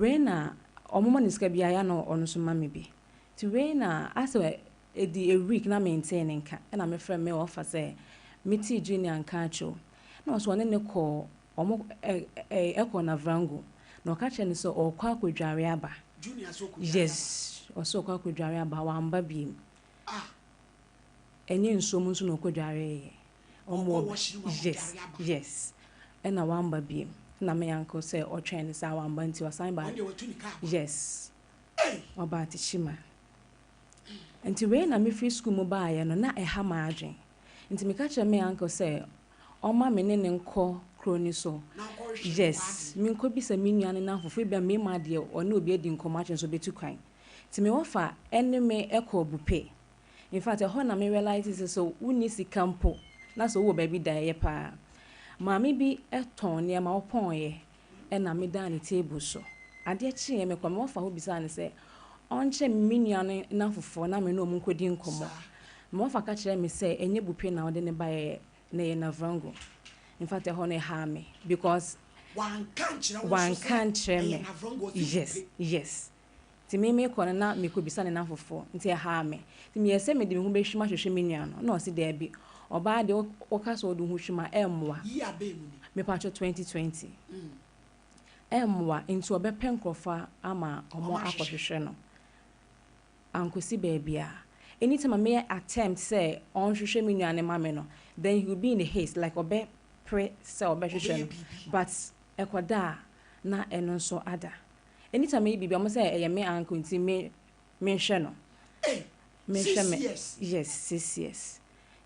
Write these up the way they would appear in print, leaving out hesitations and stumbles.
Wei na ɔmo ma ne sika bi ayɛ na ɔno nso ma me bi. Nti wei na asɛ ɛdi a week na mentee ne nka, ɛna mefrɛ me wɔfa sɛ metee Junior nka akyɛw, na ɔso ɔne ne kɔ, ɔmo ɛ ɛ ɛkɔ Navrongo, na ɔka kyerɛ no sɛ ɔkɔ akɔdware aba. Junior sɛ ɔkɔdware? Yes, ɔsɛ ɔkɔ akɔdware aba, wamba biem. Ah. Ɛnyɛ nsuo mu nso na ɔkɔdwareeɛ. Ɔkɔ washroom akɔdware Yes. aba? Yes, ɛna wamba biem, na me uncle sɛ ɔtwɛn ne saa, wamba, nti ɔsan ba. Ɔno deɛ watu ne kaa ba. Yes. Hey! Ɔba Atekyima. Nti wei na mefiri school mu baeɛ no, na ɛha m'adwen, nti meka kyerɛ me uncle sɛ ɔma me ne ne nkɔ kuro ni so. Na ɔkɔhwehwɛ. Yes, menkɔ bisa me nua ne namfofo bi a mmarima deɛ, ɔne obi adi nkɔmmɔ akyerɛ nso ɔbɛtu kwan. Nti mewɔ ɛne me ɛkɔ Bupe. In fact, ɛhɔ na me realize sɛ wonni sika mpo na sɛ wowɔ baabi da, ɛyɛ paa. Maame bi ɛtɔn nneɛma, ɔpɔnyɛ, ɛna medaa ne table so. Adeɛ kyeeɛ, mekɔ me wɔfa hɔ bisaa ne sɛ ɔnkyerɛ me nua no namfofoɔ na me ne ɔmo nkɔdi nkɔmmɔ. Me wɔfa ka kyerɛ me sɛ ɛnyɛ Bupe na ɔde ne baeɛ, na ɛyɛ Navrongo. In fact, ɛhɔ no ɛhaa me because Wanka nkyerɛ wo nso wanka sɛ nkyerɛ ɛyɛ me. Navrongo, ɔsi Yes. Bupe. Yes, nti me mekɔ no na mekɔbisa ne namfofoɔ, nti ɛhaa me. Nti meyɛ sɛ mede me ho bɛhwim ahwehwɛ me nua no, na ɔse daabi, ɔbaa deɛ, woka sɛ wode wo ho hwim a, ɛmmoa. Yi abɛɛ mu ni? Mepatwɛ, 2020. Ɛmmoa, nti ɔbɛpɛ nkurɔfoɔ ama ɔmo Ɔmo ahwehwɛ. akɔhwehwɛ no. Ankosi baabi a, anytime a meyɛ attempt sɛ ɔnhwehwɛ me nua no ma me no, then he will be in a haste, like ɔbɛpere sɛ ɔbɛhwehwɛ Ɔbɛyɛ no. biribi. But ɛkɔda a, na ɛno nso ada. Anytime meyɛ biribi a, ɔmo sɛ ɛyɛ me uncle, nti me menhwɛ no. Hey, menhwɛ 6 me. years? Yes, 6 years.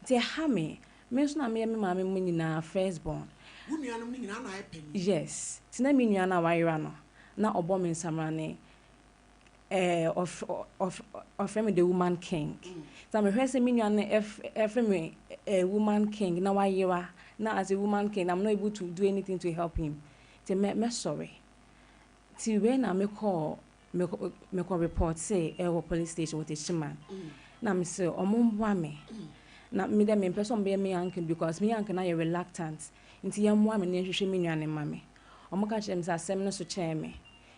Nti ɛha me nso na meyɛ me maame mu nyinaa first born. Wo nuanom no nyinaa na ayɛ panyin? Yes, nti na me nua no a wayera no, na ɔbɔ me nsamrane, ɔfrɛ me the woman king. Nti mehwɛ sɛ me nua no ɛfrɛ me woman king na wayera, na as a woman king I'm not able to do anything to help him, nti mɛsɔre. Nti wei na mekɔ report sɛ ɛwɔ police station wɔ Techiman, na me sɛ ɔmo mboa me, na me dɛ mempɛ sɛ ɔmo bɛyɛ me uncle because me uncle na yɛ reluctant, nti yɛmmoa me na yɛnhwehwɛ me nua no ma me. Ɔmo ka kyerɛ me sɛ asɛm no so kyɛn me,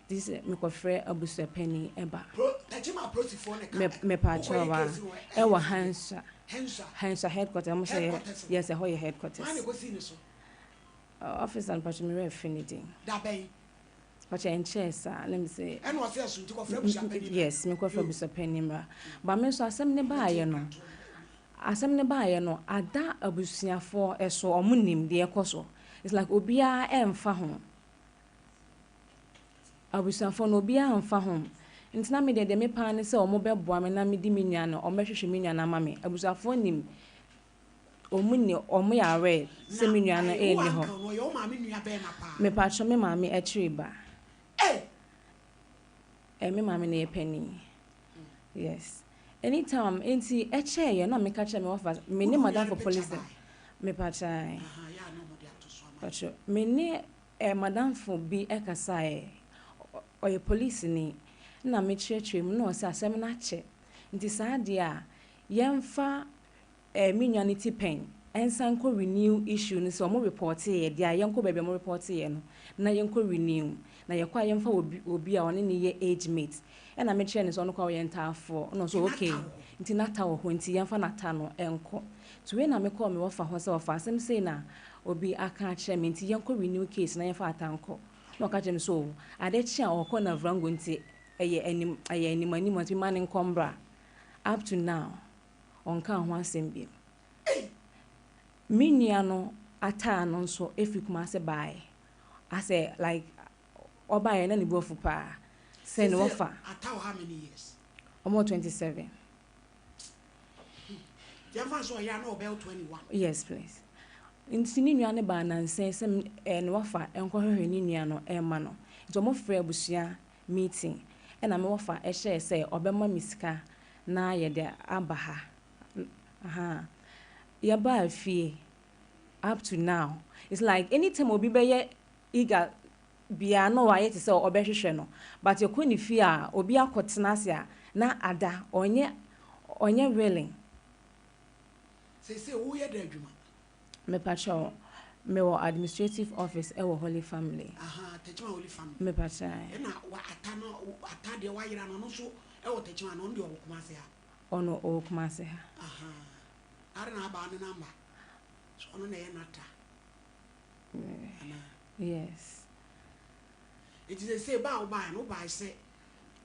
nti sɛ mekɔfrɛ abusuapani ɛba. Pro Tachima apolisifoɔ ne ka Mepaakyɛw, wokɔyɛ a case no wɔ ɛwɔ ɛyɛ Hansua. Hansua? Hansua headquarters, ɔmo sɛ Headquarters no. Yes, ɛhɔ yɛ headquarters. Maa ne kɔsii ne so? Officer no, pakyɛ, me werɛ fi ne din. Da bɛn? Pakyɛ, ɛnkyɛɛ saa na me sɛ Ɛna ɔsɛ ɛso nti kɔfrɛ abusuapani. Yes, mekɔfrɛ abusuapani mmra ba. Me nso asɛm ne baayɛ no ada abusuafoɔ ɛso, ɔmo nim deɛ ɛkɔ so. It's like obiara ɛmfa ho, abusuafoɔ no obiara mfa ho, nti na me deɛ me paa ne sɛ ɔmo bɛboa me na me di me nua no, ɔmo bɛhwehwɛ me nua no ama me. Abusuafoɔ nim, ɔmo ni, ɔmo yɛ aware sɛ me nua no ɛnni hɔ. No ɔyɛ wo maame nua bɛrima paa? Mepatwɔ, me maame akyiri ba. Hey! Me maame no yɛ panin. Yes, anytime nti ɛkyɛɛ yɛ na meka kyerɛ me wɔfa me ne Wode wo nua madamfo no picture police. bae? Mepatwɛ. Aha, yɛ a na ɔmo de ato so ama. Patwɛ, me ne madamfo bi ɛkasaeɛ, ɔyɛ polisini, na mekyerɛkyerɛ mu na ɔsɛ asɛm no akyɛ, nti saa deɛ a yɛmfa me nua no ti pɛn ɛnsan kɔ renew issue no, sɛ ɔmo report yɛ deɛ a, yɛnkɔ baabi a ɔmo report yɛ no na yɛnkɔ renew, na yɛkɔ a, yɛmfa obi a ɔne ne yɛ age mate. Ɛna mekyerɛ no sɛ ɔno kɔ a ɔyɛ ntaafoɔ, ɛna ɔsɛ okay, nti nata wɔ hɔ, nti yɛmfa nata no ɛnkɔ. Nti wei na mekɔɔ me wɔfa hɔ sɛ wɔfa asɛm sei na obi aka akyerɛ me, nti yɛnkɔ renew case na yɛmfa ata nkɔ, na ɔka kyerɛ me so ade kye a ɔkɔ Navrongo, nti ɛyɛ anim anim, nti ma ne nkɔ mbra. Up to now ɔnka ho asɛm bio. Me nua no ataa no nso efiri Kumase baeɛ, asɛ like ɔbaeɛ na ne bu afu paa sɛ ne wɔfa. Ata wɔ how many years? Ɔmo 27. Yɛmfa nso ɔyɛ a na ɔbɛyɛ 21. Yes please. Nti ne nua no baa nansan sɛ ne wɔfa nkɔhwehwɛ ne nua no ɛma no, nti ɔmo frɛ abusua meeting, ɛna me wɔfa ɛhyɛɛ sɛ ɔbɛma me sika na yɛde aba ha. Aha yɛbaa fie. Up to now it's like anytime obi bɛyɛ eager biara na wayɛ te sɛ ɔbɛhwehwɛ no, but yɛkɔ ne fie a, obi akɔtena ase a, na ada ɔnyɛ willing. Seesei woyɛ dɛ adwuma? Mepakyɛw, Mewɔ administrative office ɛwɔ Holy Family. Aha, Techiman Holy Family. Mepakyɛ. Ɛna wa ata no, ata deɛ wayera no, ɔno nso ɛwɔ Techiman, ɔno deɛ ɔwɔ Kumasi ha. Ɔno ɔwɔ Kumasi ha. Aha, are na abaa ne number, so ɔno na ɛyɛ nata. Ana? Yes. Nti sɛ sɛ ba a wobaeɛ no, wobaeɛ sɛ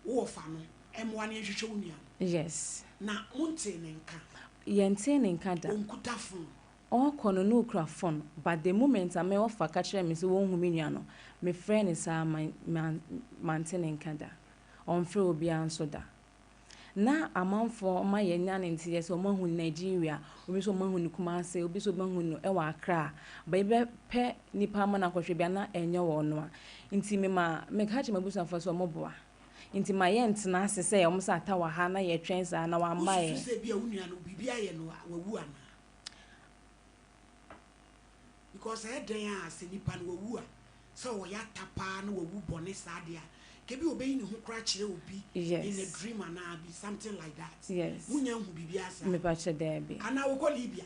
wowɔ fa no, ɛmmoa ne yɛnhwehwɛ wo nua no. Yes. Na montee ne nka? Yɛntee ne nka da. Ɔnkuta phone? Ɔkɔ no na ɔkura phone, but the moment a me wɔfa ka kyerɛ me sɛ wɔnhu me nua no, mefrɛ ne saa mante ne nka da. Ɔmfrɛ obiara nso da. Na amanfoɔ ɔma yɛnya ne nteɛ sɛ ɔmo ahu Nigeria, obi nso ɔmo ahu no Kumasi, obi nso ɔmo ahu no ɛwɔ Accra. But yɛbɛpɛ nipa ama no akɔhwɛ bi a na ɛnyɛ wɔ no a. Nti mema meka kyerɛ m'abusuafoɔ sɛ ɔmo boa. Nti ma yɛntena ase sɛ ɔmo sɛ ata wɔ ha na yɛtwɛn saa na wamba Wosusu yɛ. sɛ bi a wo nua no biribi ayɛ no a wawu anaa? Because ɛyɛ dɛn a sɛ nipa no wawu a, sɛ ɔyɛ ata paa na wawu bɔne saa deɛ a, kebi obeyi ne ho koraa kyerɛ obi in a dream anaa bi something like that. Munya nhu biribi asa? Mepakyɛ daabi. Anaa wɔkɔ Libya?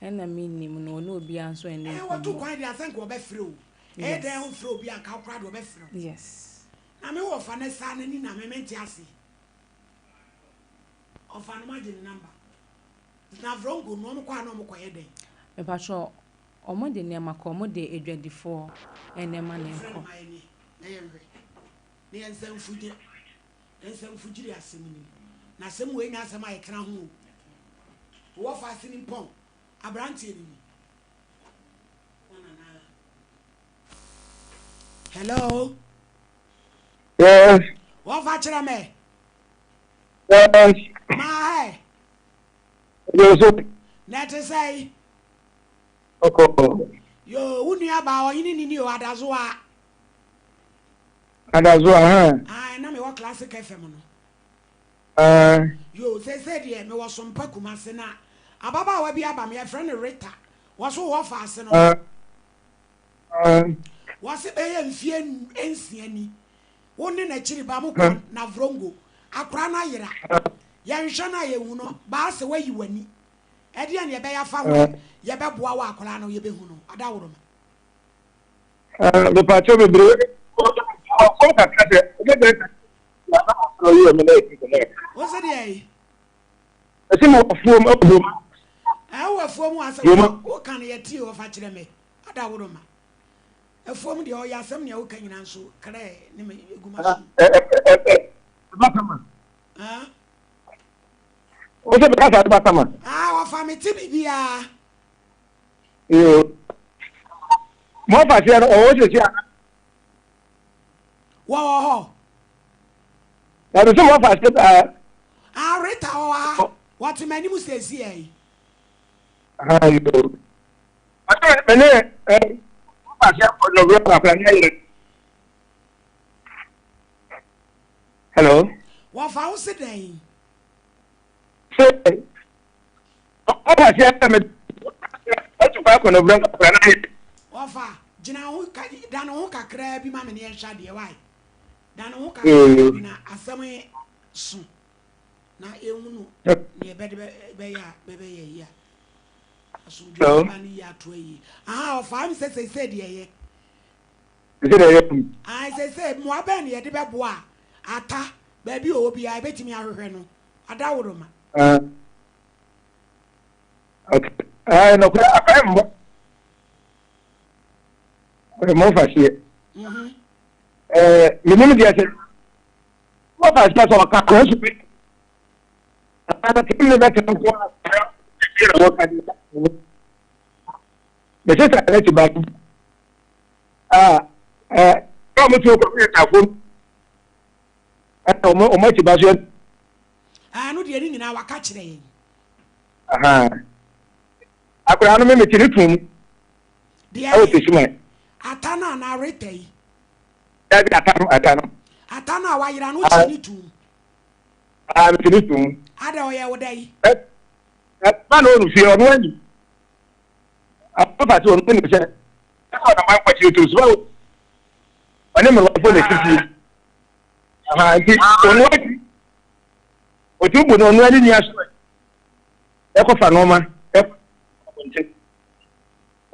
Ɛna mennim no, ɔne obiara nso ɛne nkɔmmɔ. Wɔtu kwan deɛ asɛ nka wɔbɛfrɛ o. Ɛyɛ dɛn a womfrɛ obi a nka wo koraa deɛ wɔbɛfrɛ wo. Na me wɔ fa ne saa n'ani na me mente ase. Ɔfa no magye ne number. Na Vrongo no ɔmo kɔ a na ɔmo kɔyɛ dɛn? Mepakyɛ ɔmo de nneɛma kɔ, ɔmo de adwadifoɔ nneɛma na Frɛ no ɛkɔ. ma yɛnyɛ na yɛnhwɛ na yɛnsa mfugye yɛnsa mfugyiri asɛm no mu. Na asɛm wei nyɛ asɛm a yɛtena ho o. Wowɔ fa ase nimpɔn aberanteɛ no ni. Wɔn anaa? Hello? Yes. Wɔfa kyerɛ me. Yes. Maa hɛ. Yo so. Na ɛte sɛ. Ɔkɔ. Yo, wo nua baa ɔhene nini o, Adazoa. Adazoa, ha. Ah, na mewɔ Classic FM no. Ah. Yo, sese deɛ mewɔ Sompa Kumase na ababaawa bi aba me, yɛfrɛ no Rita. Wɔso wɔ faase no. Ah. Ah. Wɔse bɛyɛ mfie 6 ni. Wo ne n'akyiri ba mo kɔ Navrongo. Akora no ayera. Yɛnhwɛ no a yɛhu no, baa sɛ wayi w'ani. Ɛdeɛ ne yɛbɛyɛ afa ho a yɛbɛboa wo akora no yɛbɛhu no. Adaworoma. Mepakyɛ bebree. Ɔkɔm kakra sɛ ɔbɛbɛn Wo sɛ deɛ yi? Ɛsɛ mo afuom afuom. Ɛwɔ afuom asɛ woka no yɛtie wɔfa kyerɛ me. Adaworoma. Afuom deɛ ɔyɛ asɛm nea woka nyinaa nso krɛ ne me egu ma so. Ɛbɛtama. Wo sɛ bɛka sɛ ɛbɛtama. Ah, wɔfa me te biribiara. Yoo. Mo afa seɛ no ɔwɔ sɛsi a. Wɔwɔ hɔ. Ɛbi sɛ mo afa seɛ baa. Ah, Rita wɔ ha. Wɔte m'anim sɛsi ɛ yi. Ah, yoo. Ɔsɛ me ne ɛ mo afa seɛ kɔ nɔbrɛ akora ne ayere. Hello. Wɔfa wo se dɛn? Sɛ ɔfa seɛ sɛ me ɔtu kwan kɔ nɔbrɛ akora ne ayere. Wɔfa gyina ho ka dane ho kakraa bi ma me ne yɛnhwɛ adeɛ wae. Dane ho kakraa bi na asɛm yi so na yɛhunu neɛ bɛde bɛyɛ a bɛbɛyɛ yi a. Asomdwe bɛba no yi ato ayi. Aha ɔfa m sɛ seesei deɛ ɛyɛ. Sɛ deɛ ɛyɛ kum. Ae seesei mmoa bɛn na yɛde bɛboa a ata baabi ɔwɔ biara yɛbɛtumi ahwehwɛ no adaworoma. Ah. Okay. Ah, nɔkora akwan mmɔ. Mo fa seɛ. Menim deɛ sɛ mo fa seɛ sɛ ɔka kwan so bi. Anaa ne bɛtena nko a na wɔka de. Me sista ne ti ba no. Ah, eh, na wɔn ti kɔ yɛ tafo. Ɛna wɔn akyi ba so yɛ. Ah, no deɛ ne nyinaa waka kyerɛ yɛn. Aha. Akwadaa no me mete ne tum. Deɛ ɛwɔ Techiman. Ata no anaa Rita yi? Dabi ata no ata no. Ata no a wayera no wote ne tum. Ah, mete ne tum. Ada ɔyɛ wo dɛ yi? Ɛ ɛ ba na ɔnu fie ɔno ani. Afa sɛ ɔno anim sɛ ɛsɛ ɔnam ankwakyere to so ɔne mmerɛwafo na ɛsi fie. Aha nti ɔno ani ɔtumi bu no ɔno ani ni aso ɛkɔfa nneɛma ɛkɔ abɔnten.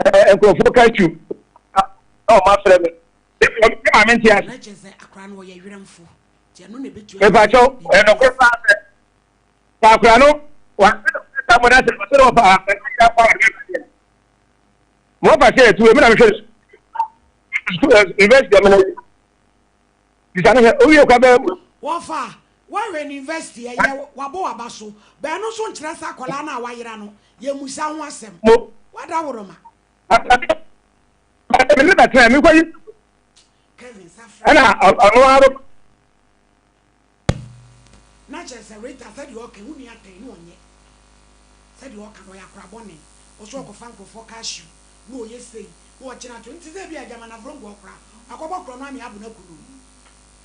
Ɛɛ nkurɔfoɔ ka twu na wɔn afrɛ me. Me maame nte ase. Mepakyɛw, ɛyɛ nokorɛ paa sɛ sɛ akora no wa mo na sɛ ɔsɛ dɛ ɔfa ɛna fa ɔde bɛba deɛ. Mo ɔfa sɛ ɛtu emi na mehwɛ no university ɛmɛ na bisa no hwɛ owie kwa bɛ. Wɔfa wɔhwɛ no university ɛyɛ wabɔ waba so bɛn no nso nkyerɛ sɛ akwadaa no a wayera no yɛmmusa ho asɛm. Mo. Wada woroma. Me ne bɛtena me kɔ yi. Kevin Safra. Ɛna ɔno ara. Na kyerɛ sɛ Rita sɛdeɛ ɔka wo nua tɛn ne ɔnyɛ sɛdeɛ ɔka no ɔyɛ akora bɔne ɔso ɔkɔfa nkorɔfoɔ cashew na ɔyɛ sei na ɔkyena to nti sɛ ebia gyama navrongo ɔkora wakɔbɔ korɔ no ame abo no aku no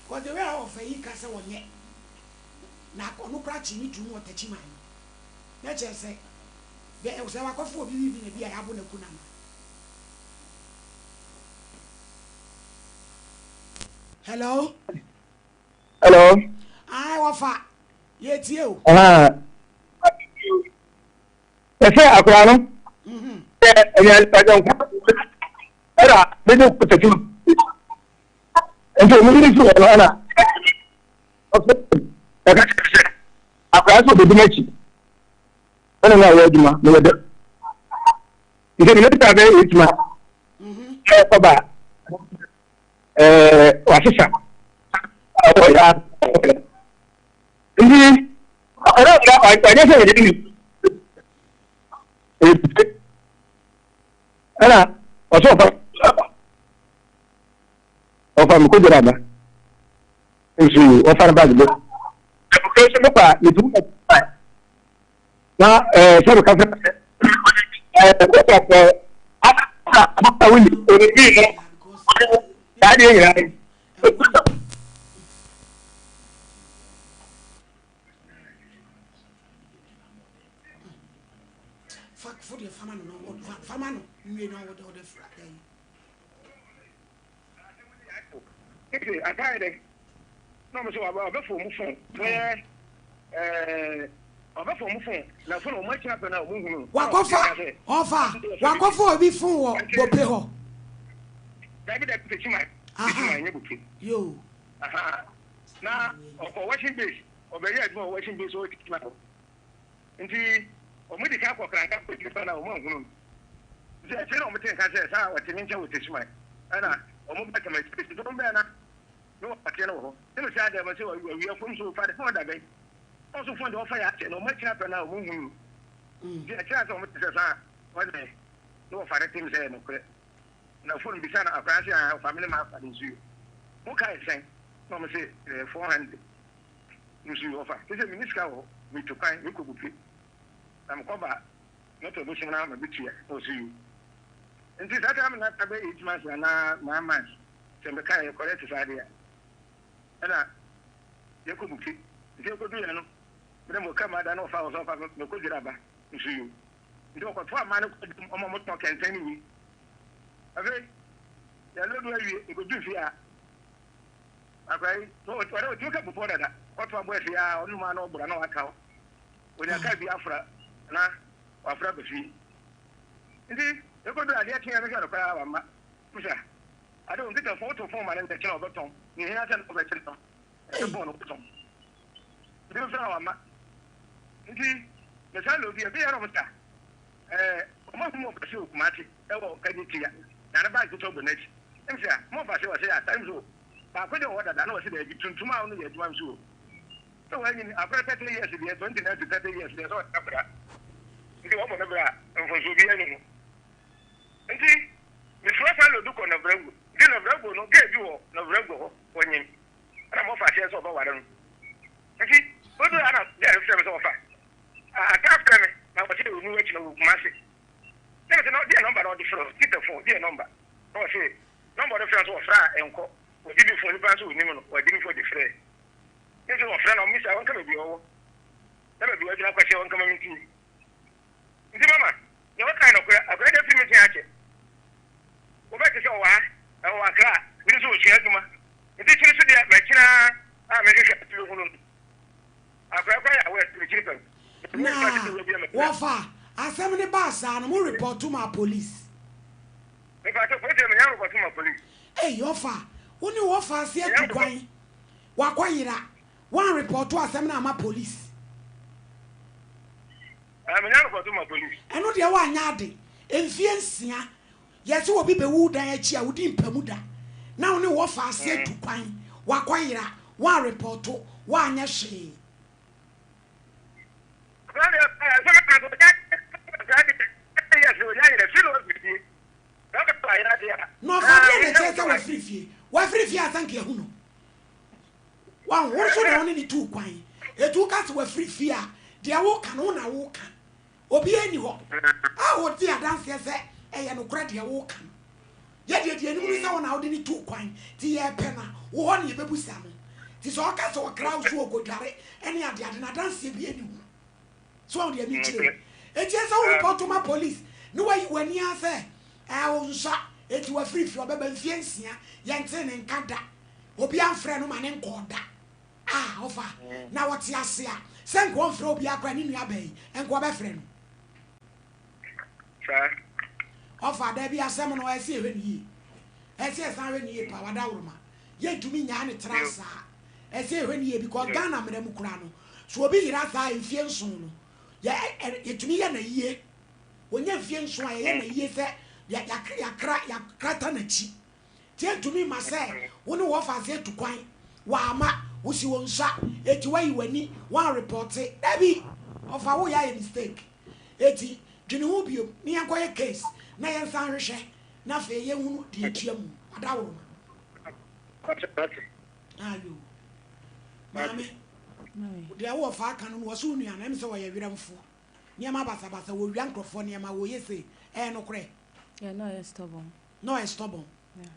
cause the way a ɔfa yi ka sɛ ɔnyɛ na ɔno koraa kyee ne tum wɔ takyiman no na kyerɛ sɛ sɛ wakɔfa obi biribi na bi a yɛabo no aku no anaa. Hello. Hello. Ayi wɔfa yɛ tie o. Ɛsɛ akora no. Sɛ ɛyɛ ɛyɛ nkwa ɛna bɛde kɔtɛkyi nti ɔmo yiri fi hɔ no ɛna ɔfɛ ɛka kyerɛ sɛ akora sɛ ɔbɛdi n'akyi ɛna na ɔyɛ adwuma na yɛ dɛ nti ne nipa bɛyɛ adwuma ɛkɔba ɛɛ wasesa ɔyɛ nti ɔyɛ ɔnyɛ sɛ yɛde ne ɛna ɔsɛ ɔfa ɔfa mi ko gyina aba nso ɔfa no baagi bɛ ɛbùkún nso mi kɔ a mi tu na ɛɛ sɛ mi ka fɛ ɛɛ kɔkɔ kɔ aka aka wuli oni bi no saa deɛ nyinaa yi. Fa fo deɛ fama no na fama no nwie na ɔde ɔde fra ɛyi. Nti atae dɛ na ɔmo sɛ ɔbɛfa ɔmo fon bɛyɛ ɛɛ ɔbɛfa ɔmo fon na fon ɔmo akyi apɛ na ɔmo hunu. Wakɔfa ɔfa wakɔfa obi fon wɔ bope hɔ. Dabi dabi Techiman Techiman nyɛ bope. Yoo. Na ɔkɔ washing base ɔbɛyɛ adwuma wɔ washing base wɔ Techiman hɔ. Nti wɔn di kan kɔ kranka kɔ nipa na wɔn anhunu no. Nti akyire na wɔn te nka sɛ saa ɔte ne nkyɛn wɔ Techiman. Ɛna wɔn ba Tema nti wɔn bɛɛ na ne wɔ ateɛ no wɔ hɔ. Ne me sɛ adɛn wɔn sɛ awia fam so fa de fon da bɛn. Wɔn so fon de wɔfa yɛ akyɛ na wɔn akyire apɛ na wɔn nhunu no. Nti akyire asɛ wɔn te sɛ saa wɔn ne ne wɔfa ne tem sɛ yɛ nokorɛ. Na fon bisa no akwadaa sɛ ah ɔfa me ne ma afa de nsuo. Mo kae sɛn? Na wɔn se 400. Nso ɔfa te sɛ menni sika wɔ hɔ, metu kwan mekɔ Bupe, na mekɔba a mɛtɔ bosom no ama bɛtua na ɔse yoo. Nti saa time no na bɛyɛ 8 months anaa 9 months sɛ mekae yɛ correct saa deɛ a ɛna yɛkɔ Bupe. Nti yɛkɔduiɛ no mede mewɔ car mu ada na ɔfa hɔ sɛ ɔfa mekɔ Dwiraba nso yoo. Nti ɔkɔtoa mmaa no kɔ dwom ɔma ɔmotɔn kɛntɛn ne wei. Afei yɛlodo awie yɛkɔduu fie a Akora yi, ɔdɛ otumi ka bupɔ dada, kɔto abɔ ɛfɛ a ɔno mu na ɔbora na waka hɔ. Onya kaa bi afra na wafra ba fie. Nti, ekodu adeɛ kye a mehwɛ no koraa wamma. Musa, ade wo nkita fon, woto fon ma no ntɛ kyena ɔbɛtɔn. Ne hia sɛ na ɔbɛkyerɛ no, ɛsɛ fon no wotɔn. Nti mefrɛ no wamma. Nti, mesan lodi, ɛbi yɛ na ɔmo sa, ɛɛ, ɔmo ahu mu ɔbɛse wɔ Kumasi. Wɔ kagye tia na ne bag ketewa bɔ n'akyi. Ɛm sɛ a, mo ɔfa se ɔse a, saa nso baako deɛ ɔwɔ dada na ɔse daabi, tuntum a ɔno yɛ adwuma nso o. Sɛ wanyini, akora 30 years deɛ, 29 to 30 years deɛ sɛ ɔyɛ akora. Nti wɔbɔ ne bra a, mfonsoɔ biara nni ho. Nti, mesua saa lodu kɔ Navrago. Nti Navrago no, girl bi wɔ Navrago hɔ, ɔnyim. Ɛna mo ɔfa aseɛ sɛ ɔbɛware no. Nti, oduru ha na girl no frɛ me sɛ ɔfa. Ataa frɛ me, na ɔse ɔnu akyi na ɔwɔ Kumasi. Na mese no deɛ nɔmba na ɔde frɛ o, Peter fon deɛ nɔmba? Na ɔse nɔmba ɔde frɛ nso ɔfrɛ a ɛnkɔ, ɔgye bi fon nipa nso ɔnim no, ɔgye ne fon de frɛ. Ne nso ɔfrɛ na ɔmmisa ɔnka baabi a ɔwɔ na baabi a ɔgyina kɔhyɛ ɔnka ma mentie. Nti mama deɛ ɔkae nɔkorɛ, akwadaa deɛ afiri me nkyɛn akyɛ. Wobɛte sɛ ɔwɔ ha, ɛwɔ Accra, bi nso ɔsua adwuma. Nti kyiri so deɛ makyiri ara a mehwehwɛ ase bɛhunu no. Na wɔfa asɛm no baa saa no mo report maa police. Mepakyɛw, polisi deɛ menya repɔto ma polisi. Ei ɔfa, wo ne wo ɔfa ase atu kwan, wakɔ yera, woan repɔto asɛm no amma polisi. Ɛɛ, menya repɔto ma polisi. Ɛno deɛ woanyɛ ade, mfie nsia, yɛse obi bɛwu wo dan akyi a, wodi mpamu da, na wo ne wo ɔfa ase atu kwan, wakɔ yera, woan repɔto, woanyɛ hwee. Na ɔfa deɛn na ɛkyerɛ sɛ wafiri fie? Wafiri fie a sɛ nka yɛahu no. Wahu, wo nso na wo ne no tuu kwan. Enti woka sɛ wafiri fie a, deɛ woka no, wo na woka. Obiara nni hɔ a ɔdi adanseɛ sɛ ɛyɛ nokorɛ deɛ woka no. Yɛ deɛ deɛ yɛnim ne sɛ wo na wode no tuu kwan, nti yɛrepɛ no a, wo hɔ na yɛbɛbusa no. Nti sɛ ɔka sɛ ɔkra wo so ɔkɔdware ne adeade no, adanseɛ biara nni ho. So wahu deɛ mekyerɛ yi? Enti ɛsɛ sɛ wo report ma police na wayi w'ani ara sɛ ɛɛ wo nsɔ enti wafiri fie ɔbɛba mfie nsia yɛntee ne nka da obiara mfrɛ no ma ne nkɔɔ da ah ɔfa na ɔte ase a sɛ nka ɔmfrɛ obiara koraa ne nua baa yi nka ɔbɛfrɛ no. Saa. Ɔfa dabi asɛm no ɛsɛ yɛhwɛ no yie ɛsɛ yɛsan hwɛ no yie paa wadaworoma yɛntumi nyaa ne tra saa. Ɛsɛ yɛhwɛ no yie because Ghana mmara mu koraa no, sɛ obi yera saa mfie nson no, yɛ ɛ yɛtumi yɛ no ayie. Ɔnya mfie nson a, yɛyɛ no ayie sɛ yɛ yɛakra yɛakrata n'akyi. Nti ɛntumi mma sɛ wo ne wo ɔfaase atu kwan, wamma, wosi wo nsa, enti woayi w'ani, woanrepɔte. Dabi! Ɔfa woyɛ ayɛ mistake. Enti dwene ho biom ne yɛnkɔyɛ case na yɛnsan nhwehwɛ na afei yɛnhunu deɛ ɛtua mu. Adaworoma. Ayo. Maame, deɛ wowɔ fa aka no no, wɔse wo nua no, ɛm sɛ wɔyɛ werɛmfoɔ. Nneɛma basabasa, wɔwia nkurɔfoɔ nneɛma, wɔyɛ sei. Ɛyɛ nokorɛ? Yeah, na ɔyɛ stubborn. Na ɔyɛ stubborn. Yeah.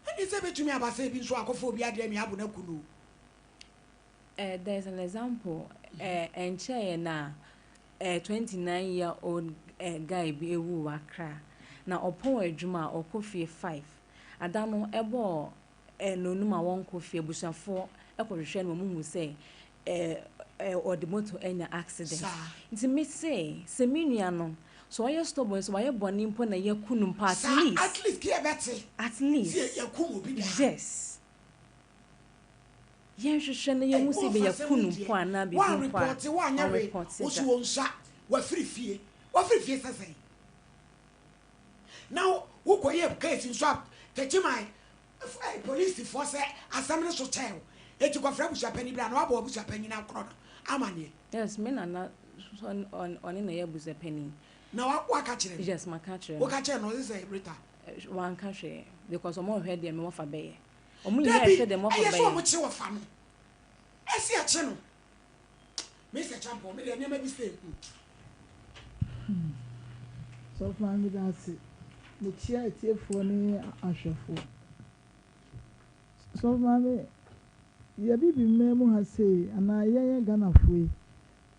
Ɛne sɛ bɛtumi aba sɛ ebi nso akɔfa obi adeɛ nua abo no aku no o. Eh, there's an example. Eh, ɛnkyɛeɛ na eh, 29 year old eh, guy bi ewu wɔ Accra. Na ɔpɔn adwuma a ɔkɔ fie 5. Ada no ɛbɔɔ nnɔnum a wɔnkɔ fie, abusuafoɔ kɔhwehwɛ no ma wɔhu sɛ ɔde moto anya accident. Nti me se, sɛ me nua no, sɛ ɔyɛ stubborn, sɛ wayɛ bɔne mpo na yɛaku no mpo at least. At least yɛbɛte. At least. Sɛ yɛakum obi da. Yes. Yɛnhwehwɛ na yɛhu sɛ ebia yɛaku no mpo anaa biribi mpo a, Woanrepɔte, woanyɛ hwee, ɔnrepɔte wo so da. wɔnsua, wafiri fie. Wafiri fie sɛ sɛn? Na wo kɔ yɛ case nso a Techiman polisifoɔ sɛ asɛm no so kyɛɛ wo eti kɔ frɛ abusuapanyin bra na wabɔ w'abusuapanyin akorɔ no amaneɛ. Yes me nana nso ɔne na ɛyɛ abusuapanyin. Na waka kyerɛ no? Yes maka akyerɛ no. Woka kyerɛ no ɔse sɛ Rita? Wanka hwee because ɔmo nhwɛ deɛ me wɔfa bɛyɛ. Ɔmo nyinaa Dabi hwɛ deɛ me wɔfa ɛyɛ sɛ bɛyɛ. ɔmo kye wɔfa no ɛse ɛkye no. Mister Champon, me deɛ nneɛma bi sei hmm. Hmm. Sɔfo Maame meda ase. Mekyia atiefoɔ ne ahwɛfoɔ. Sɔfo Maame, yɛ Abibiman mu ha sei anaa yɛn yɛ Ghanafoɔ yi,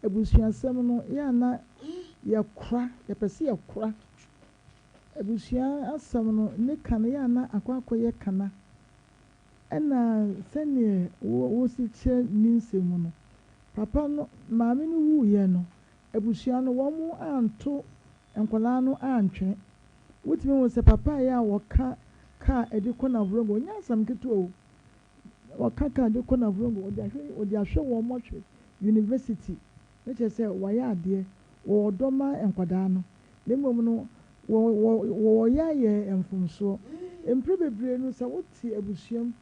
abusuasɛm no yɛ a na yɛkora, yɛpɛ sɛ yɛkora. Abusua asɛm no ne ka no yɛ a na akɔ akɔyɛ kana. Ɛna sɛdeɛ wosi kyerɛ ne nsɛm mu no, papa no, maame no wuiɛ no, abusua no wɔn anto nkwadaa no antwene. Wotumi hu sɛ papa yi a wɔka kaa ɛde kɔ Navrongo, ɔnyɛ asɛm ketewa o, wɔka kaa de kɔ Navrongo, ɔde ahwɛ, ɔde ahwɛ wɔn ahwɛ university, na kyerɛ sɛ wayɛ adeɛ, wɔwɔ ɔdɔ ma nkwadaa no. Na mmom no, wɔ wɔ wɔyɛ ayɛ mfomsoɔ. Mprɛ bebree no sɛ wote abusua mu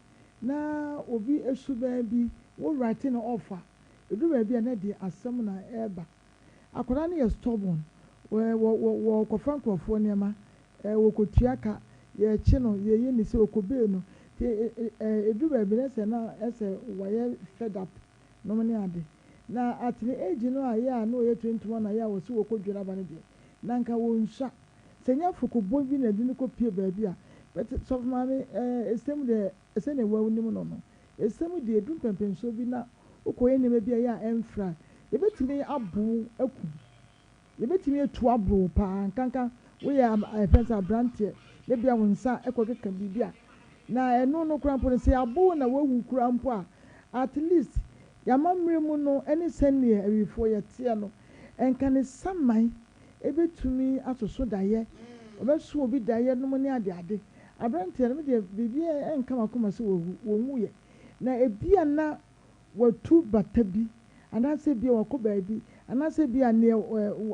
na obi suban bi wo write no off a, ɛduru baabi a na ɛde asɛm na ɛreba. Akwadaa no yɛ stubborn, wɔ wɔ wɔ wɔkɔfa nkorɔfoɔ nneɛma, wɔkɔtua ka, yɛkye no, yɛyɛ ne sei, ɔkɔ bail no. Nti ɛduru baabi no ɛsɛ na ɛsɛ wayɛ fed up nom ne ade. Na at ne age no a yɛ a na ɔyɛ 21 a yɛ a wɔse wɔkɔ dwira aba no deɛ, na nka wɔnsua. Sɛ ɛnyɛ afɔkɔbɔ bi na ɛde no kɔpue baabi a, but Sɔfo Maame eh, ɛsɛm deɛ sɛdeɛ woanim no no, ɛsɛm deɛ ɛduru mpɛnpɛnsoɔ bi na wokɔyɛ nneɛma bi a ɛyɛ a ɛmfra a, yɛbɛtumi abo wo aku wo. Yɛbɛtumi atu aboro wo paa, nkanka woyɛ yɛfrɛ no sɛ aberanteɛ na ebia wo nsa kɔkeka biribi a, na ɛno no koraa mpo no, sɛ yɛabo wo na woawu koraa mpo a, at least yɛn amammerɛ mu no ne sɛdeɛ Awifoɔ yɛteɛ no, nka ne saman bɛtumi atoso daeɛ. Ɔbɛso obi daeɛ nom ne adeade. Aberanteɛ no, me deɛ biribiara nka m'akoma sɛ wawu, ɔnwuiɛ. Na ebia na watu bata bi, anaasɛ ebia wakɔ baabi, anaasɛ ebia neɛ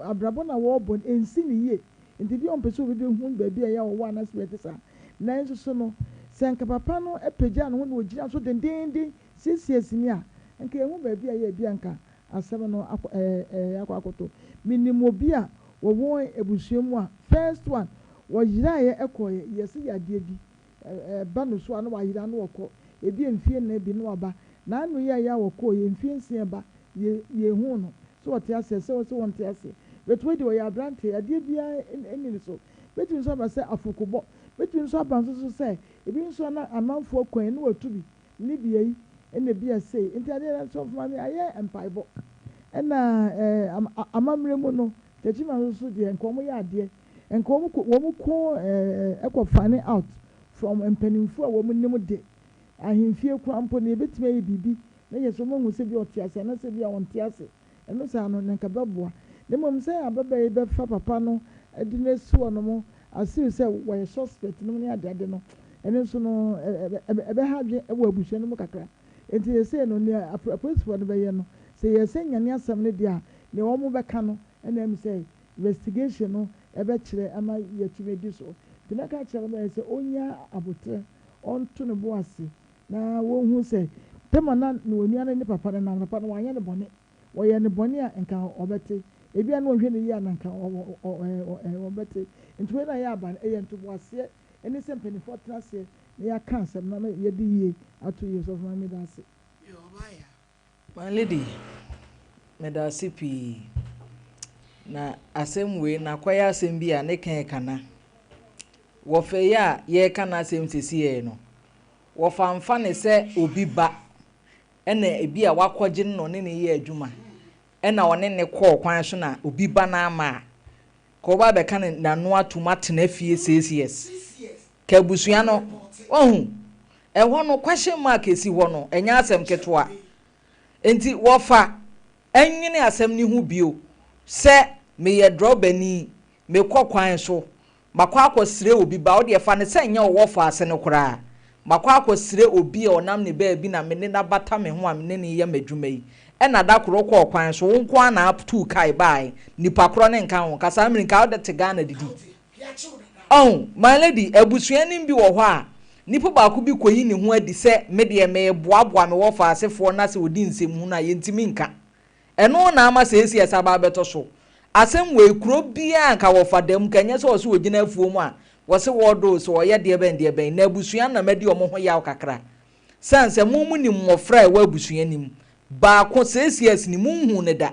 abrabɔ no a wɔrebɔ no ɛnsi no yie, nti ebia ɔmpɛ sɛ obi bɛhu baabi a ɛyɛ a ɔwɔ anaasɛ biribi a ɛte saa. Nanso so no, sɛ anka papa no pagyaa ne ho na ɔgyina so dendeenden siesiee sini a, anka yɛhu baabi a ɛyɛ a ebia anka asɛm no akɔ ɛɛ akɔ akɔtɔ. Menim obi a wɔwɔ abusua mu a first one wɔyeraeɛ kɔeɛ, yɛse yadeɛ bi ɛba no so a na wayera na ɔkɔ, ebia mfie nnan bi na waba. N'ano yi a ɛyɛ a ɔkɔeɛ mfie nsia ba, yɛ yɛnhuu no sɛ ɔte aseɛ sɛ sɛ ɔnte aseɛ. But wei deɛ ɔyɛ aberanteɛ, yadeɛ biara nni ne so. Bɛtumi nso aba sɛ afokobɔ, bɛtumi nso aba nso so sɛ ebi nso a na amanfoɔ kwan na watu bi ne bea yi ɛna ebia sei. Nti adeɛ no sɔfo maame ayɛ mpaebɔ ɛna ɛɛ amammerɛ mu no Techiman nso so deɛ nka wɔn yɛ adeɛ nka wɔn kɔ wɔn kɔ ɛɛ kɔ find out from mpanimfoɔ a wɔn nim de ahemfie koraa mpo no yɛbɛtumi ayɛ biribi na yɛ sɛ wɔn ahu sɛ bi ɔte ase anaasɛ bi a ɔnte ase ɛno saa no na nka bɛboa na mmom sɛ ababaa yi bɛfa papa no de no asi hɔ nom Asiw sɛ wɔyɛ suspect nom ne adeade no, ɛno nso no ɛbɛha adwene wɔ abusua no mu kakra. Enti seesei no nea apolisifoɔ no bɛyɛ no, sɛ yɛsɛ nyane asɛm no deɛ a, nea wɔn bɛka no na ɛm sɛ investigation no bɛkyerɛ ama yɛatumi adi so. Nti mɛka akyerɛ no bɛyɛ sɛ ɔnya aboterɛ, ɔnto ne bo ase na wɔnhu sɛ tɛm a na ne onua no ne papa no nam no, papa no wanyɛ no bɔne. Wɔyɛ no bɔne a, nka ɔbɛte. Ebia na ɔnhwɛ no yie a na nka ɔbɛte. Nti wei na ɛyɛ aba no, ɛyɛ ntoboaseɛ ne sɛ mpaninfoɔ tena aseɛ na yɛaka asɛm no na yɛde yie ato yie. Sɔfo Maame meda ase. My lady, meda ase pii. Na asɛm wei no akɔyɛ asɛm bi a ne ka ɛka na. Wɔfa yi a yɛreka n'asɛm sesiei no, wɔfa mfa ne sɛ obi ba ɛna ebi a wakɔgye no na ɔne no yɛ adwuma, ɛna ɔne no kɔɔ kwan so na obi ba no ama a, ka ɔba abɛka ne n'ano atom atena fie 6 years. Ka abusua no, wahu, ɛhɔ no question mark esi hɔ no, ɛnyɛ asɛm ketewa. Nti wɔfa ɛnwene asɛm no ho bio sɛ meyɛ drɔbani, mekɔ kwan so, Makɔ akɔsrɛ obi ba, wo deɛ fa no sɛ nyɛ ɔwɔ faase no koraa. Makɔ akɔsrɛ obi a ɔnam ne baabi na me ne no abata me ho a me ne no reyɛ m'adwuma yi. Ɛna da koro wokɔɔ kwan so, wo nko ara na tuu kae baae, nipa korɔ no nka ho. Nka saa mmere nka wode te Ghana didi. Ɔho, my lady, abusua no bi wɔ hɔ a, nipa baako bi kɔyi ne ho adi sɛ me deɛ mereboaboa me wɔ faasefoɔ na sɛ ɔdi nsɛmhunu a yɛntumi nka. Ɛno na ama seesei ɛsan aba abɛtɔ so. Asɛm wei, kuro biara nka wɔfa da mu, nka ɛnyɛ sɛ wɔse wɔgyina afuo mu a, wɔse wɔredoo sɛ wɔyɛ deɛ bɛn deɛ bɛn. Na abusua no na madi wɔn ho yaw kakra. Sane sɛ mo monim mmɔfra a ɛwɔ abusua no mu. Baako, seesei asini, monhuu no da.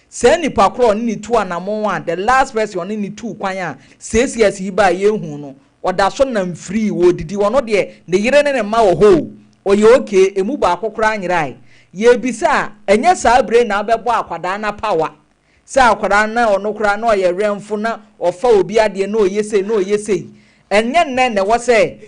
Saa nipa korɔ a ɔne no tuu anamɔn a, the last person a ɔne no tuu kwan a seesei asi yi baa yɛnhuu no, Ɔda so nam free, ɔredidi, ɔno deɛ ne yere ne ne mma wɔ hɔ o, ɔyɛ okay, ɛmu baako koraa nyerae. Yɛrebisa a, ɛnyɛ saa bere na wobɛbɔ akwadaa no apawa sɛ akwadaa no na ɔno koraa na ɔyɛ werɛmfo na ɔfa obi adeɛ na ɔyɛ sei na ɔyɛ sei. Ɛnyɛ nnɛ na ɛwɔ sɛ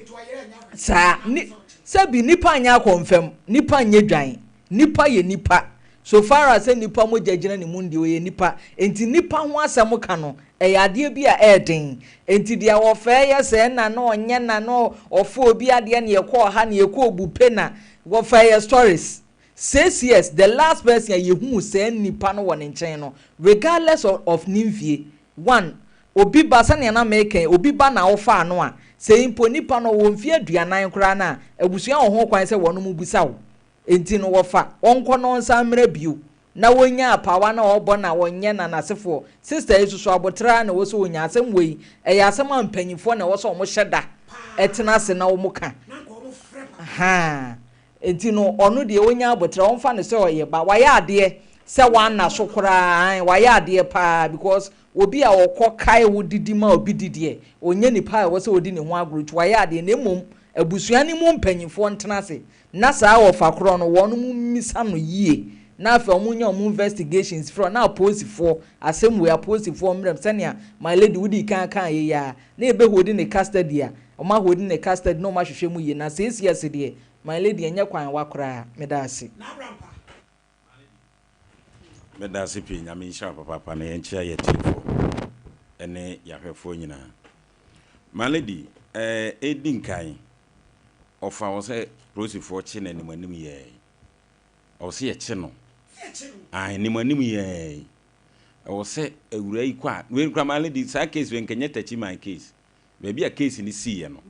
saa. Ni, sɛbi nnipa nyɛ akɔmfam, nnipa nyɛ dwan, nnipa yɛ nnipa. So far as sɛ nnipa mogya gyina ne mu no deɛ ɔyɛ nnipa. Enti nnipa ho asɛm ka no, Ɛyɛ adeɛ bi a ɛyɛ den. Enti deɛ wɔfɛɛ yɛ sɛɛ na na ɔnyɛ na na ɔfa obi adeɛ na yɛkɔɔ ha na yɛkɔɔ bupe na wɔfɛɛ yɛ stories. 6 years the last person a yɛhuu saa nipa no wɔ ne nkyɛn no regardless of of ne mfie one obi ba sɛnea na meka yi obi ba na wofaa no a sɛ mpo nipa no ɔwɔ mfie 40 koraa no a abusua wɔ ho kwan sɛ wɔnom bisa wo enti no wɔfa ɔnkɔ na ɔnsan mmra bio na wɔnya apaawa na ɔbɔ na wɔnyɛ na n'asefoɔ. Sister yi soso aboterɛ ara na ɛwɔ sɛ ɔnya. Asɛm wei, ɛyɛ asɛm a mpanyinfoɔ na ɛwɔ sɛ wɔhyɛ da tena ase na wɔka. Ahaa. Nti no, ɔno deɛ ɔnya aboterɛ, ɔmfa no sɛ ɔyɛ ba. Wayɛ adeɛ sɛ wanna so koraa, ae, wayɛ adeɛ paa because obi a ɔkɔ kae wo didi ma obi di deɛ, ɔnyɛ nipa a ɛwɔ sɛ ɔdi ne ho agorɔ nti wayɛ adeɛ. Na mmom, abusua no mu mpanyinfoɔ ntena ase Na saa ɔfa korɔ no wɔnom mmisa no yie na afei wɔn nyɛ wɔn investigations firi hɔ na apolisifoɔ asɛm wei apolisifoɔ mmrɛm sɛnea my lady wodii kan kaa yei ara na yɛbɛ holdi ne custody a wɔn aholdi ne custody na wɔn ahwehwɛ mu yie na seesei ase deɛ my lady ɛnyɛ kwan wa koraa meda ase. Meda ase pii, Nyame nhyira wo papaapa na yɛnkyea yɛn atiefoɔ ne yɛn ahwɛfoɔ nyinaa. My lady, eh, edi nkan, ɔfa wɔ sɛ polisifoɔ kye no anim anim yɛɛ. Ɛwɔ sɛ yɛkye no. Ah, anim anim yɛɛ. Ɛwɔ sɛ awura yi kɔ a, wei koraa my lady, saa case wei nka nyɛ Techiman case. Baabi a case no siiɛ no,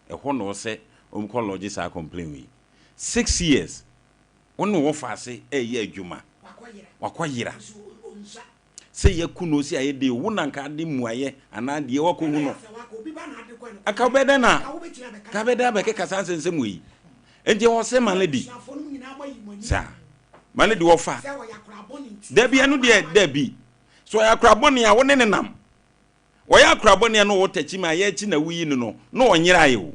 ɛhɔ na ɛwɔ sɛ wɔkɔ lodge saa complaint wei. 6 years, wo ne wo wɔfa ase ɛreyɛ adwuma. Wakɔyera. Sɛ yɛku no si ayɛ de wo na nka ade mmuayɛ anaa deɛ wakɔhu no. Aka wobɛyɛ dɛn na ka bɛyɛ dɛn abɛkeka saa nsɛnsɛm wei. Enti ɛwɔ sɛ my lady, saa my lady wɔfa. Dabi ɛno deɛ dabi. So ɔyɛ akora bɔne a wo ne ne nam. Wɔyɛ akora bɔne a na ɔwɔ takyi ma yɛakyi na woyi no no na ɔnyeraeɛ o.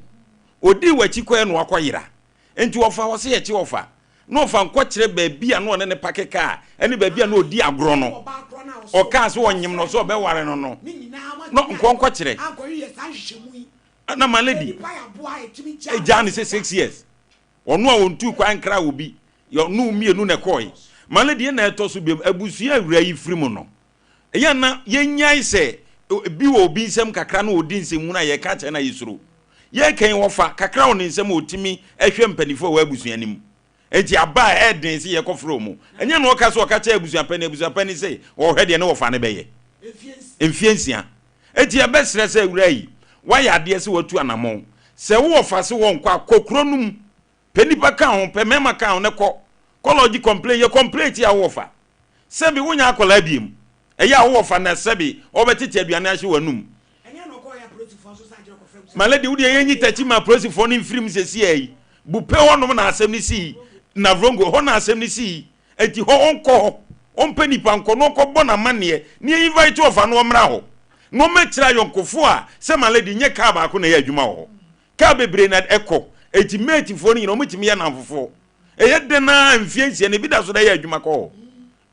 Ɔdii w'akyi kɔɛ na wakɔyera. Enti wɔfa wɔ sɛ yɛkye wɔfa. Na ɔfa nkɔkyerɛ baabi a na ɔne ne park kaa ɛne baabi a na ɔdi agorɔ no. Ɔkaa sɛ ɔnyem no sɛ ɔbɛware no no. Na nkɔ nkɔkyerɛ. Na my lady, ɛgyaa ne sɛ 6 years. Ɔno a ɔntuu kwan nkra wɔ bi. Ɔno mmienu na ɛkɔɔe. My lady, ɛna ɛtɔ so biom, abusua awura yi firi mu no. Ɛyɛ na yɛnyae sɛ bi wɔ obi nsɛm kakra na ɔdi nsɛmhunu a yɛka kyerɛ no a yɛsuro. Yɛka yi wɔfa kakra wɔ ne nsɛm a ɔtumi hwɛ mpanimfoɔ a ɛwɔ abusua no mu. Enti aba a ɛyɛ den sɛ yɛkɔfrɛ wɔn. Ɛnyɛ na ɔka sɛ ɔka kyerɛ abusuapanin, abusuapanin sɛ ɔhwɛ deɛ ne wɔfa no bɛyɛ. Mfie 6. Enti yɛbɛsrɛ sɛ awura yi, woayɛ adeɛ sɛ watu anammɔn. Sɛ wowɔ fa se wɔnkɔ a, kɔ kuro no mu. Pɛ nnipa ka ho, pɛ mmarima ka ho na kɔ. Kɔ lodge complain, yɛ complain tia wowɔ fa. Sɛbi wonya akwadaa biem. Ɛyɛ a wowɔ fa na sɛbi ɔbɛtete aduane ahyɛ w'anum. My lady, wo deɛ yɛnyi takyi ma apolisifoɔ no mfiri mu sɛsi yi. Bupe hɔnom na asɛm no sii. Navrongo hɔ na asɛm no sii. Enti hɔ ɔnkɔ hɔ. Ɔmpɛ nipa nkɔ na ɔnkɔbɔ n'amanneɛ na yɛ invite ɔfa no ɔmmra hɔ. Na ɔmmɛkyerɛ ayɔnkofoɔ a sɛ my lady nyɛ kaa baako na ɛyɛ adwuma wɔ hɔ. Kaa bebree na ɛkɔ. Enti matefoɔ no nyinaa wɔtumi yɛ nnamfofoɔ. Ɛyɛ dɛn ara mfie 6 no ebi da so da yɛ adwuma kɔ hɔ.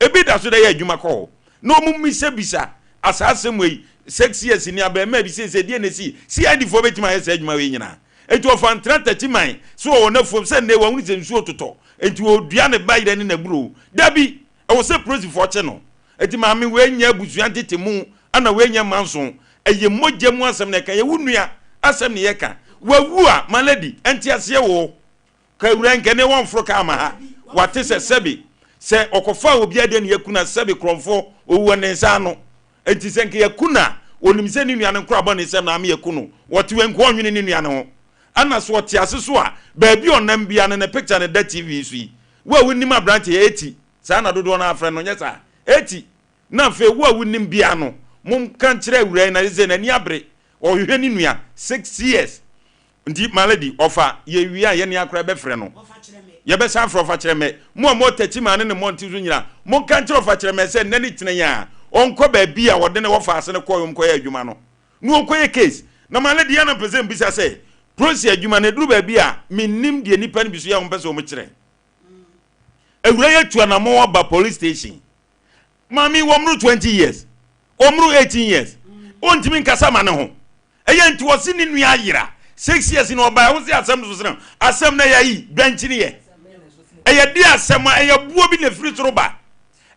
Ebi da so da yɛ adwuma kɔ hɔ. Na wɔn mmisabisa asa asɛm wei 6 years ni abɛɛmaa bi seesei deɛ na esi CID foɔ bɛtumi ayɛ saa adwuma wei nyinaa. Enti ɔfa ntena takyi man so wɔ wɔn afuom sɛ nnɛ wɔahunu sɛ nsuo totɔ. Enti wɔredua ne ba yerɛ ne n'aburoo. Dabi! Ɛwɔ sɛ polisifoɔ kye no. Enti maame wei nyɛ abusua ntete mu ɛna wei nyɛ manso. Ɛyɛ mogya mu asɛm na ɛka. Ɛyɛ wo nua asɛm na yɛka. Wawu a, my lady, ɛnteaseɛ wɔ hɔ. Ka awura nkɛ ne wɔmforo kaa ma ha. Wate sɛ sɛbe sɛ ɔkɔfaa obi adeɛ na yɛku no a sɛbe korɔmfoɔ owu wɔ ne nsa ano. Enti sɛ nka yɛku no a, ɔnim sɛ ne nua no nkorabɔ ne nsam na ama yɛku no. Ɔte wei nka ɔnwene ne nua no ho. Ɛna sɛ ɔte ase so a, baabi a ɔnam biara no ne picture no da TV so yi. Wo a wonim aberanteɛ yi, Eti, saa na dodoɔ no ara frɛ no, nyɛ saa? Eti, na afei wo a wonim biara no, monka nkyerɛ awuraa yi na sɛ n'ani abere, ɔhwehwɛ ne nua, 6 years. Nti my lady, ɔfa, yɛwie a yɛne akora bɛfrɛ no. Yɛbɛsan afrɛ ɔfa kyerɛ mɛ. Mo a mowɔ Takyimaa ne ne mmɔnten so nyinaa, monka nkyerɛ ɔfa kyerɛ mɛ sɛ nnɛ ne kyena yi a, ɔnkɔ baabi a ɔde ne wɔfa ase no kɔɔ ɔnkɔyɛ adwuma no, na ɔnkɔyɛ case. Na my lady, yɛ na mpɛ sɛ mbisa sɛ, polisi adwuma no, ɛduru baabi a, mennim deɛ nnipa no bi so yɛ a wɔmpɛ sɛ wɔkyerɛ. Awura yi atu anammɔn aba police station. Maame yi, wɔmmoro 20 years, wɔmmoro 18 years, ɔntumi nkasa ma ne ho. Ɛyɛ nti wɔse ne nua ayera 6 years na ɔbaeɛ wo se asɛm so sene asɛm na ɛyɛ ayi dwankyini yɛ ɛyɛ de asɛm a ɛyɛ boɔ bi na ɛfiri soro ba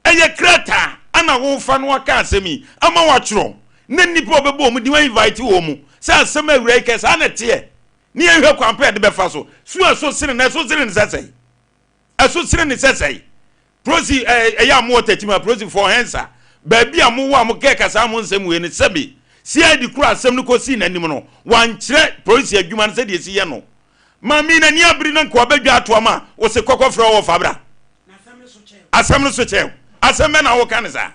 ɛyɛ krataa ana wofa no aka asɛm yi ama watwerɛ na nnipa a ɔbɛbɔ wɔn din wa invite wɔn mu sɛ asɛm awura yi kɛ saa na ɛteɛ ne yɛhwɛ kwan pɛ yɛde bɛfa so so ɛso sene na ɛso sene ne sɛsɛe ɛso sene ne sɛsɛe prosi ɛyɛ a mowɔ tɛkyim a prosifoɔ hɛnsa baabi a mowɔ a mokɛɛ kasa mo nsɛm wei no sɛbe CID koro asɛm no kɔsii n'anim no wankyerɛ polisi adwuma no sɛdeɛ ɛsi yɛ no maame n'ani abere na nka wabɛdwa ato ama wo se kɔkɔ frɛ wɔ fa bra asɛm no so kyɛw asɛm bɛ na woka ne saa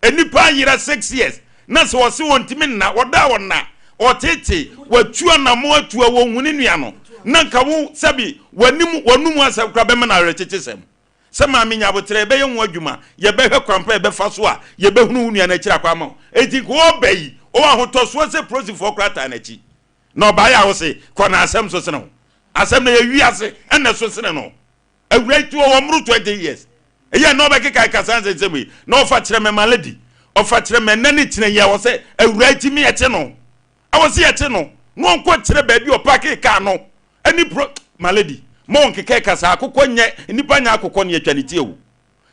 nnipa ayera 6 years na sɛ ɔse wɔntumi nna wɔda wɔnna ɔtete watu anamo atu a wɔnhu ne nua no na nka wo sɛbi w'anim w'anum asɛm kora bɛma no awerɛkyekye sɛm sɛ maame nya abotrɛ yɛbɛyɛ ho adwuma yɛbɛhwɛ kwan pa yɛbɛfa so a yɛbɛhunu wo nua no akyiri akɔ ama wo enti nka ɔba yi ɔwɔ ahotɔsoɔ sɛ polisifoɔ koraa taa n'akyi na ɔbaeɛ a wo se kɔ na asɛm so sene ho asɛm na yɛwi ase ɛna so sene no awura yi to ɔwɔ mmoro 20 years ɛyɛ na ɔbɛkeka kasa nsɛnsɛm yi na ɔfa kyerɛ mɛ my lady ɔfa kyerɛ mɛ nna ne kyerɛ yi a wɔ sɛ awura yi timi yɛkye no ɛwɔ sɛ yɛkye no na ɔnkɔ kyerɛ baabi ɔpark kaa no ɛne pro my lady ma ɔnkeka kasa akokɔ nyɛ nipa nyɛ akokɔ ne atwa ne tie o.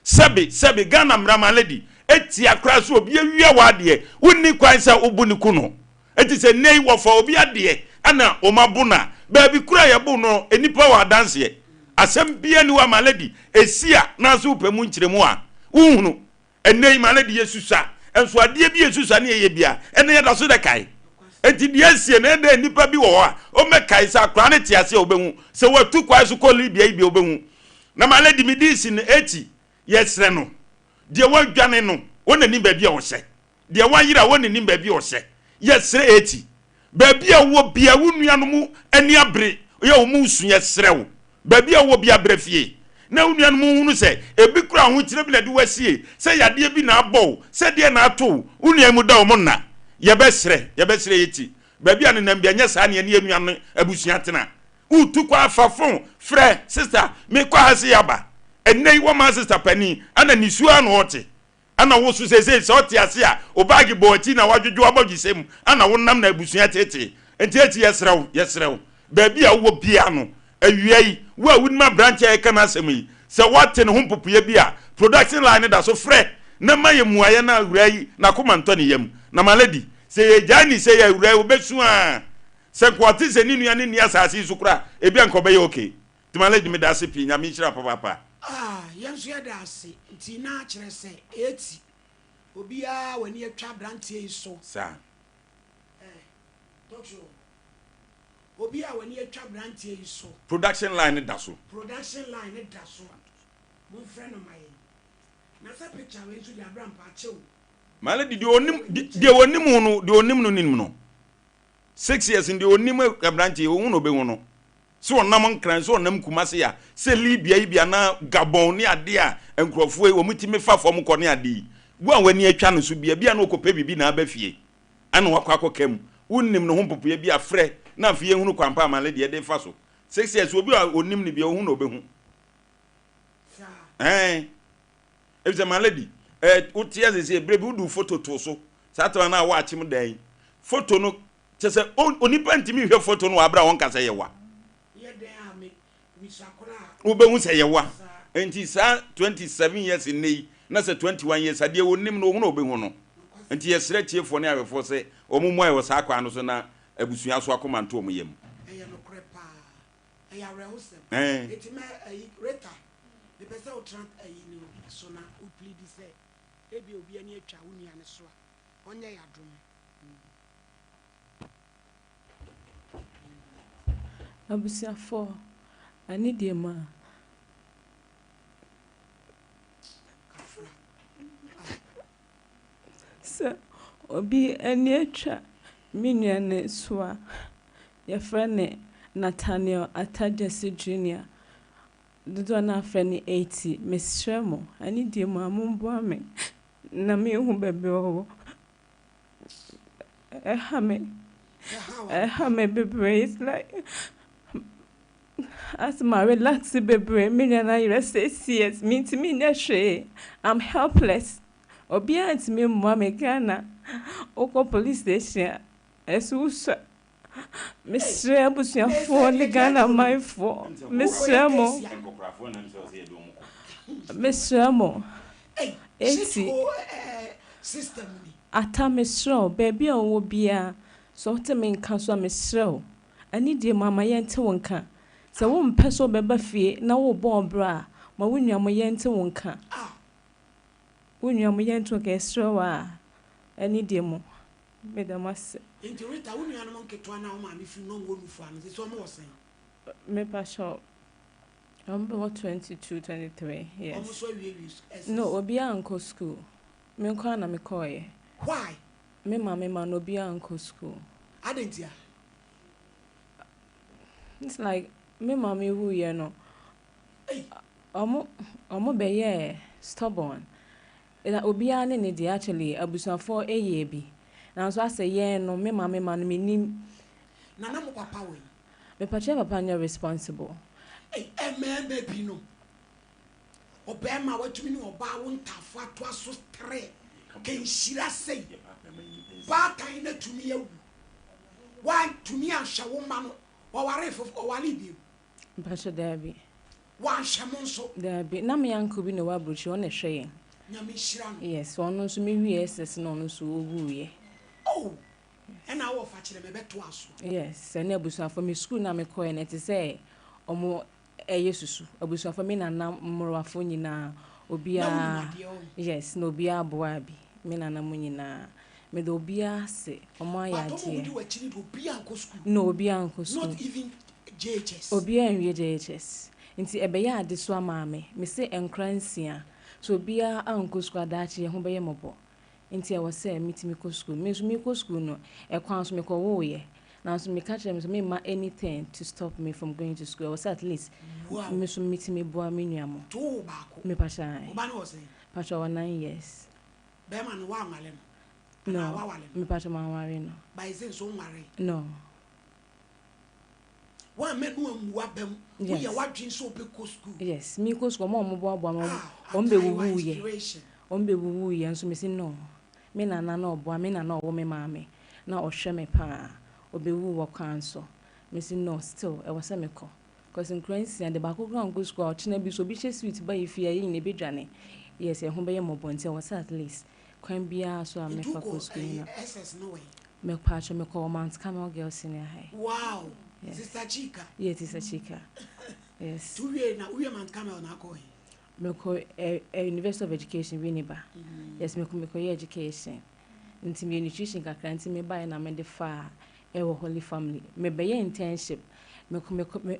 Sɛbi sɛbi Ghana mmara, my lady, etia koraa so obi awia w'adeɛ wonni kwan sɛ wobu ne ku no. Enti sɛ nnɛ yi wɔfa obi adeɛ ɛna wɔn abo no a, baabi koro a yɛbo no nnipa wɔ adanseɛ. Asɛm biara nni hɔ a Malady ɛsi a na ase wopɛ mu nkyerɛmu a, wonhunu. Ɛnnɛ yi Malady yɛsusua, nso adeɛ bi a yɛsusua ne yɛyɛ biara, ɛnnɛ yɛda so dɛkae. Enti deɛ asie no, ɛdɛn nnipa bi wɔ hɔ a wɔmmɛkae sɛ akwadaa no te ase a wɔbɛhu. Sɛ watu kwan so kɔ Libya yi bi a wɔbɛhu. Na Malady medi si no akyi, yɛsrɛ no, deɛ wadwane no, wɔn na nim baabi a ɔhyɛ. Deɛ wayera wɔ n'anim baabi a ɔhyɛ. Yɛsrɛ eti, baabi a wowɔ biara wo nuanom ani abere yɛ wɔn resu yɛsrɛ wo baabi a wowɔ biara bra fie na wo nuanom nhunu sɛ ebi koraa ahokyerɛ bi na ɛde wo asie, sɛ yadeɛ bi na abɔ wo, sɛ deɛ na ato wo, wo nua yi mu da wɔn nna. Yɛbɛsrɛ, yɛbɛsrɛ eti, baabi a nenam biara nyɛ saa na yɛne yɛn nua no abusua tena. Woretu kwan fa fon frɛ sista, mekɔ ha sei aba. Ɛnnɛ yi wɔmaa sista panin, ɛna nisuo ara na ɔrete. Ana wo so seesei sɛ ɔte ase a wo baage bɔ w'akyi na woadwodwo w'abɔdwesɛ mu ana wonam na abusua teetee nti eti yɛsrɛ wo yɛsrɛ wo baabi a wowɔ biara no awia yi wo a wonim aberanteɛ a yɛka n'asɛm yi sɛ woate ne ho mpopoeɛ bi a production line no da so frɛ na ma yɛ mmuaeɛ na awuraa yi n'akoma ntɔ ne yam na my lady sɛ yɛgyae ne sei a awuraa yi ɔbɛsu aa sɛ nka ɔte sɛ ne nua no nni asaase yi so koraa a ebia nka ɔbɛyɛ okay. Timale meda ase pii Nyame nhyira wo papaapa. Ah yɛn nso yɛda ase nti na kyerɛ sɛ eti obiara w'ani atwa abranteɛ yi so. Saa. Eh talk show obiara w'ani atwa abranteɛ yi so. Production line no da so. Production line no da so monfrɛ no ma yɛn na sɛ picture wei nso deɛ abra mpaakyɛw. Male deɛ onim deɛ onim no deɛ onim no nim no 6 years deɛ onim abranteɛ yi ohun na obehu no. Sɛ ɔnam Nkran, sɛ ɔnam Kumasi a, sɛ Libya yi bi anaa Gabon ne adeɛ a nkurɔfoɔ yi wɔtumi fa fam kɔ ne adeɛ yi, wo a w'ani atwa no so bi a, ebia na ɔkɔpɛ biribi na aba fie ɛna wakɔ akɔka mu. Wonnim ne ho mpopoeɛ bi a, frɛ na afei yɛnhunu kwan pa a Male deɛ de refa so. 6 years, obi a ɔnim no biara, ɔhu na ɔbɛhu. Ɛɛn. Efisɛ my lady, eh, wote ase sɛ berɛ bi wode wo foto too so, saa tɛm no a woakyem dan yi, foto no Kyerɛ sɛ onipa ntumi nhwɛ foto no wɔ abere a ɔnka sɛ yɛ wa. Wobɛhu sɛ yɛ wa. Nti saa 27 years nnɛ yi na sɛ 21 years adeɛ ɔnim no ɔhunu a ɔbɛhu no. Nti yɛsrɛ atiefoɔ ne ahwɛfoɔ sɛ wɔn mmoa yɛ wɔ saa kwan no so na abusua so akoma nto wɔn yam. Ɛyɛ nokorɛ paa. Ɛyɛ awerɛhosɛm. Ɛɛ. Enti mɛ ayi Rita, mepɛ sɛ wotena ayi no so na wo pleadi sɛ ebia obi ani atwa wo nua no so a, ɔnyɛ yɛ adom. Abusuafoɔ, anidie mu a. Sɛ obi ani atwa me nua no so a, yɛfrɛ no Nathaniel Atta-Gyasi Junior. Dodoɔ no ara frɛ no Eti. Mesrɛ mo, anidie mu a, momboa me na menhu baabi a ɔwɔ. Ɛha me, ɛha me bebree. It's like as ma relax bebree. Me nua no ayerɛ 6 years. Mentumi nyɛ hwee. I'm helpless. Obiara ntumi mmoa me. Ghana, wokɔ police station a, ɛso wosua. Mesrɛ abusuafoɔ ne Ghana manfoɔ. Mesrɛ mo. Mesrɛ mo. Eti. Ata mesrɛ wo, baabi a wowɔ biara, sɛ wote me nka so a, mesrɛ wo, anidie mu ama yɛnte wo nka. Sɛ wompɛ sɛ wobɛba fie na worebɔ wo bra a, ma wo nua mo yɛnte wo nka. Wo nua mo yɛnte wo nka, yɛsrɛ wo a, anidie mu. Meda mo ase. Nti Rita, wo nuanom nketewa no a wo maame firi mu na wɔwɔ nufu ano, seesei wɔwɔ sɛn? Mepa kyɛw, wɔn bɛwɔ 22, 23 years. Wɔn nso awiewie SS? No, obiara ankɔ school. Me nko ara na mekɔeɛ. Why? Me maame ma no obiara ankɔ school. Adɛn ntia? It's like me maame wuiɛ no, ɔmo ɔmo bɛyɛɛ stubborn. Na obiara ne ne deɛ actually abusuafoɔ yɛɛ bi. Nanso asɛ yɛn no, me maame ma no mennim. Na na mo papa wɔ he? Mepakyɛ papa nyɛ responsible. Ei, mmarima bi no, ɔbarima a watumi ne ɔbaa wo ntaafo atoa so tre kɛnhyira sei, baatan no atumi awu, wantumi anhwɛ wo mma no, ɔwaree foforɔ, ɔwaree bio? Mpakyɛ daabi. Wanhwɛ mo nso? Daabi, na me uncle bi na ɛwɔ aburokyire, ɔno na ɛhwɛ yɛn. Nyame nhyira no. Yes, ɔno nso me wie SS na ɔno nso ɔwuiɛ. Oh! Ɛna wo wɔfa kyerɛ me bɛtoa so. Yes, ɛne abusuafoɔ me school na mekɔɛ no ɛte sɛ ɔmo ɛyɛ susu. Abusuafoɔ me nana mmorowafoɔ nyinaa Na wonim obiara adeɛ ɔho. yes na obiara boa bi me nana mu nyinaa. Meda obiara ase ɔmo ayɛ But ɔmo a adeɛ. wodi w'akyi no de obiara nkɔ school. No obiara nkɔ school. Not even JHS. Obiara nwie JHS. Nti ɛbɛyɛ adesoa maa me. Mese nkora 6 so obiara ankɔ school adaakye yɛn ho bɛyɛ mmɔbɔ. Nti ɛwɔ sɛ metumi kɔ school. Me nso mekɔ school no ɛkwan so mekɔwooyɛ. Nanso meka kyerɛ me sɛ memma anything to stop me from going to school. Ɛwɔ sɛ at least me nso metumi boa me nua mo. To wo baako. Mepakyɛ Wo ba no wɔ sɛn? Pakyɛ ɔwɔ 9 years. Bɛrima no woanwale no? No. Anaa woawale no? Mepakyɛ manware no. By sɛ nso nware. No. Woammɛ no ammu aba mu. Yes. Woyɛ w'adwene sɛ wobɛkɔ school. Yes, mekɔ school ɔmo a ɔmo boaboa me Ah, ɔmo Ataa, you are bɛwuwuiɛ. inspiration. Ɔmo bɛwuwuiɛ nso mesi no. Me nana na ɔboa me nana ɔwɔ me maame na ɔhwɛ me paa. Ɔbɛwu wɔ kwan so. Mesi no still ɛwɔ sɛ mekɔ. Cause nkura 6 de baako koraa nkɔ school a ɔkyena bi so obi hyɛ suit ba yɛ fie a yɛn nyinaa ebɛdwane. Yes, ɛho bɛyɛ mmɔbɔ nti ɛwɔ sɛ at least kwan biara so a Nti mefa kɔ wokɔ school no. SS no wɔ he? Mepatwa mekɔ Mount Carmel Girls Senior High. Wow. Yes. Sister Chika. Yeah, Sister Chika. Yes. Nti wowie na wowie Mount Carmel na akɔ he? Mekɔ University of Education Winneba. Yes, mekɔ mekɔyɛ education. Nti meyɛ nutrition kakra nti mebaeɛ na mede faa ɛwɔ Holy Family. Mebɛyɛ internship. Mekɔ mekɔ me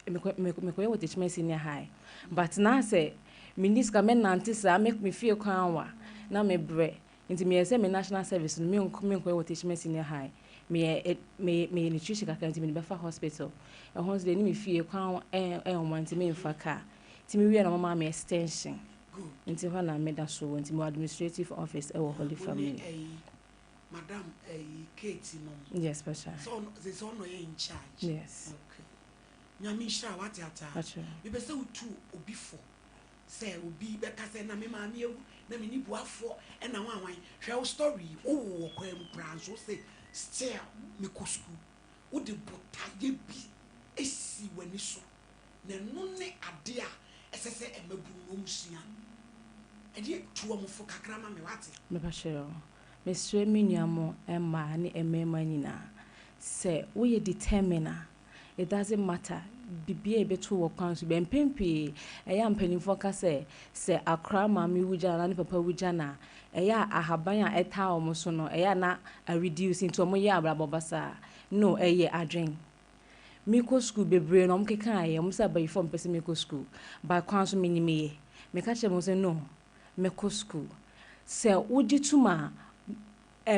mekɔ mekɔ mekɔyɛ wɔ Techiman Senior High. But na sɛ menni sika mɛnante saa me me fie kwan wa na mebrɛ. Nti meyɛ sɛ me national service no menkɔ menkɔyɛ wɔ Techiman Senior High. Meyɛ meyɛ meyɛ nutrition kakra nti mede bɛfa hospital. Ɛhɔ nso deɛ ne me fie kwan ɛnwa nti memfa car. Nti mewie na wɔmaa me extension. Good. Nti hɔ na meda so wɔ nti mewɔ administrative office ɛwɔ Holy Wo ne Family. ɛyi Madam ɛyi Kate nom. Yes, Pastor. Sɛ ɔno sɛ sɛ ɔno yɛ in charge. Yes. Okay. Nyame nhyira wo ate ataa. Pastor. Mepɛ sɛ wotu obi fo sɛ obi bɛka sɛ na me maame awu na me ni boafoɔ ɛna wanwan hwɛ wo story yi wowo wɔ kwan mu koraa nso wo sɛ still mekɔ school wode botaeɛ bi esi w'ani so na ɛno ne ade a ɛsɛ sɛ ɛmabunu no ɔmu sua ɛdeɛ tu ɔmo fo kakra ma me wate. Mepakyɛ wo. Mesrɛ me nua mo mmaa ne mmarima nyinaa sɛ woyɛ determined a it doesn't matter biribiara a ɛbɛto wɔ kwan so bɛ mpɛn pii ɛyɛ a mpanimfoɔ ka sɛ sɛ akora maame wu gya anaa ne papa wu gya no a ɛyɛ a ahaban a ɛtaa wɔn so no ɛyɛ a na a reduce nti wɔn yɛ abrabɔ basaa no ɛyɛ adwen. Mekɔ school bebree na wɔn kekaeɛ wɔn sɛ abayifoɔ mpɛ sɛ mekɔ school but kwan so menim yɛ meka kyerɛ wɔn sɛ no mɛkɔ school sɛ wogye tum a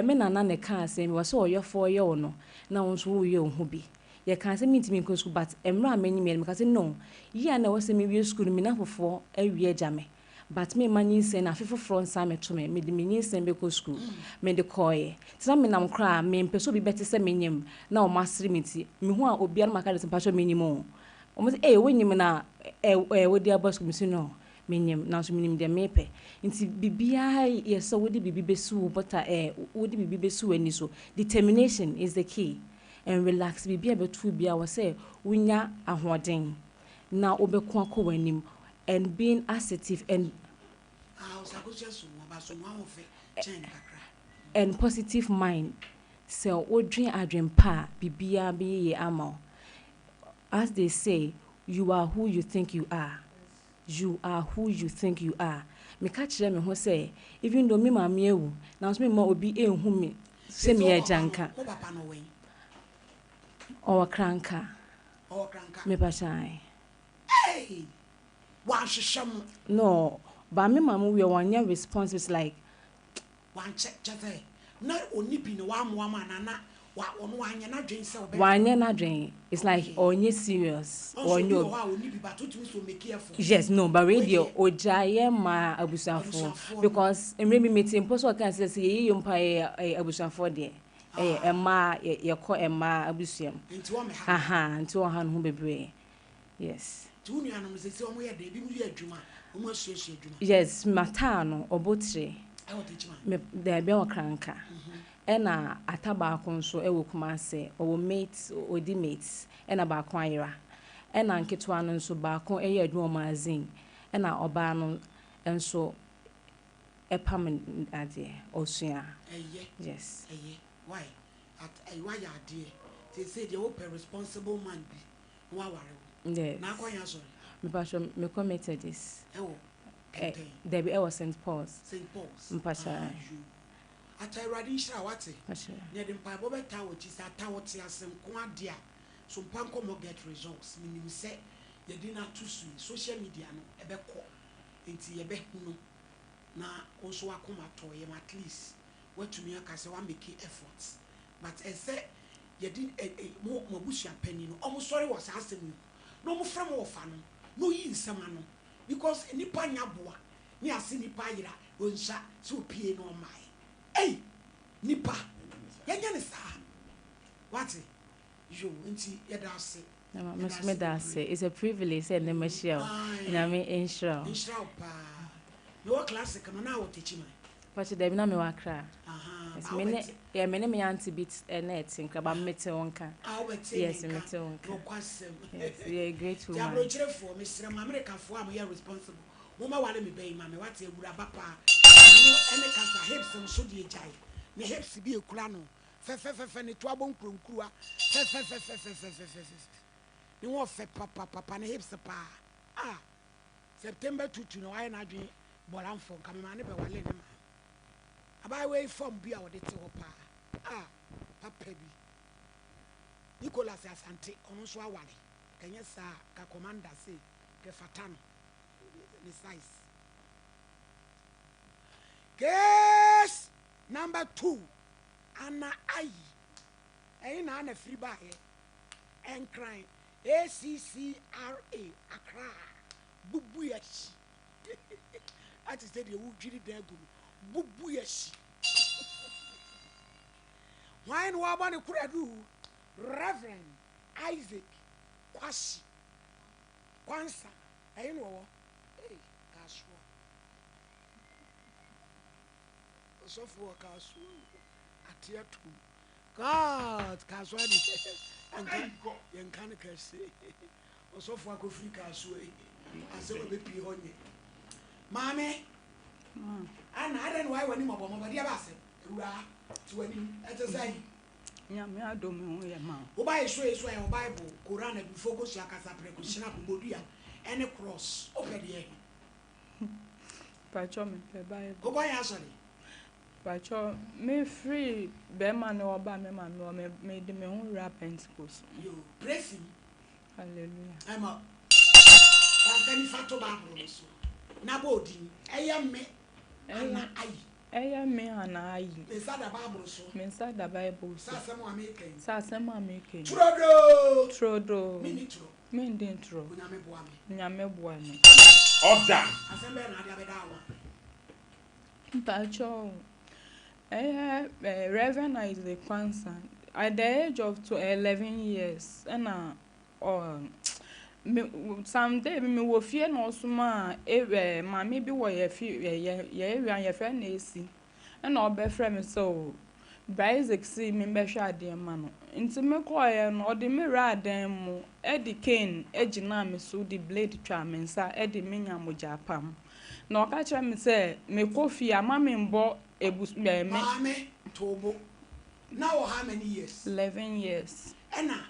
me nana ne kaa sɛ wɔ sɛ ɔyɛfoɔ yɛ wo no na wo nso woyɛ wo ho bi yɛkaa sɛ mentumi nkɔ school but mmerɛ a m'anim yɛ no meka sɛ no yi a na ɛwɔ sɛ mewie school no me nafofoɔ awie agya me but memma nyinsɛn na afe foforɔ nsa mɛto me mede me nyinsɛn bɛkɔ school mede kɔɔeɛ nti na menam koraa mempɛ sɛ obi bɛte sɛ menyim na ɔmo asere me nti mehu a obiara no maka de sɛ mpakyɛ menyim o ɔmo sɛ ee wonyim na ɛ ɛ wode aba school mesi no menyim nanso menim deɛ mepɛ nti biribiara yɛ sɛ wode biribi bɛsi wo bɔta ɛ wode biribi bɛsi w'ani so determination is the key and relax biribi a bɛto biara wɔ sɛ wonya ahoɔden na wobɛko akɔ w'anim and being assertive and Ah, ɔsakosua so mu ɔba so mu ahoɔfɛ kyɛn kakra. and positive mind sɛ wodwen adwen pa a biribiara bɛyɛ yie ama wo as they say you are who you think you are you are who you think you are meka kyerɛ me ho sɛ even though me maame awu nanso memma obi enhu me sɛ meyɛ agyanka. Mo papa no wɛn? Ɔwɔ kranka. Ɔwɔ kranka. Mepakyɛw. Hey! Wanhwehwɛ mo. No, but me maame wie wɔnyɛ responsible like Wankyɛ kyɛ sɛ na oni bi na wammoa mo anaa na wa ɔno wanyɛ n'adwene sɛ ɔbɛ. Wanyɛ n'adwene it's like ɔnyɛ serious. Ɔnso obi ɔnyɛ wɔ hɔ a oni bi but wotumi sɛ ɔmake effort. Yes, no, but wei Wei deɛ deɛ- ogyaeɛ ma abusuafoɔ Abusuafoɔ no. because mmerɛ bi mete mpo sɛ ɔka sɛ sɛ yɛyɛ yɛ mpa yɛ ɛyɛ abusuafoɔ deɛ ɛyɛ mmaa yɛkɔ mmaa abusua mu. Nti wɔn ha. Aha, nti wɔn ha no ho bebree, yes. Nti wo nuanom sɛ sɛ wɔn yɛ dɛ ebi mu yɛ adwuma wɔn asuasua adwuma. Yes, mataa no ɔbɔ tire. Ɛwɔ Techiman. Me daabi ɛwɔ Kranka ɛna ata baako nso ɛwɔ Kumase ɔwɔ mate ɔdi mate ɛna baako ayera ɛna nketewa no nso baako ɛyɛ adwuma wɔ magazine ɛna ɔbaa no nso ɛpam adeɛ ɔsua. Ɛyɛ. Yes. Ɛyɛ why. At ɛyi wayɛ adeɛ. Seesei deɛ wopɛ responsible man bi na waware wo. Yes. Na akɔ yɛn asɔre? Mepakyɛ mekɔ Methodist. Ɛwɔ Ɛ Kɛntɛn? dabi ɛwɔ St Paul's. St Paul's. Mpakyɛ. Ah yoo. Ata Awurade nhyira wo wate. Mpakyɛ. Na yɛde mpaebɔ bɛtaa w'akyi sɛ ata wote ase nko adeɛ a so mpa nkɔmmɔ get results. Menim sɛ yɛde no ato so yi social media no ɛbɛkɔ nti yɛbɛhunu na wo nso w'akoma atɔ yam at least woatumi aka sɛ wa make effort but ɛsɛ yɛde ɛ ɛ mo mo abusua panin no ɔmo sɔre wɔ saa asɛm yi ho na ɔmo frɛ mo wɔfa no na oyi nsɛm ano because nipa nya boa ne ase nipa ayera onsa sɛ opie na ɔmae ei nipa yɛnyɛ ne saa wate yoo nti yɛda ase Mama, me yɛda nso ase meda ase. bebree It's a privilege sɛ nnɛ mahyia wo. ae Nyame nhyira wo. nhyira wo paa mewɔ classic no na wɔ Techiman. Pakyɛ dabi na mewɔ Accra. Ahaa, Yes, ba me ne wobɛte. yeah, me ne me auntie bi t- na ɛte nkra, but mete wo nka. Ah, wobɛte me Yes, nka. mete wo nka. Nokwasɛm. Yes, you're a great Nti woman. aburokyerefoɔ, mesrɛ mo, Amerikafoɔ a moyɛ responsible, mommɛware me ba yi ma me, wate, awuraba paa. N'ano ne kasa, hips nso deɛ gyae. Ne hips bi ekura no fɛfɛfɛfɛ, ne to abɔ nkuronkuruwa fɛfɛfɛfɛfɛfɛfɛfɛfɛ. Ne ho ɔfɛ papapapa, ne hips paa. Ah, September tutu na wayɛ n'adwene bɔlamfo, nka memaa no bɛwale ne maame. Abaayewa yi fam bi a ɔde te hɔ paa. Ah, papa bi. Nicholas Asante, ɔno nso aware. Kɛnyɛ saa a, ka commander sei, kɛfata no, ne size. Case number 2, Anna Ayi. Ɛhe na Anna firi baeɛ? Nkran, ACCRA, Accra. Bubu akyi. Ate sɛ deɛ wodwiri dan agu no. Bubu akyi. Hwan na wabɔ ne koradu? Reverend Isaac Kwasi Kwansa. Ɛhe na ɔwɔ? Ei, Kasoa. Ɔsɔfo wɔ Kasoa o. Ate atom. God, Kasoa de yɛnka yɛnka no kɛse. Ɔsɔfo akɔfiri Kasoa yi. Asɛm a ɛbɛpie hɔ nyɛ. Maame, Anna, adɛn na wayɛ w'anim mmɔbɔmmɔbɔ? Deɛ ba asɛm? Awuraa, te w'anim. Ɛte sɛn? Nyame adom me ho yɛ ma wo. Wo ba Yeshua Yesu ayɛ wo Bible, Koran, Abibifo kosua kasa prɛko, Schnapp, bodua, ɛne cross. Wopɛ deɛ he? Pakyɛ me pɛ Bible. Wokɔ he asɔre? Pakyɛ me firi bɛɛma no hɔ ba me maame hɔ me me de me ho wura Pentecost mu. Yoo, praise him. Hallelujah. Ɛma fa nsa nifa to Bible no so na bɔ odin. Ɛyɛ me ana ayi. Ɛyɛ me ana ayi. Me nsa da Bible so. Me nsa da Bible so. Sɛ asɛm a meka yi. Sɛ asɛm a meka yi. Turodoo. Turodoo. Menni turo. Mendi ntoro. Onyame boa me. Onyame boa me. Ɔda. Asɛm bɛn na ade abɛda wo Mpakyɛ o, ɛyɛ eh, Reverend Isaac Kwansa. At the age of 11 years, ɛna ɔ me some day bi mewɔ fie na ɔsoma a eh, maame bi wɔ yɛ fi yɛ yɛ area yɛfrɛ no Esi. Ɛna ɔbɛfrɛ me sɛ o, Bra Isaac si me mbɛhwɛ adeɛ ma no. Nti mekɔɔeɛ no, ɔde me wuraa dan mu ɛde cane gyinaa me so de blade twaa me nsa ɛde me nya mogya apam. Na ɔka kyerɛ me sɛ mekɔ fie a ma membɔ ebus ɛɛ me. Maame Tobo, na wɔ how many years? 11 years. Ɛna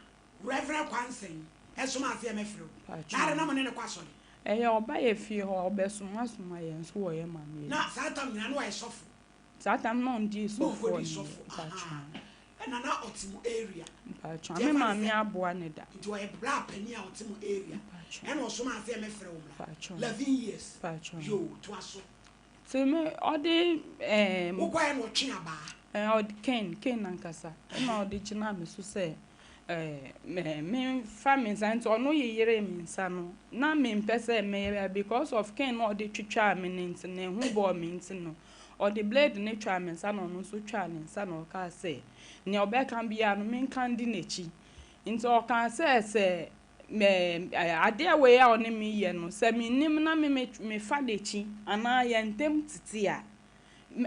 Reverend Kwansɛn ɛsomaa sɛ yɛmɛfrɛ wo. Na adɛn na Pakyɛw. mo ne no kɔ asɔre? Ɛyɛ ɔba yɛ fie hɔ a ɔbɛsomasoma yɛn nso wɔ yɛ maame Na anim. saa tam nyinaa na wayɛ sɔfo? Saa tam na ɔndii Na sɔfoɔ ɔnkɔdii no sɔfo, yɛ. Pakyɛw. ahaa. Ɛna na ɔte mo area. Mpakyɛw, Nti me ɛfa ne maame sɛ, aboa ne da. nti ɔyɛ bra panin a ɔte mo area. Mpakyɛw. Ɛna ɔsomaa sɛ yɛmɛfrɛ wo mmra. Mpakyɛw. 11 years. Mpakyɛw. Yoo, toa so. Nti me ɔde ɛɛm. Wokɔɛ na ɔtwe abaa? Ɛɛ ɔde cane, cane ankasa ɛna ɔde gyinaa me so sɛ ɛɛ mɛ memfa me nsa nti ɔno yeyeree me nsa no na mempɛ sɛ mɛyɛ because of cane na ɔde twitwaa me no nti ne ho bɔɔ me nti no ɔde blade no twaa me nsa na ɔno nso twaa ne nsa na ɔkaa sɛ nea ɔbɛka biara no menka ndi n'akyi nti ɔkaa sɛ sɛ mɛ adeɛ wei a ɔne me yɛ no sɛ mennim na me mefa n'akyi anaa yɛn ntam tete a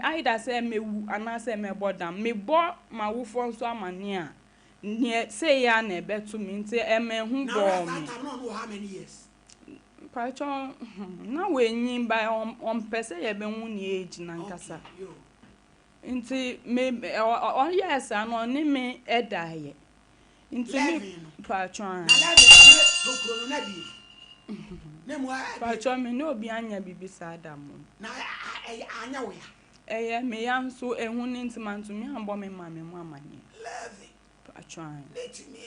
either sɛ mɛwu anaasɛ mɛbɔ dam mebɔ m'awofoɔ nso amanneɛ a neɛ sei a na ɛbɛto me nti ɛma ɛho Na bɔɔ wura saa me. tam na ɔno wɔ how many years? Mpakyɛ na wanyin ba ɔmpɛ sɛ yɛbɛhu ne age nankasa. Okay, yo. Nti me ɔyɛɛ saa no ɔne me daeɛ. Nti me paatwɔ a. Na eleven ne tokuro no na bie. Na mu a. Paatwɔ me ne obi anyɛ biribi saa da mo. Na anyɛ wo ya. Ɛyɛ me ya nso ehu no nti mantumi ambɔ me maame mo amaneɛ. Eleven. Paatwɔ ae. Na etumi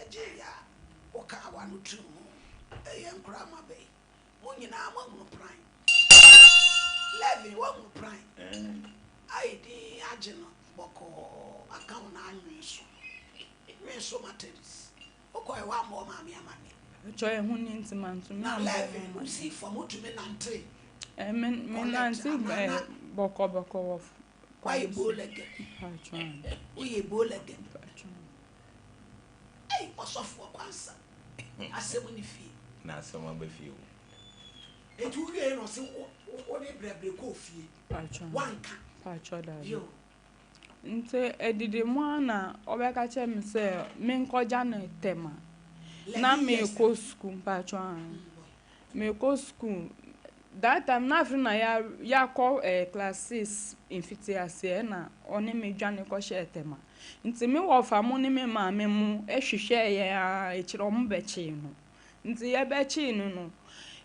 gye ya wokaa w'ano tiri ho ɛyɛ nkoraa ma bɛyi. Mo nyinaa moahunu pran. Levin, woahunu pran? Ayɛ dinn agye no bɔkɔɔ aka wo nan nwen so. Nwen so Matadis. Wokɔɛ woammɔ wo maame amanneɛ. Pakyɛ ehu no nti mantumi Na ammɔ ho Levin, amanneɛ. wosii fam, wotumi nantee Eh, me kɔ me left nante anaa eh, na bɔkɔ bɔkɔ wɔ f- woayɛ kwan so. bowlegged? Pakyɛ ae. Woyɛ bowlegged? Pakyɛ ae. Ei, ɔsɔfoɔ Kwansa, asɛm nni fie. Na asɛm aba fie o. Enti wo wiee no ɔse wo wo de brɛbrɛ kɔɔ fie Paatwɔ woanka paatwɔ daabi. Yo. Nti ɛdidi mu ara na ɔbɛka kyerɛ me sɛ menkɔgya no Tema. Na 11 years meekɔ sukuu mpaatwɔ aa. Meekɔ sukuu that time na afei na ya yakɔ eh, class 6 mfitiaseɛ ɛna ɔne me dwane kɔhyɛɛ Tema. Nti me wɔfa mo ne me maame mo hwehwɛɛ yɛn ara akyire ɔmo bɛkyee no. Nti yɛbɛkyee no no,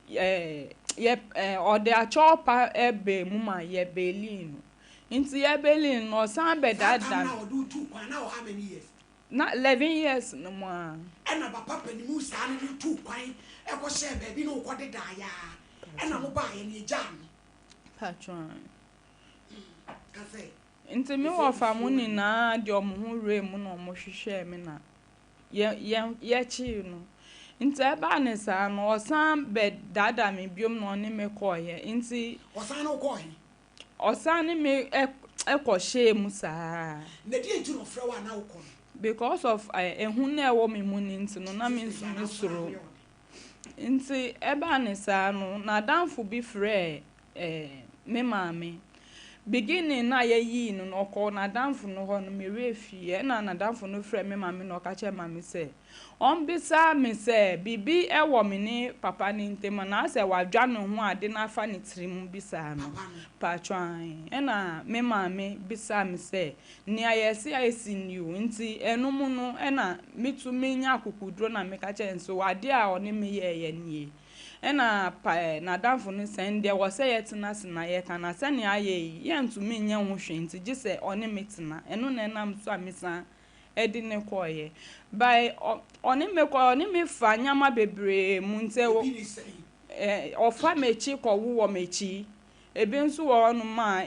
yɛ yɛ ɔde akyɛwpa baa mu ma yɛbeelii no. Nti yɛbeelii no no, ɔsan Saa tam bɛdaadaa no me. a ɔde wo tuu kwan na wɔ how many years? Na 11 years no mu ara. Ɛna papa panimu saa no de wo tuu kwan kɔ hyɛɛ baabi ne wo kɔ dedaeɛ ara ɛna mo baeɛ no yɛgyaa no. Paatwoo ae. Ka sɛ. Nti me wɔfa mo nyinaa de wɔn ho wuraa mu na wɔhwehwɛɛ me na yɛ yɛ yɛkyee no. Nti ɛbaa no saa no, ɔsan bɛdaadaa me biom na ɔne me kɔeɛ. Nti. Ɔsan ne wo kɔɔ he? Ɔsan ne me kɔhyɛɛ mu saa. Na deɛ nti na ɔfrɛ wo a na wokɔ no? Because of ehu no a ɛwɔ me mu no nti no, na me nso Sister, mesuro. Nti ɛbaa no saa no, n'adamfo bi frɛɛ me maame. Beginning no a yɛyii no no, ɔkɔɔ n'adamfo no hɔ no, me werɛ fiiɛ. Ɛna n'adamfo no frɛɛ me maame na ɔka kyerɛɛ maame sɛ, ɔmmisa me sɛ biribi wɔ me ne papa no ntam anaasɛ wadwa ne ho ade no afa ne tirim bi saa no. Paatwɔ ae. Ɛna me maame bisaa me sɛ, nea yɛse asi ni o. Nti ɛno mu no, ɛna metumi nya akokoduro na meka kyerɛɛ no sɛ, adeɛ a ɔne me yɛeɛ nie. Ɛna pa ɛ, n'adamfo no sɛ, Ɛndeɛ wɔ sɛ yɛtena ase na yɛka, na sɛnea ayɛ yi, yɛntumi nyɛ ho hwee nti gye sɛ ɔne me tena. Ɛno na ɛnam so a mesan de no kɔeɛ. By ɔ, ɔne me kɔ, ɔne me fa nneɛma bebree mu nti ɛwɔ, Ebi ne sɛn? ɛ, ɔfa m'akyi kɔwo wɔ m'akyi. Ebi nso wɔ hɔnom a,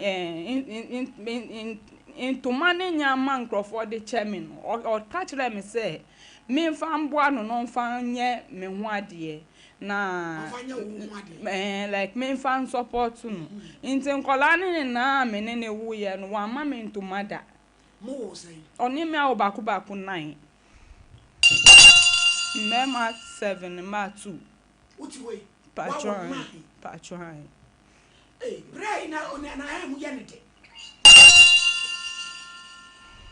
ntoma ne nneɛma a nkurɔfoɔ de kyɛ me no, ɔka kyerɛɛ me sɛ memfa mmoa no na ɔmfa nyɛ me ho adeɛ. Na Ɔmfa nyɛ wo ho adeɛ? ɛɛ, like memfa nsɔpɔto no. Nti nkwadaa no nyinaa a me ne no woeɛ no, wamma me ntoma da. Mowoo sɛn? Ɔne me awo baako baako nine. Mmarima seven, mmaa two. Wote hɔ yi, woawo mma ahe? Paatwɔ ae. Ei, berɛ yi na na na mu yɛ ne dɛ.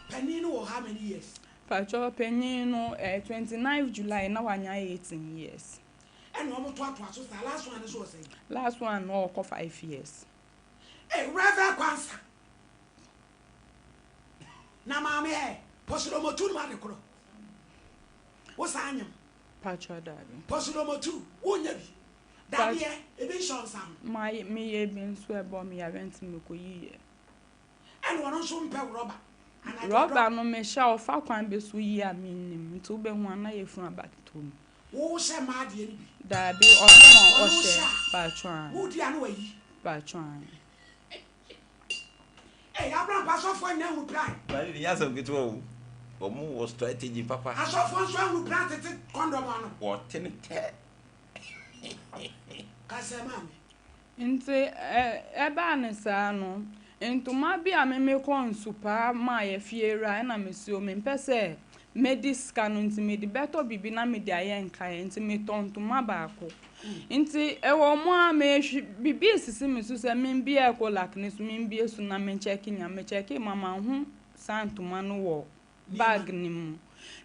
Panin no wɔ how many years? Paatwɔ panin no eh, 29 July na wanya 18 years. Ɛna wɔn toatoa so saa, last one no nso wɔ sɛn? Last one no ɔkɔ 5 years. Ei, Rev. Kwansa. Na maame ɛ, pɔsoromotu no ade korɔ. Wo saa nyem. Paatwɔ daabi. Pɔsoromotu, wonyɛ bi. Dadeɛ, ebi nhyɛ wo nsa ho. Mayɛ, meyɛ bi nso ɛbɔ me yareɛ nti mekɔ yiiɛ. Ɛna ɔno nso mpɛ rɔba anaa deɛ ɔdɔ. Rɔba no mehyɛ a ɔfa kwan bi so yi a mennim nti wobɛhu a na yafunu aba ketewa mu. Wo hyɛ mmaa deɛ no bi? Daabi ɔno na Ɔno ɔhyɛ, hyɛ a, paatwɔ aane. wodi a na wayi? Paatwɔ aane. Ei Abraham asɔfoɔ nyinaa hu plan. Mali de nyɛ asɛm ketewa o. Wɔn wɔ strategy papa. Asɔfoɔ nso ahunu plan tete kɔndɔm ano. Wɔte no tɛ. Kasa ma me. Nti ɛbaa no saa no, ntoma bi a me mekɔɔ Nsupaa maa yɛ fiewura ɛna mese o mempɛ sɛ mɛdi sika no nti mede bɛtɔ biribi na mede ayɛ nkaeɛ nti metɔɔ ntoma baako. Nti ɛwɔ mu a mehwe biribi resisi me so sɛ membue Ecolac no so membue so na menkyɛke nea mekyɛkee ma manho saa ntoma no wɔ bag no mu.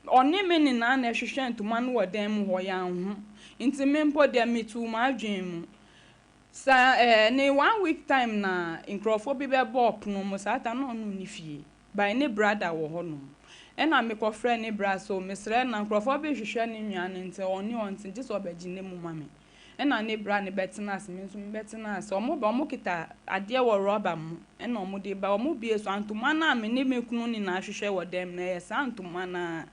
Ɔne me nyinaa na ɛhwehwɛ ntoma no wɔ dan mu hɔ, yɛanhu. Nti me mpo deɛ metuu m'adwene mu. Sa eh, ne one week time na nkurɔfoɔ bi bɛbɔɔ pono mu, saa time na ɔno nni fie, by ne brother wɔ hɔnom. Ɛna mekɔfrɛɛ ne bra sɛ o mesrɛ na nkurɔfoɔ bi rehwehwɛ ne nua no nti ɔne ɔnte gye sɛ ɔbɛgye ne mu ma me. Ɛna ne bra no bɛtena ase, me nso mebɛtena ase. Wɔn ba, wɔkita adeɛ wɔ rɔba mu ɛna wɔde ba. Wɔbue so a, ntoma no a me ne me kunu nyinaa hwehwɛ wɔ dan mu no, ɛyɛ saa ntoma no ara.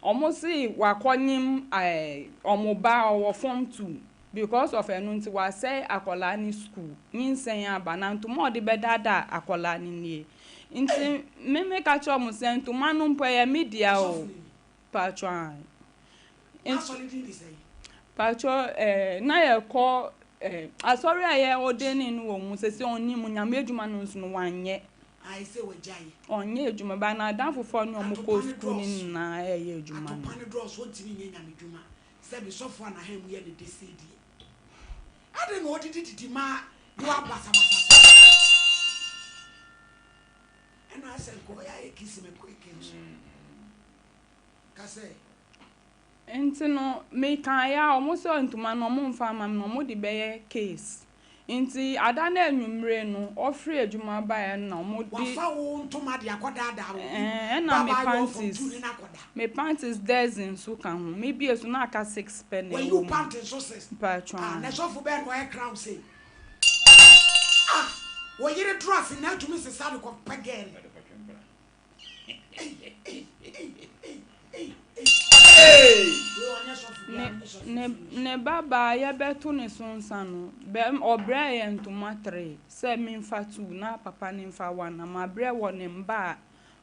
Wɔse wakɔnyem eh, wɔn ba, ɔwɔ form two. Because of ɛno nti wasɛe akwadaa no school, nyinsɛn aba, na ntoma a ɔde bɛdaadaa akwadaa no nie. Nti me meka kyerɛ wɔn sɛ ntoma no mpo ɛyɛ me dea o. Paatwɔ ae. N'asɔre din de sɛn? Paatwɔ eh, na yɛkɔ eh, asɔre a yɛ ordaining no wɔ mu, sɛsɛ ɔnni mu, nyame adwuma no nso no wanyɛ. Ae sɛ wagyae. Ɔnyɛ adwuma, but n'adamfofoɔ ne wɔn kɔɔ Atopa no sukuu no dɔɔso. nyinaa ɛyɛ adwuma no. Atopa no dɔɔso, ɔntumi nyɛ nyame dwuma. Sɛ me sɔfo a n'ahan mu yɛ ne dɛ sei deɛ, adɛn na ɔdidi didi ma yoa basabasa saa? Ɛna asɛ nka ɔyɛ ayɛ kisi me kweke nso. Ka sɛ. Nti no mekaeɛ a ɔmo sɛ ntoma no ɔmo nfa mma me na ɔmo de bɛyɛ case. Nti ada no anwummere no ɔfiri adwuma baeɛ no na ɔmo de. Wafa wo ntoma de akɔdaadaa obi Ɛɛ ɛna me babaayewa ɔfam panties tu ne no akɔda. me panties dozen nso ka ho. Me bue so na aka six pɛ na Wayi ɛwɔ wo mu. panty nso six. Mpaatwɔ Ah na aane. sɔfo bɛn na ɔyɛ crown sei? Ah wo yere drɔs nyinaa tumi sesa de kɔ pɛ girl. Ne ne ne babaa yɛbɛto ne so nsa no, bɛm ɔbrɛɛ yɛn ntoma tree sɛ memfa two na papa no mfa one na mabrɛ wɔ ne mma a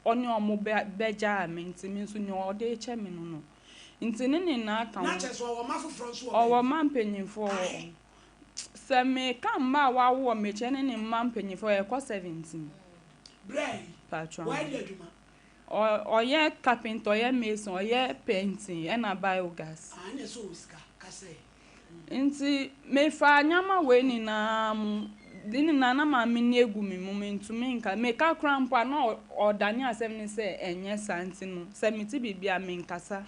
ɔne wɔn bɛ bɛgyaa me nti me nso nea ɔde rekyɛ me no no. Nti ne nyinaa ka Na ho. kyerɛ sɛ ɔwɔ mma foforɔ nso wɔ Ɔwɔ baabi? mma mpanyinfoɔ wɔ Ahe? hɔ. Sɛ meka mma a wawo wɔ mekyɛ ne ne mma mpanyinfoɔ ɛkɔ 17. Berɛ yi, Paatwɔ. wayɛ de adwuma? Ɔ ɔyɛ carpenter, ɔyɛ mason, ɔyɛ painting ɛna biogas. Ah, ɛna ɛsɛ ɔwɔ sika, ka sɛ. Nti mefaa nneɛma wei nyinaa mu, ne nyinaa na maame no agu me mu, mentumi nka. Meka koraa mpo a na ɔdane asɛm no sɛ ɛnyɛ saa nti no, sɛ mete biribi a menkasa.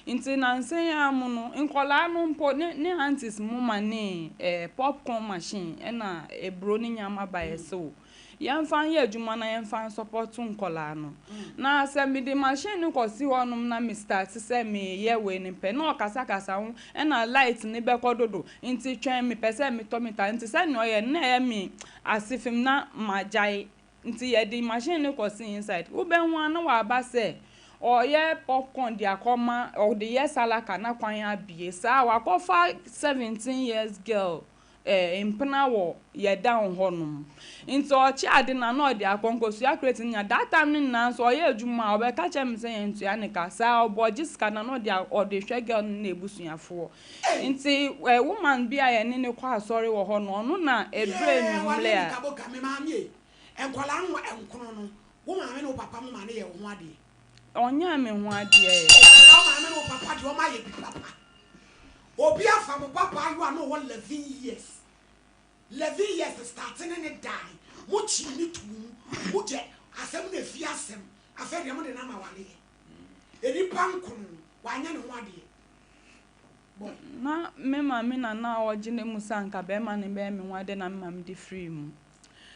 Nti nansa yi ara mu no, nkwadaa no mpo, ne ne aunties mo ma ne eh, popcorn machine ɛna aburo ne nneɛma baeɛ so. Yɛmfa nyɛ adwuma na yɛmfa nsɔpɔto nkwadaa no. Na sɛ mede machine no kɔsi hɔnom na me start sɛ meyɛ wei no pɛ na ɔkasakasa ho ɛna light no bɛkɔ dodo nti twɛn mepɛ sɛ metɔ meter nti sɛnea ɔyɛ no na ɛyɛ me ase fam na magyae nti yɛde machine no kɔsi inside wobɛhu a na waba sɛ ɔyɛ popcorn de akɔma ɔde yɛ salaka na kwan abie saa wakɔfa 17 years girl eh, mpena wɔ yɛ down hɔnom nti ɔkye ade na na ɔde akɔ nkosua crate no nya that time no nyinaa nso ɔyɛ adwuma a ɔbɛka kyerɛ me sɛ yɛntua ne ka saa ɔbɔ gye sika na na ɔde ɔde hwɛ girl no na ebusuafoɔ nti ɛ woman bi a yɛne ne kɔ asɔre wɔ hɔ no ɔno na ebere Yeah, wale nwummerɛ ni a kaboka me maame e. Nkwadaa no nkono no, wo maame ne wo papa mo ma ne yɛ wo ho adeɛ. Ɔnyɛɛ me ho adeɛ yɛ. Na wo maame ne wo papa deɛ ɔmo ayɛ bi papa. Obi afa mo ba baayewa a na ɔwɔ 11 years. 11 years start ne ne die. Mo kyii ne tuu mu. Mo gye asɛm na efi asɛm. Afei deɛ mo de no ama waleɛ. Enipa nkono no, wanyɛ ne ho adeɛ. Boy. Na me maame na na ɔgyina mu sɛ anka bɛrima no bɛyɛ me ho adeɛ na me maame de firi mu.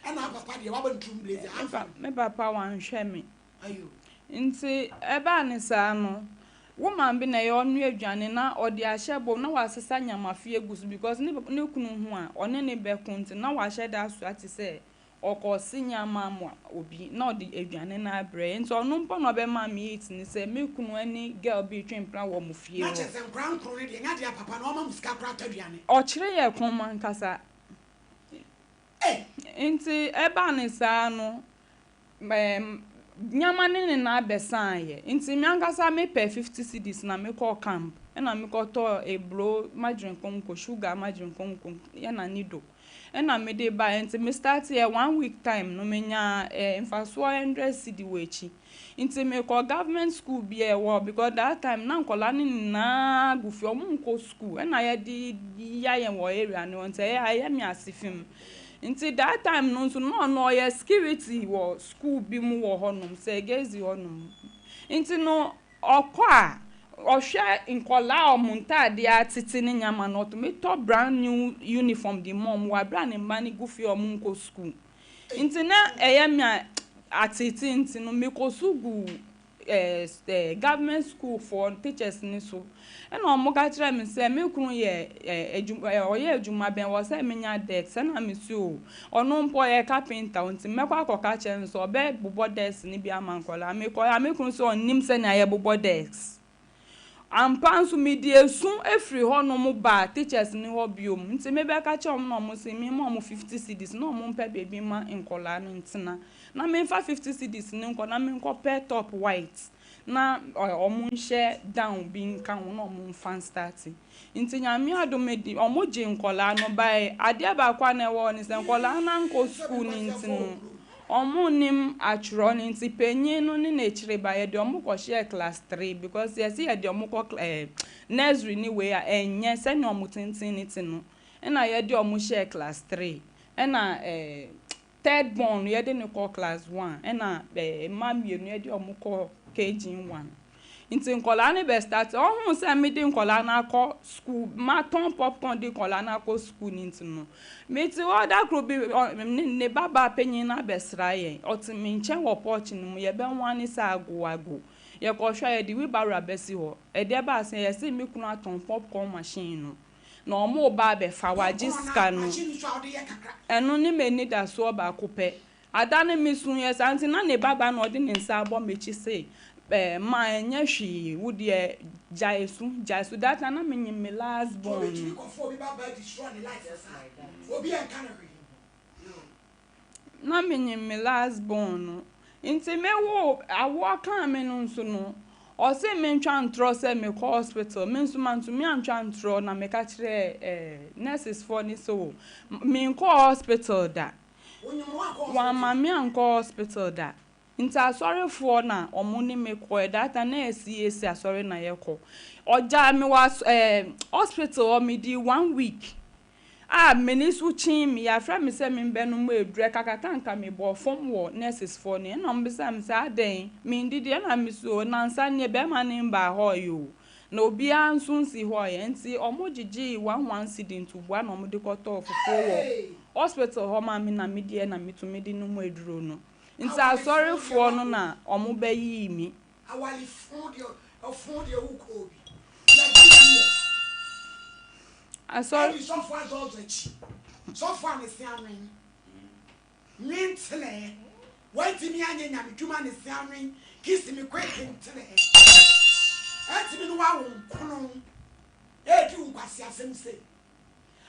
Ɛna papa deɛ wabɔ ne turum blazer amfa no. Me papa wanhwɛ me. Ayo. Nti ɛbaa ne saa no, woman bi na ɛyɛ ɔnoa aduane na ɔde ahyɛ bom na wasesa nyamafe agu so because ne ne kunu ho a ɔne ne bɛko nti na wahyɛ da asoa te sɛ ɔkɔsi nyama ama obi na ɔde aduane no abrɛ nti ɔno mpo na ɔbɛma me eat ne sɛ me kunu ne girl bi retwe mpena wɔ mo fie Na hɔ. kyerɛ sɛ nkwadaa nkron no deɛ nyɛ adeɛ a papa no ɔma mo sika koraa tɔ aduane. Ɔkyerɛ yɛ kɔn ankasa. Ei! Nti ɛbaa ne saa no, nyama ne nyinaa bɛsaeɛ. Nti me ankasa mepɛ 50 cedis na mekɔɔ camp ɛna mekɔtɔɔ eburo margarine konko, sugar margarine konko ɛna nido. Ɛna mede baeɛ nti me start yɛ one week time no menya mfasoɔ 100 cedi wɔ akyi. Nti mekɔ government school bi a ɛwɔ hɔ because that time na nkɔlaa no nyinaa gu fie ɔmo nkɔ school ɛna yɛde ya yɛn wɔ area no hɔ nti ɛyɛ ɛyɛ me ase fam. Nti that time no nso na ɔno ɔyɛ security wɔ school bi mu wɔ hɔnom sɛ Gezi hɔnom. Nti no ɔkɔ a Ɔhwɛ nkwadaa a wɔn ntaadeɛ atete ne nneɛma no, ɔtumi tɔ brand new uniform de ma wɔn wɔ abere a ne mma no gu fie a wɔnkɔ sukuu. Nti na ɛyɛ me a atete nti no, mekɔ guu government school foɔ teachers no so. Ɛna wɔn ka kyerɛ me sɛ me kunu yɛ adwuma ɔyɛ adwuma bɛn wɔ sɛ menya desk. Ɛna me se o, ɔno mpo ɔyɛ carpenter nti mɛkɔ akɔka kyerɛ no sɛ ɔbɛbobɔ desk no bi ama nkwadaa. Mekɔɛ a me kunu sɛ ɔnnim sɛnea yɛbobɔ desk. Ampa nso mede esu efiri hɔnom baa teachers no hɔ biom. Nti mebɛka kyerɛ wɔn na wɔn se mema wɔn 50 cedis na wɔn mpɛ beebi ma nkwadaa no ntena. Na memfa 50 cedis no nkɔ na menkɔpɛ top white na wɔn nhyɛ down bi nka ho na wɔn mfa nstart. Nti Nyame adom edi wɔn gye nkwadaa no bae. Adeɛ baako a na ɛwɔ hɔ ne sɛ nkwadaa no ankɔ school ne nti no, wɔn nim atwerɛ no nti panyin no ne n'akyire ba yɛde wɔn kɔhyɛɛ class 3 because yɛsi yɛde wɔn kɔ nursery ne wei a ɛnyɛ sɛnea wɔn tenten ne ti no, ɛna yɛde wɔn hyɛɛ class 3, ɛna third born no yɛde no kɔ class 1, ɛna mmaa mmienu yɛde wɔn kɔ KG 1. Nti nkwadaa no bɛ start ɔhun sɛ mede nkwadaa no akɔ school, matɔn popcorn de nkwadaa no akɔ school ne nti no, mete hɔ da koro bi ne ne babaa panyin no abɛsra yɛn. Ɔte me nkyɛn wɔ porch no mu, yɛbɛnwa ne sɛ ago ago. Yɛkɔhwɛ a yɛde wheelbarrow abɛsi hɔ. Ɛdeɛ baa sɛ yɛsɛ me kunu atɔn popcorn machine no na ɔmo ba abɛfa wagye sika no. Machine so a wode yɛ kakra. Ɛno ne m'ani da soɔ baako pɛ. Ada no me sun yɛ saa nti na ne baba na ɔde ne nsa abɔ m'akyi se ma ɛnyɛ hwee, wo deɛ gyae so, gyae so. That time na menyim me last born Obi tumi no. kɔfo obi ba ba destroy ne life saa, obi ɛnka no hwee. Na menyim me last born no nti mewo awoɔ kaa me no nso no, ɔse mentwa ntorɔ sɛ mekɔ hospital. Me nso mantumi antwa ntorɔ na meka kyerɛ nurses foɔ ne sɛ o menkɔ hospital da. Wonyim wakɔ. Wamma me ankɔ hospital da. Nti asɔrefoɔ na ɔmo ne me kɔɛ. That time na yɛ CAC asɔre na yɛkɔ. Ɔgyaa me wɔ hospital hɔ, medi one week a m'ani so kyen me. Yɛafrɛ me sɛ membɛnom aduru kakaka nka mebɔ fam wɔ nurses foɔ no, ɛna ɔmo bisa me sɛ adɛn mendidi, ɛna me so nansa neɛ bɛrima ne mbaa hɔ yi o na obiara nso nsi hɔ yɛ. Nti ɔmo gyegyee 1 1 cedi ntoboa na ɔmo de kɔtɔɔ fufuo wɔ hospital hɔ ma me na me deɛ na metumi de nom aduro no. Nti asɔrefoɔ no na ɔmo bɛyii mi. Awale fun deɛ, ɔfun deɛ, wokɔ obi yɛgye years. Asɔre Ɛdi sɔfo azɔzɔ akyi, sɔfo a ne se anwen nwen ntelɛɛ wantumi anyɛ Nyame dwuma, ne se anwen kisi me kweke ntelɛɛ ɛntumi no wawo nkono ɛdi wo nkwasi asɛm sei.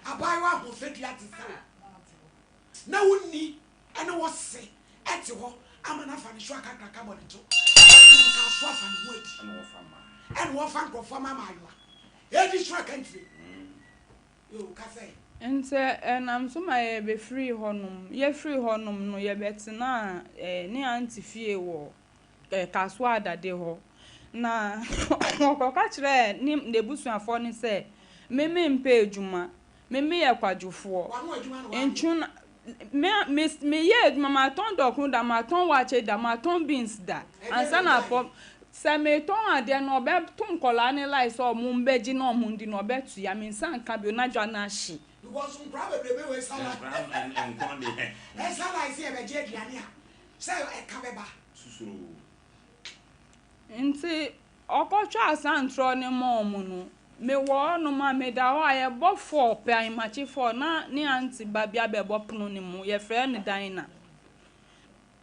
Abaayewa ahoɔfɛdua te sɛ wo na wonni ɛne wo se ɛte hɔ ama no afa ne so akakraka bɔ ne to ɛnam ka so afa ne ho adi ɛne wɔfa nkurɔfoɔ ma amaayewa ɛdi so akantire yo kasa yi. Nti ɛnam so ma yɛbɛfiri hɔnom. Yɛfiri hɔnom no, yɛbɛtena ne aunty fie wɔ Kasoa Adade hɔ. Na wɔkɔka kyerɛɛ ne n'abusuafoɔ no sɛ me mempɛ adwuma, me meyɛ kwadwofoɔ. Wano adwuma no wayɛ. Ntwo na me me meyɛ adwuma, matɔn dɔkono da, matɔn waakye da, matɔn beans da ansa na pɔ sɛ metɔn adeɛ no, ɔbɛto nkɔlaa ne line sɛ ɔmo mbɛgye na ɔmo ndi na ɔbɛtua me nsa nka bio na dwa no ahye. Because nkora bebrebe wɔ ɛsa line. Nkɔn deɛ. Ɛsa line sɛ yɛbɛgye aduane a sɛ ɛka bɛba. Susuro. Nti ɔkɔtwa asantorɔ ne ma ɔmo no, mewɔ hɔnom a meda hɔ a yɛbɔ 4 pɛ, ahemakye 4, na ne aunty ba bi abɛbɔ pono ne mu. Yɛfrɛ no Dina.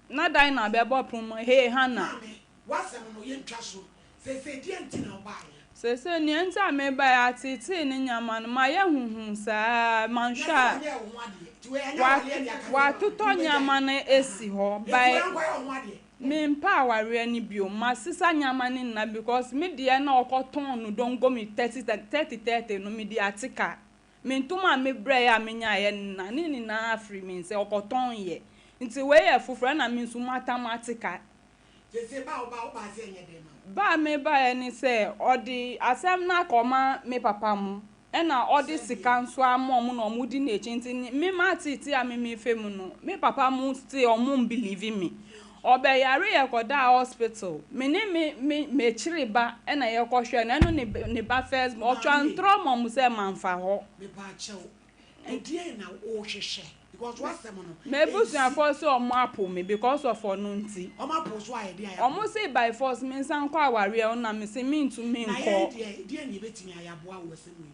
Na Dina bɛbɔ pono mu, "Hey, Hannah." Maame, w'asɛm no yɛntwa so. Seesei deɛ nti na wobaeɛ? Seesei nea nti a mebaeɛ, atetee ne nyama no mayɛ huhu saa manhwɛ a na sɛ wɔnyɛɛ wo ho adeɛ nti wei ɛnyɛ awareɛ de aka. Watotɔ nyama no esi hɔ nti by woankɔyɛ wo ho adeɛ. Mempɛ awareɛ no bio. Masesa nyama no nyinaa because me deɛ na ɔkɔtɔn no dongomi 30 30 30 no, mede ate ka me ntoma a mebrɛeɛ a menyaeɛ no na ne nyinaa afiri me nsɛ ɔkɔtɔn yɛ. Nti wei yɛ foforɔ ɛna me nso matam ate ka. Seesei ba a woba, wobaa sɛ ɛnyɛ dɛn ma wo? Ba a mebaeɛ ne sɛ ɔde asɛm no akɔma me papa mu, ɛna ɔde sika nso ama ɔmo na ɔmo di n'akyi. Nti me ma tete a me mefe mu no, me papa mu te ɔmo mbelieve me. Ɔbɛyare yɛ kɔdaa hospital. Me ne me me m'akyiri ba na yɛkɔhwɛɛ no, ɛno ne ne ba first born. Ɔtwa Maame. ntorɔ ma wɔn sɛ mamfa hɔ. Mepaakyɛw, ɛdeɛn na wohwehwɛ? Because w'asɛm no, ɛnsi. M'abusuafoɔ se wɔn apo me because of ɔno nti. Wɔn apo wo so ayɛ deɛn a yɛapo Wɔn wo? se by force mensan nkɔ awareɛ hɔ na mese mentumi Na yɛn nkɔ. deɛ, deɛn na yɛbɛtumi ayɛ aboa wo wɔ asɛm wei mu?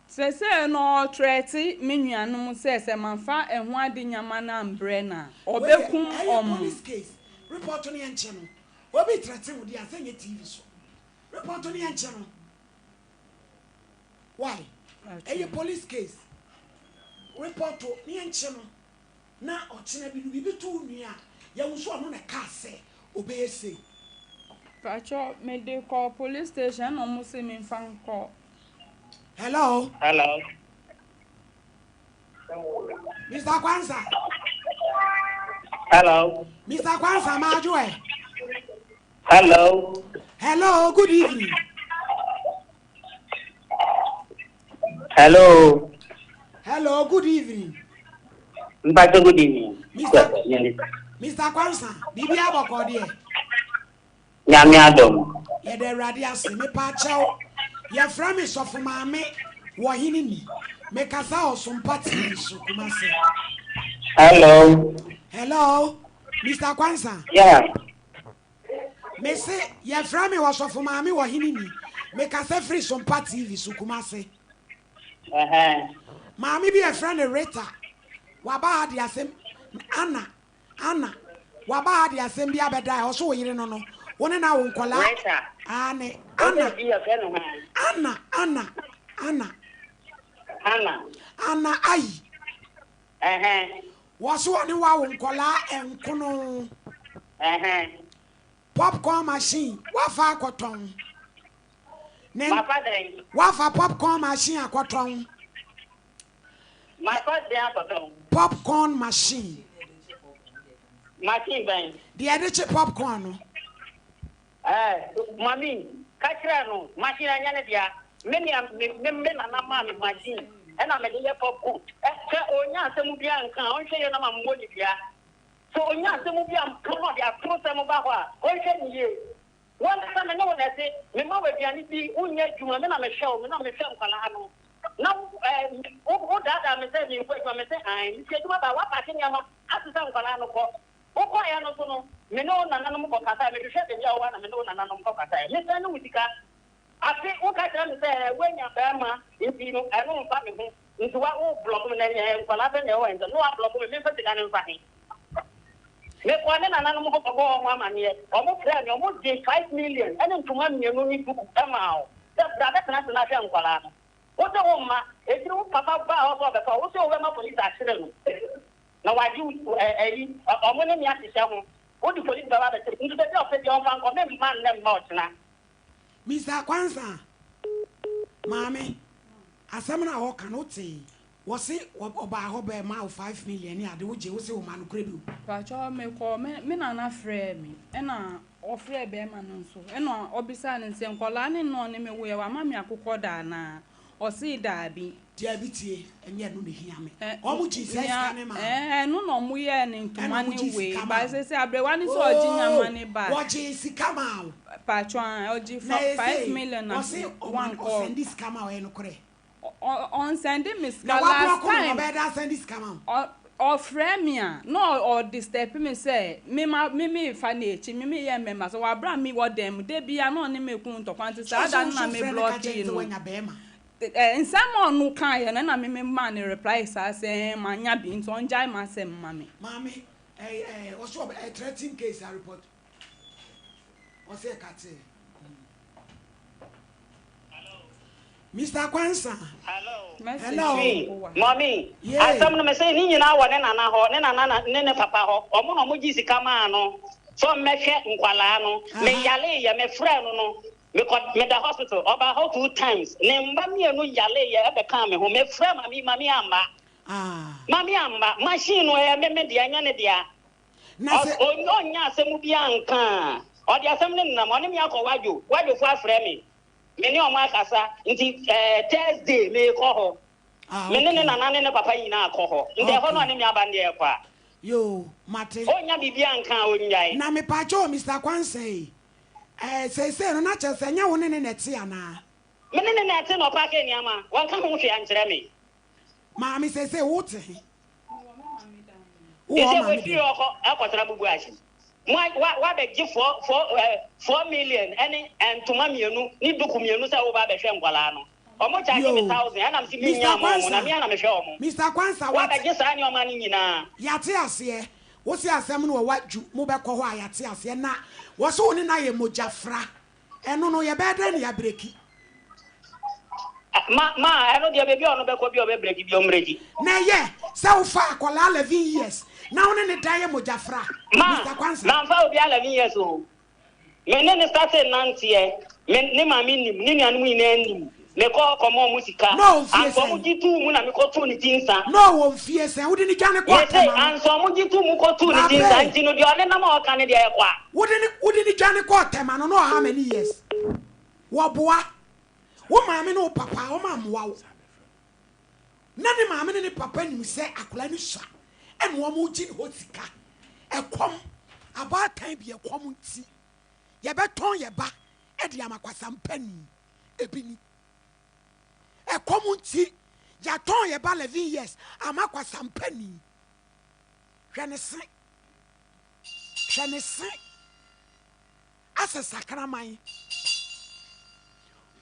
Sesei no ɔretrɛte me nuanom sɛ sɛ mamfa ɛho ade nyama no ambrɛ no a, Wei deɛ ɔbɛkum ɛyɛ wɔn. police case, report no yɛnkye no. Obi threaten wo deɛ a sɛ nyɛ TV so. Report no yɛnkye no. Why? Ɛyɛ police case. Report no yɛnkye no na ɔkyena bi no biribi to wo nua a, yɛhu sɛ ɔno na ɛkaa sɛ ɔbɛyɛ sei. Pakyɛ mede kɔɔ police station ɛna ɔmo se menfa nkɔ. Hello. Hello. Mr. Kwanza. Hello. Mr. Kwanza, Majoe. Hello. Hello, good evening. Hello. Hello, good evening. Mpacho, good evening. Mr. Mr. Kwanza, Bibi abɔkɔ deɛ. Nyame adom. Yɛda Awurade ase. Mepa kyɛw. Yɛfrɛ me Sɔfo Maame wɔ hene ni. Mekasa wɔ Sompa TV so Kumasi. Hello. Hello, Mr. Kwanza. Yeah. Mese yɛfrɛ me Ɔsɔfo Maame wɔ hene ni. Mekasa firi Sompa TV so Kumasi. Uh-huh. Maame bi yɛfrɛ no Rita. Waba ha de asɛm Anna Anna waba ha de asɛm bi abɛda a ɔso wo yere no no wo ne na wo nkɔlaa. Rita. Ane Anna. Bi yɛfrɛ no hwan? Anna Anna Anna. Anna. Anna ayi. Uh-huh. Wɔso ɔne wo awo nkɔlaa nkono. Uh-huh. Popcorn machine wafa akɔtɔn. Ne Mafa dɛn? Wafa popcorn machine akɔtɔn. Mafa dɛn akɔtɔn? Popcorn machine. Machine bɛn? Deɛ yɛde kye popcorn no. Ɛɛ, mami, ka kyerɛ no, machine ɛnyɛ ne dea. Me nea me me me nana maa me machine ɛna mede yɛ popcorn. Ɛ sɛ onya asɛm bi anka a, ɔnhwɛ yie na ma mmɔ ne dua. Sɛ onya asɛm bi anka na ɔde atorosɛm ba hɔ a, ɔnhwɛ ne yie. Wo ankasa me ne wo na ɛte, mema wo aduane di, wonyɛ adwuma, me na mehwɛ wo, me na mehwɛ nkwadaa no. Na wo ɛɛ wo wodaadaa me sɛ menkɔ adwuma, mese aane. Mefiri adwuma ba a, woapake nneɛma asesa nkwadaa no kɔ. Wokɔeɛ no nso no, me ne wo nananom kɔkasaeɛ, mehwehwɛɛ baabi a wowɔ a na me ne wo nananom kɔkasaeɛ. Mesɛnde wo sika. Afe, woka kyerɛ me sɛ woanya barima nti no, ɛno mfa me ho. Nti wa wo blɔk me na ɛnyɛ nkwadaa pɛ na ɛwɔ hɔ nti na wa blɔk me, memfa sika no mfa he? Mekɔɔ ne nananom hɔ kɔbɔɔ wɔn amaneɛ. Wɔfrɛɛ me, wɔgyee 5 million ne ntoma mmienu ne duku maa wo sɛ bra bɛtena ase na hwɛ nkwadaa no. Wo se womma, akyiri wo papa baa hɔ sɛ ɔbɛfa wo, wo se wobɛma polisi akyere no na wagye wo ayi, wɔn ne me ahyehyɛ ho. Wode polisi bɛba abɛkyere me, nti baabi a ɔpɛ biara ɔmfa nkɔ, memma nnɛ mma ɔkyena. Mr. Kwansa, maame, asɛm no a wɔka no wotee, wɔse ɔbaa hɔ bɛɛ ma wo 5 million ne ade wogye wo se wo ma nokorɛ bi o. Pakyɛ mekɔ me me nana frɛɛ me ɛna ɔfrɛɛ bɛrima no nso ɛna ɔbisaa no sɛ nkɔlaa ne nna ɔne me woyɛ wama me akokɔ da anaa, ɔsee daabi. Daabi tie, ɛnyɛ ɛno na ehia me. Ɛ Wɔn gye saa nea sika ne ma. ɛɛ ɛno na ɔmo yɛɛ ne Ɛna ntoma wɔn ne gye wei sika ba ma wo. sɛ sɛ aberewa ne sɛ ɔgye nyama ne ba. Wɔgye sika ma wo. Pakyɛ a ɔgye Na fa five ese million na wɔse ɔma one kɔ. ɔsɛnde sika ma wo, ɛyɛ nokorɛ? Ɔnsɛnde me sika Na last waborɔko no time. ɔbɛyɛ dɛ asɛnde sika ma wo. Ɔfrɛ me a na ɔdisturb me sɛ me ma me me fa n'akyi me me yɛ mmɛma sɛ wabra mi wɔ dan mu de bia na ɔne me ko ntɔkwa nti saa da no na me Frɛ no ka block kyerɛ no. no sɛ wanya bɛrima. Ɛ nsɛm a ɔno kaeɛ no na me me maa ne reply saa sɛ ɛɛ ma nya bi nti ɔngyae ma asɛm ma me. Maame, ɛɛ ɛɛ ɔso ɔbɛ ɛ threatening case a report. Ɔsɛ ɛka Mr. Kwansa. Hello. Hello. Mɔmi, Yeah. asɛm no me sɛ ne nyinaa wɔ ne nana hɔ, ne nana na ne ne papa hɔ. Ɔmo na ɔmo gye sika maa no. Sɛ ɔmmɛhwɛ nkwalaa no. Me yale yɛ, me frɛ no no. Mekɔ meda hospital, ɔba hɔ two times. Ne mba mmienu yale yɛ ɛbɛka me ho. Me frɛ mami, mami amba. Ah. Mami amba. Machine no ɛyɛ me me dea, ɛnyɛ ne dea. Na sɛ Ɔnya asɛm bi anka a, ɔde asɛm no nenam, ɔne me akɔ wadwo. Wadwofo afrɛ me. Me ne ɔmo akasa. Nti Thursday meekɔ hɔ. Ah, Me ne ne okay. nana ne ne papa nyinaa kɔ hɔ. Nti ɛhɔ no Okay. ɔne me aba no deɛ ɛkɔ a. Yoo, mate. Ɔnnya biribiara nka a ɔnnyae. Na mepaakyɛw o Mister Kwansah ei, ɛɛ seesei no na kyerɛ sɛ ɛnyɛ wo ne no na ɛte anaa? Me ne no na ɛte na ɔpaakee nneɛma, wanka ho hwee ankyerɛ me. Maame seesei wote he? Mewɔ me maame dan mu. Wowɔ wo Seesei maame wafiri dan hɔ kɔ akɔtena Bubuashi. Mo a wa wabɛgye four four ɛɛ four million ɛne ntoma mmienu ne duku mmienu sɛ woba abɛhwɛ nkwadaa no. Ɔmo charge me Yoo, thousand ɛna mese Mister mennya mma ɔmo na Kwansa, me ara na mehwɛ ɔmo. Mister Kwansa wate. Wabɛgye saa nneɛma no nyinaa. Yɛate aseɛ. Wose asɛm no wɔ wadwu mobɛkɔ hɔ a yɛate aseɛ na wɔse wo ne no ayɛ mogya fra ɛno no yɛbɛyɛ dɛn na yɛabreki. Ma ma ɛno deɛ baabi a ɔno bɛkɔ bi a ɔbɛbreki bi ɔmbreki. Na ɛyɛ sɛ wofa akwadaa 11 years na wo ne no da yɛ mogya fra Ma Mister Kwansa. mamfa obiara 11 years o. Me ne no startee nanteɛ, me ne maame nim, ne nuanom nyinaa nim. Me kɔ hɔ kɔma ɔmo sika. Na ɔwɔ mfie Ansa ɔmo sɛn? gye too mu na me kɔ too ne ti nsa. Na ɔwɔ mfie sɛn? Wode no dwane kɔɔ Me se, Tema no? ansa ɔmo gye too mu kɔ too ne ti nsa Maame! nti no deɛ ɔne nam a ɔka no deɛ ɛyɛ kwa. Wode no wode no dwane kɔɔ Tema no na ɔwɔ how many years? Wɔboa. Wo maame ne wo papa wɔn ammoa wo. Na ne maame ne ne papa nim sɛ akwadaa no sua ɛna wɔn regye ne hɔ sika. Ɛkɔm, abaatan bi ɛkɔm nti yɛbɛtɔn yɛ ba ɛde ama kwasampani. Ebi ni. Ɛkɔm nti yɛatɔn yɛ ba 11 years ama kwasampani. Hwɛ ne se. Hwɛ ne se. Asɛ sakraman.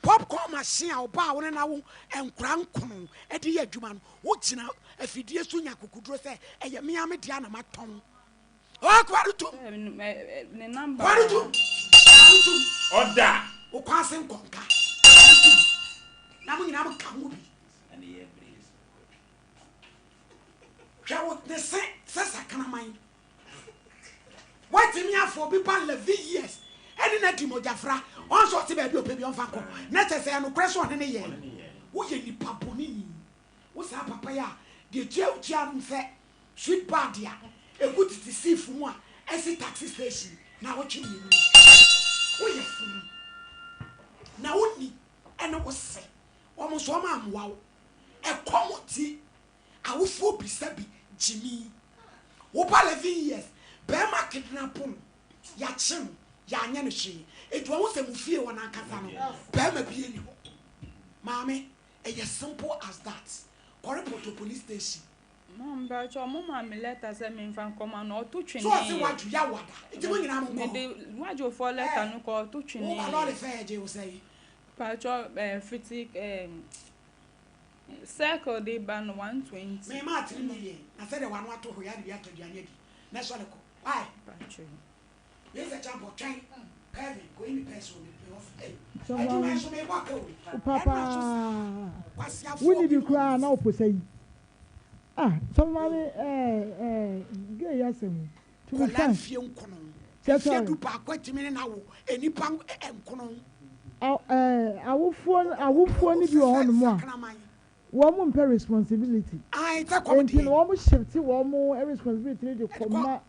Popcorn machine a ɔbaa a wo ne no awo nkwadaa nkono de yɛ adwuma no, wogyina afidie so nya akokoduro sɛ ɛyɛ me ara me dea na matɔn. Oh, kwari tum. Ne number. Kwari tum. Kwari tum. Ɔda. Wo kwan ase nkɔnka. Kwari tum. Na mo nyinaa mo ka ho bi. Hwɛ wo ne se sɛ sakraman. Watumi afa obi ba 11 years ɛne no adi mogyafra, ɔn sɛ ɔte baabi a ɔpɛ bi ɔmfa nkɔ, na kyerɛ sɛ ɛyɛ nokorɛ sɛ ɔne no yɛɛ. Woyɛ nipa bɔne ni. Wo saa papa yi a deɛ tua wotua no sɛ sweet bad a ɛgu tete sief mu a ɛsi taxi station na awɔtwe mmienu no. Woyɛ funu. Na wonni ɛne wo se wɔn nso wɔn ammoa wo. Ɛkɔm nti Awofoɔ bisa bi gyimii. Wo ba 11 years bɛɛma kidnapo no yakye no yanyɛ no hwee enti wahu sɛ mo fie hɔ no ankasa no bɛɛma bia ni hɔ maame ɛyɛ simple as that kɔ report wɔ police station. Maame mpakyɛ ɔmo maa me letter sɛ me nfa nkɔ ma no ɔto So ɔse tweneeɛ. wadwo yaw ada nti mo nyinaa mo nkɔ hɔ. Mede wadwofoɔ letter no kɔ ɔto Wo ba tweneeɛ. lɔre fɛ ɛgye wo sɛn. Mpakyɛ ɛɛ fiti ɛɛ. Circle de ba no 120. Me maa 3 million na sɛdeɛ wano ato hɔ yi ade bi atɔ aduane adi na sɔre kɔ why wei sɛ champo twɛn Kevin kɔyi me pɛs wɔ me me office ei adwuma yi nso mebɔ ka o ɛna so saa kwasiafoɔ Wonni bi binom koraa na woposa yi ah sɔfo maame ɛɛ ɛɛ gay yi asɛm yi to be Kɔla frank mfie nkono kyɛ mfie sɔre. du baako atumi ne no awo nnipa nkono. Aw ɛɛ awofoɔ awofoɔ no bi wɔ Sɛ hɔnom a sakraman. wɔn mpɛ responsibility Ae sɛ kɔm nti deɛ. no wɔn shift wɔn responsibility no de Ɛde kɔ kɔma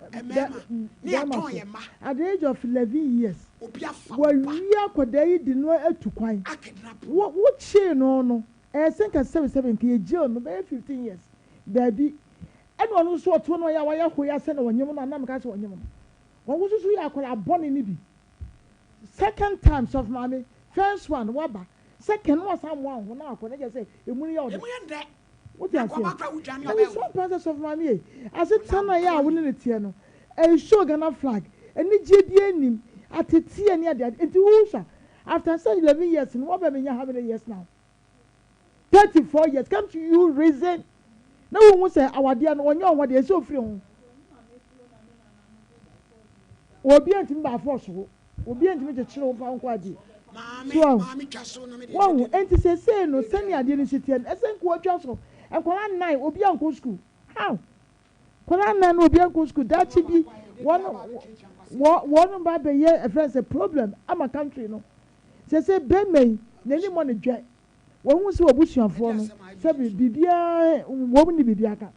bɛ mmarima ne bɛrima yɛatɔn so yɛn mma. at the age of 11 years Obi afa wo ba. wɔawie akwadaa yi de no atu kwan Akidnap wo no. wo kyee no no ɛyɛ sɛ nka sɛbi sɛbi nka yɛ jail no bɛyɛ 15 years daabi ɛna ɔno nso ɔto no ɔyɛ a wayɛ hoya sɛ na ɔnyem no anam ka sɛ ɔnyem no wɔn nso so yɛ akwadaa bɔne no bi second time sɔfo maame first one waba second na wasan amoa wo ho na akɔ na kyerɛ sɛ emu no yɛ ɔdɛ Emu yɛ ndɛ. wote Na aseɛ nkɔba koraa wodwane na ɔbɛwo. mesua paa sɛ sɔfo maame ei asetena no a Akwadaa ɛyɛ a wo ne bɔne. no teɛ no ɛnhyɛ Ghana flag anigyeɛ biara nnim ateteɛ ne adeade nti wohwɛ a after sɛ 11 years no woaba bɛnya how many years now 34 years can't you reason na wohu sɛ awadeɛ no ɔnyɛ ɔho deɛ ɛsɛ ofiri ho obi antumi baafo ɔso obi antumi kyekyere wo mfa wo nkɔ adeɛ Maame, so ahu maame twa so na me deɛ wahu mede. enti seesei no sɛnea adeɛ no si teɛ no ɛsɛ nka wɔatwa so nkwadaa nnan obi ankɔ school how nkwadaa nnan no obi ankɔ school daakye bi wɔn wɔ wɔn ba bɛyɛ ɛfrɛ sɛ problem ama country no seesei bɛrima yi n'anim wɔ ne dwɛ wɔn ho sɛ wɔbusuafoɔ no sɛ biribiara wɔn ni biribiara ka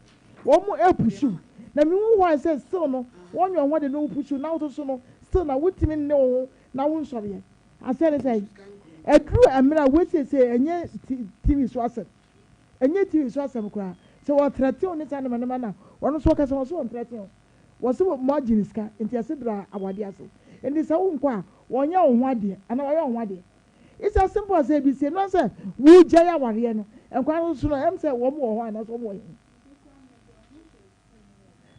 wɔn mo epusu na mihu hɔ a sɛ still no wɔn nyɛ wɔn de no pusu na wososo no still na wotumi nne wo ho na wo nsɔreɛ asɛ ne sɛ ɛduru mmerɛ a wosiesie ɛnyɛ tv so asɛm ɛnyɛ tv so asɛm koraa. Sɛ wɔtrɛte wo ne saa nneɛma nneɛma no a, ɔno nso ɔka sɛ wɔse wɔntrɛte wo. Wɔse moagye ne sika nti yɛse bra awadeɛ ase. Nti sɛ wonkɔ a, wɔnyɛ wo ho adeɛ anaa wɔyɛ wo ho adeɛ. It's as simple as ABC. Ɛno ara sɛ wogyae awareɛ no, nkwadaa no nso no, ɛm sɛ wɔn wɔ hɔ anaasɛ wɔn wɔ he?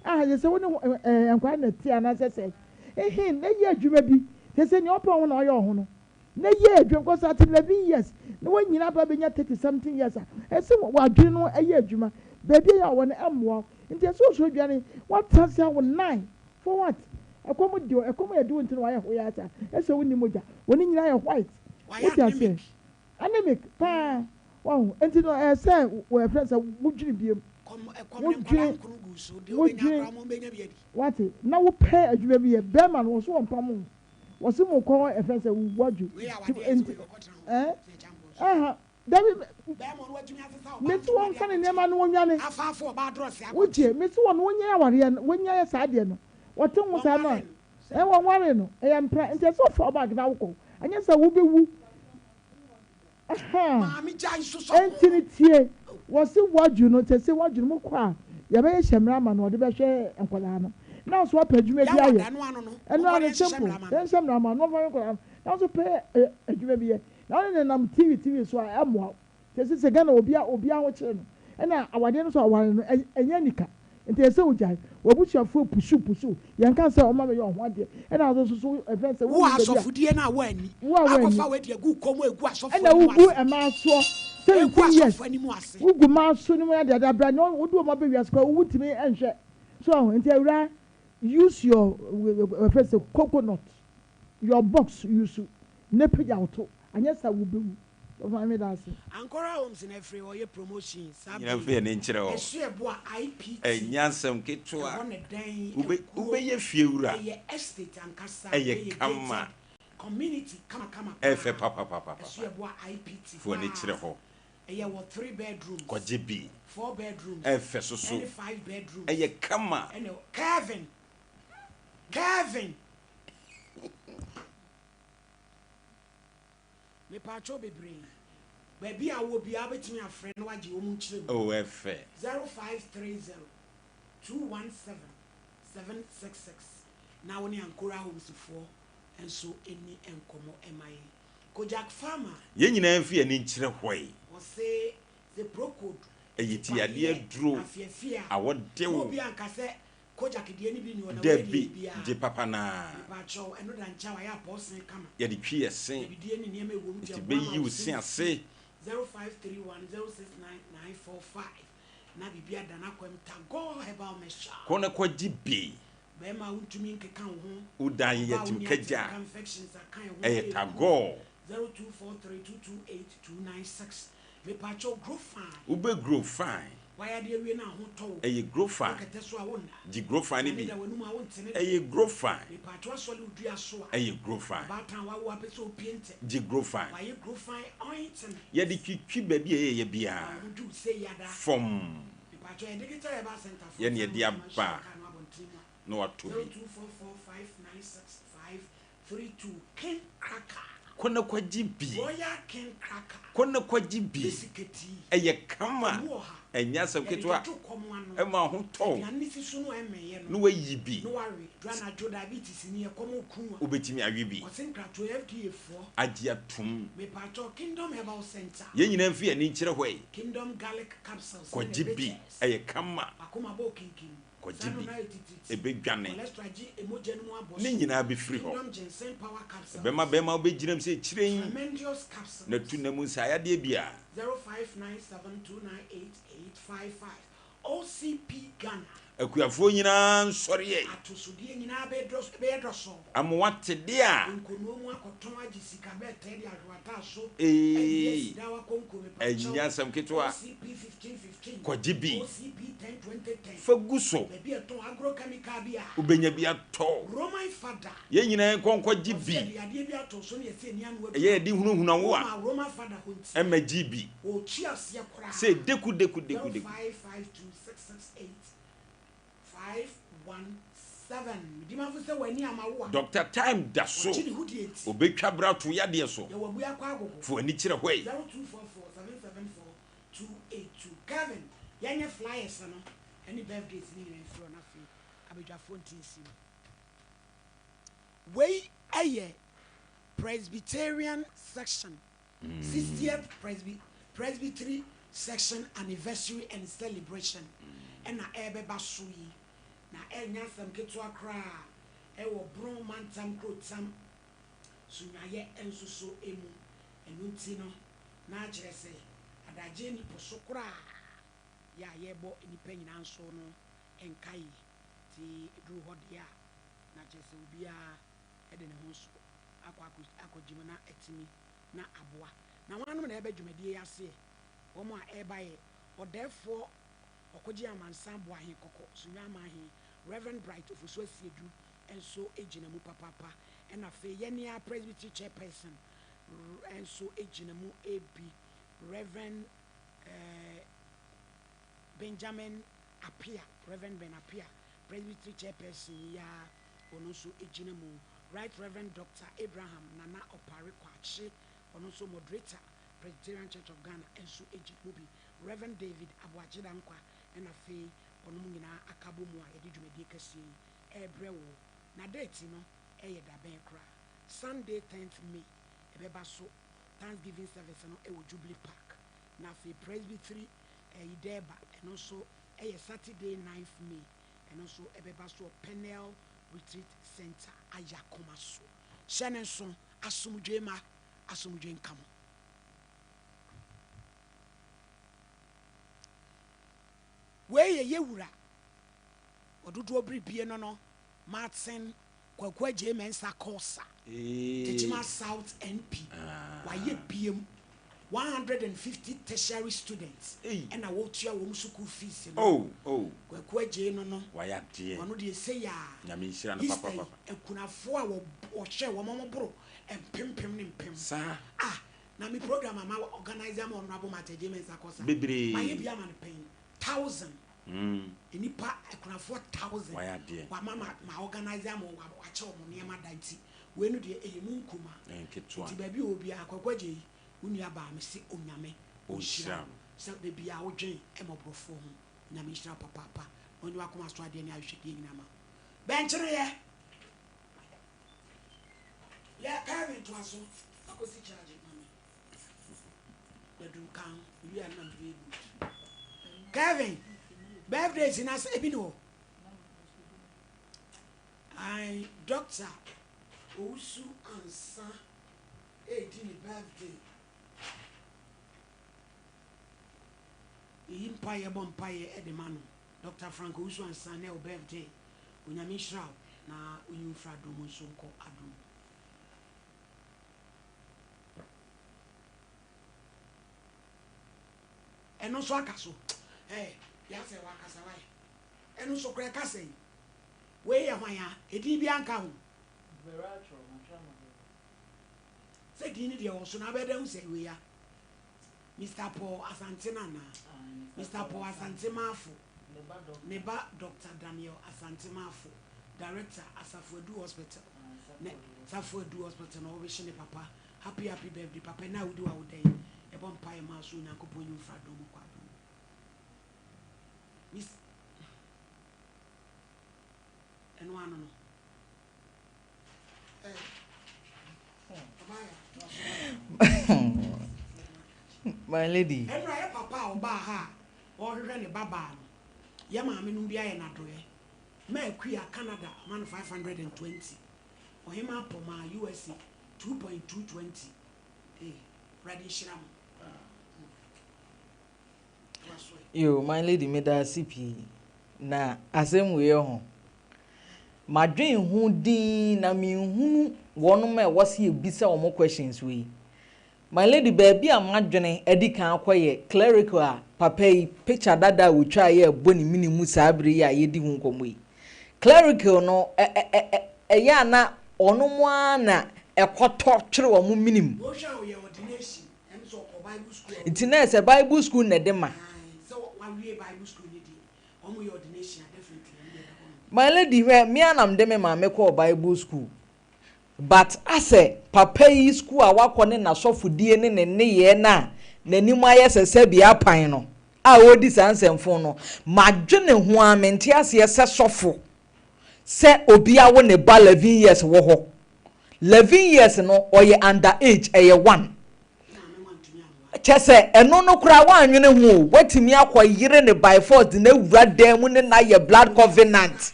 Ah, yɛ sɛ wo ne ɛɛ nkwadaa na ɛte anaasɛ sɛ ehe na yɛ adwuma bi. Sɛ sɛ nea ɔpɛ ho na ɔyɛ ɔho no. Na yɛ adwuma because at 11 years na wanyini aba abɛnya 30 something years a, ɛsɛ w'adwene no yɛ adwuma. Baabi a yɛ a wɔ no ɛmmoa wo. Nti ɛsɛ osuro dwane. Woatena ase awo nine for what? Ɛkɔm de wo, ɛkɔm a ɛde wo nti na wayɛ hoyaa saa. Ɛsɛ wonni mogya. Wɔn nyinaa yɛ white. Wayɛ Wote aseɛ? anemic. Anemic paa. Wahu? Nti no ɛyɛ sɛ wɔfrɛ no sɛ wodwene biom. Kɔm ɛkɔm ne nkwadaa Wodwene, nkono gu so. Deɛ wobɛnya wodwene, koraa mo bɛnya bi adi. wate, na wopɛ adwuma bi yɛ. Bɛrima no wɔso wɔmpam wo. Wɔse mo kɔ ɛfrɛ no sɛ wadwo. Wei Nti, awadeɛ ɛsɛ nti, wei ɔkɔtena hɔ ɛɛ, sɛ ɛkyampɔn so. ɛha, dabi, Bɛrima no watumi asesa ɔbaa mese ntoma de wɔmfa ne akɔkyɛ. nneɛma no wɔnwane. Afaafo ɔbaa drɔse akɔkyɛ. Wotie, mese wɔn wɔnyɛ awareɛ no, wɔnyɛ saa adeɛ no. Wɔte ho saa no a, Wɔnware no. ɛɛ, wɔnware no, ɛyɛ mpena. Nti ɛsɛ sɛ ɔfa wo bag na wokɔ. Anyɛ saa wobɛwu. Ahaa. Maame gyae sosɔ Enti ho no no. tie, wɔse wadwo no, sese wadwo no mokɔ a yɛbɛyɛ hyɛmmra ama no ɔde bɛhwɛ nkwadaa no. Na nso wapɛ adwuma bi Yawa ayɛ. da no ano no, Ɛno monkɔ ara na no yɛnhyehyɛ simple, mmara ma no. yɛnhyɛ mmara ma no na ɔmfa hwɛ nkwadaa no. Na nso pɛ adwuma bi yɛ. Na wone no nam TV TV so a ɛmmoa wo. Sese sɛ Ghana obia obia ho kyere no. Ɛna awadeɛ no nso aware no ɛnyɛ anika. Nti ɛsɛ sɛ wogyae. W'abusuafoɔ pusu pusu wo. Yɛnka sɛ ɔma bɛyɛ ɔho adeɛ. Ɛna wo nso so ɛfrɛ no sɛ Wo wonni baabi a. asɔfodie no a woanni. Wo a woanni. Akɔfa wei de agu wo kɔn mu egu asɔfoɔ Ɛna anim wogu ase. mmaa soɔ. Egu 17 years asɔfoɔ anim ase. wogu mmaa so ne mu adeade abrɛ ne wode wɔn aba wiase koraa wontumi nhwɛ. So wahu? Nti awuraa use your ɛfrɛ no sɛ coconut your box use na pagya wo to anyɛ saa wobɛwu. Ɔfa me da ase. Ankora Homes na ɛfiri hɔ yɛ promotion saa Nyina bere mfa yɛn ani nkyerɛ yi. hɔ. Ɛso ɛbo a IPT Ɛnyɛ asɛm ketewa. ɛhɔ ne dan Wobɛ, akuo wobɛyɛ fiewura. ɛyɛ estate ankasa Ɛyɛ ɛyɛ kama. gated community kamakama Ɛyɛ fɛ paa. papapapapa. Ɛso ɛbo a IPT Fa w'ani hɔ kyerɛ a hɔ. ɛyɛ wɔ 3 bedrooms, Kɔgye bi. 4 bedrooms Ɛyɛ fɛ soso. ɛne 5 bedrooms. Ɛyɛ kama. Ɛne Kevin Kevin. Mepaakyɛw bebree. Baabi a wowɔ biara wobɛtumi afrɛ na wagye wɔn nkyerɛmu. Oh ɛfɛ. 0530 217 766 na wo ne Ankora Homes foɔ nso nni nkɔmmɔ mma yɛn. Kojak Pharma. Yɛn nyinaa mfa yɛn ani nkyerɛ hɔ yi. Wɔse the Procode Ɛyɛ ti yadeɛ tipaeɛ aduro afiafi a a wɔde na wo. obi anka sɛ Kojak deɛ no bi nni hɔ na wei deɛ Dabi, biaa. gye papa no ara. Mepaakyɛw, ɛno da nkyɛn a wayɛ apɔɔsene kama. Yɛde twi yɛ se. Bibidie ne nneɛma ɛwom nti Nti ɛboa ma bɛyi wo wo se se no ase. si 0531 069 945 na biribi ada n'akwam Tagore Herbal Mixture. Kɔ na kɔgye bi. Bɛɛma a wontumi nkeka wo ho, Wo dan yɛ ɔbaa a wonni atimka gya. atenka, infections aka ɛho Ɛyɛ ayɛ kuru Tagore. 0243 228 296 Mepaakyɛw grow fine. Wo bɛ grow fine. Wayɛ adeɛ awie na ho tɔ wo. Ɛyɛ grow fine. Wo kɛtɛ so a wo nna. Gye grow fine no Nyame bi. da w'anum a wo nte ne dɛ. Ɛyɛ grow fine. Mepaakyɛw asɔle wo dua so a. Ɛyɛ grow fine. Ɔbaatan a wawo apɛ sɛ opie ntɛm. Gye grow fine. Wayɛ grow fine ointment. Yɛde twitwi baabi a ɛyɛ ya biara. Ma wo ho dwo wo sɛ yada. Fɔmm. Mepaakyɛw yɛ digital herbal center foɔ Yɛne san yɛde ho nneɛma aba hyɛ car no abɔnten mu a. na watɔ bi. 0244 596 5 32 King Cracker. Kɔ na kɔgye bi. Royal King Cracker. Kɔ na kɔgye bi. Bisiketi. Ɛyɛ kama. Emu wɔ ha. Ɛnyɛ asɛm Yɛde ketewa. toto kɔm ano. Ɛma ho tɔ wo. Aduane no si so no a ɛmmɛyɛ no. Na wayi bi. Na wawe. Duru anadwo diabetes ni ɛkɔm reku a. Wobɛtumi awe bi. Ɔse nkratoɔ FDA foɔ. Agye atom. Mepakyɛw Kingdom Herbal Center. Yɛn nyinaa mfi yɛn ani nkyerɛ hɔ yi. Kingdom Garlic Capsules ne ne Kɔgye bi. bitters. Ɛyɛ kama. Wakoma bɔ okinkim. Kɔgye bi, ɛbɛdwane, ne nyinaa bɛfiri hɔ. Ɛbɛma bɛrima wobɛgyina mu sɛ kyiren na tu nna mu nsaayadeɛ biara. Akuafoɔ nyinaa nsɔre ɛ. Amoa te deɛ a. Eeii ɛnyɛ asɛm ketewa. Kɔgye bi fa gu so. Wobɛnya bi atɔ. Yɛn nyinaa nkɔ nkɔgye bi. Ɛyɛ yɛde hunahuna wo a, ɛmma gye bi. Sɛ deku deku deku deku. Doctor Time da so. Obetwa bra to yadeɛ so. Fa w'ani kyerɛ hɔ yi. 282 Kevin. Yɛnyɛ flyers no ne birthdays no nyinaa mfiri hɔ na afei abadwafoɔ nti nsi mu. Wei yɛ Presbyterian Section, 60th Presby, Presbytery Section Anniversary and Celebration ɛna ɛrebɛba so yi. Na ɛnyɛ asɛm ketewa koraa ɛwɔ Brong Mantam Kurotam Sunyayɛ nso so mu. Ɛno nti no, na kyerɛ sɛ adagyeɛ nni po so koraa yɛ a yɛrebɔ nnipa nyinaa nso no nkaeɛ. Nti ɛduru hɔ deɛ a, na kyerɛ sɛ obiara de ne ho nso akɔ akɔgye mu na atumi na aboa. Na hwannom na ɛreba dwumadie yi aseɛ? Wɔn a ɛreba yɛ Ɔdɛɛfoɔ Ɔkogye Amansan Boahe Kɔkɔ Sunyani Ahe, Rev. Bright Ofosu Asiedu nso gyina mu papaapa, ɛna afei yɛn ara Presbytery Chairperson nso gyina mu bi, Rev. Benjamin Appiah, Rev. Ben Appiah, Presbytery Chairperson yi ara ɔno nso gyina mu, Right Rev. Doctor Abraham Nana Opare Kwakye, ɔno nso Moderator, Presbyterian Church of Ghana nso gyina mu bi, Rev. David Aboagye Dankwa, ɛna afei wɔnom nyinaa aka abɔ mu a yɛde dwumadie kɛseɛ yi rebrɛ wo. Na date no yɛ dabɛn koraa? Sunday tenth May ɛbɛba so, Thanksgiving service no wɔ Jubilee Park. Na afei Presbytery ɛyi Durbar ɛno nso yɛ Saturday ninth May, ɛno nso ɛbɛba so wɔ Peniel Retreat Centre, Ayakoma so. Hyɛ no nso, asomdwoe mma, asomdwoe nka mo. Wei yɛ yɛ wura ɔdodoɔ biribie no no Martin Kwaku Adjei Mensah Korsah, Techiman South MP, wayɛ biem 150 tertiary students ɛna wɔtua wɔn sukuu fees no. Kwaku Adjei no no, ɔno deɛ sei a Easter yi akunafoɔ a wɔhwɛ wɔn wɔn boro mpempem ne mpem. Ah, na me program a ma organize ama Honourable Martin Adjei Mensah Korsah, mayɛ bi ama no pɛn. Thousand nnipa akunafoɔ thousand wama ma ma organize ama wɔn wakyɛ wɔn nneɛma da nti wei no deɛ ɛyɛ mu nkuma nti baabi a obiara Kwaku Agyei wo nua baa me se Onyame ɔnhyira wo sɛ da biara wodwen mmɔborɔfoɔ ho Onyame nhyira wo papaapa na ɔnyɛ w'akoma so adeɛ ne ahwehwɛdeɛ nyinaa ma wo bɛnkyereɛ yɛ Kelvin toa so akɔsi charge ma me. Kevin, birthday si na sɛ ebi ni hɔ. Ayi, doctor Owusu Ansa edi ne birthday. Eyi mpaeɛ bɔ mpaeɛ de ma no. Doctor Frank Owusu Ansa na ɛwɔ birthday. Onyame nhyira wo na onyi wo mfiri adom mu nso nkɔ adom mu. Ɛno nso aka so. Ɛɛ, yasɛ wakasa wae. Ɛno nso koraa ɛka sɛn? Wei yɛ hwan a? Edin biara nka ho. Sɛ din no deɛ wɔ so na abɛda hu sɛ wei a. Mister Paul Asante no anaa? Mister Paul Asante Marfo. Ne ba Doctor Daniel Asante Marfo, Director, Asafo Adu Hospital. Ne Asafo Adu Hospital na ɔwehye ne papa. Happy happy birthday papa ɛnɛ a wodi w'awoda yi yɛbɔ mpaeɛ ma wo sɛ Onyankopɔn nyi wo mfiri adom mu kɔ adom mu. Miss ɛno ano no. My lady. Ɛnora yɛ papa a ɔbaa ha a ɔrehwehwɛ ne ba baa no, yɛ maame nom bi ayɛ no adɔeɛ. Ma Akua, Canada, ama no 520. Ɔhemaa Pɔmaa, USA, 2.220. Ee, Awurade nhyira mo. Toa so ɛ. Yoo my lady meda ase pii na asɛm wei ɛho madwen ho dinn na menhunu wɔnom a ɛwɔ sɛ yɛbisa wɔn questions wei My lady baabi a m'adwene adi kan akɔ yɛ clerical a papa yi picture dada a wɔtwaeɛ a ɛbɔ ne mene mu saa berɛ yi a yɛredi ho nkɔmmɔ yi. Clerical no ɛ ɛ ɛ ɛ ɛyɛ a na wɔnom ara na ɛkɔtɔ twere wɔn mene mu. Wohwɛ a ɔyɛ ordination ɛne sɛ ɔkɔ bible school a Nti na ɛsɛ bible school na ɛde ma. Ae sɛ wawie bible school no deɛ wɔn yɛ ordination a definitely ɛno deɛ ɛbɛbɔ no. My lady hwɛ me ara na mede me maame kɔɔ bible school But asɛ papa yi school a wakɔ ne n'asɔfodie ne ne nneyɛɛ no a n'anim ayɛ sɛ sɛbi apan no. a ɔredi saa nsɛmfo no, madwene ho ara mente aseɛ sɛ sɔfo sɛ obi awo ne ba 11 years wɔ hɔ. 11 years no ɔyɛ under age, ɛyɛ one. Kyɛ sɛ ɛno no koraa woannwene ho o, woatumi akɔ yere no by force de no awura dan mu ne no ayɛ blood covenant.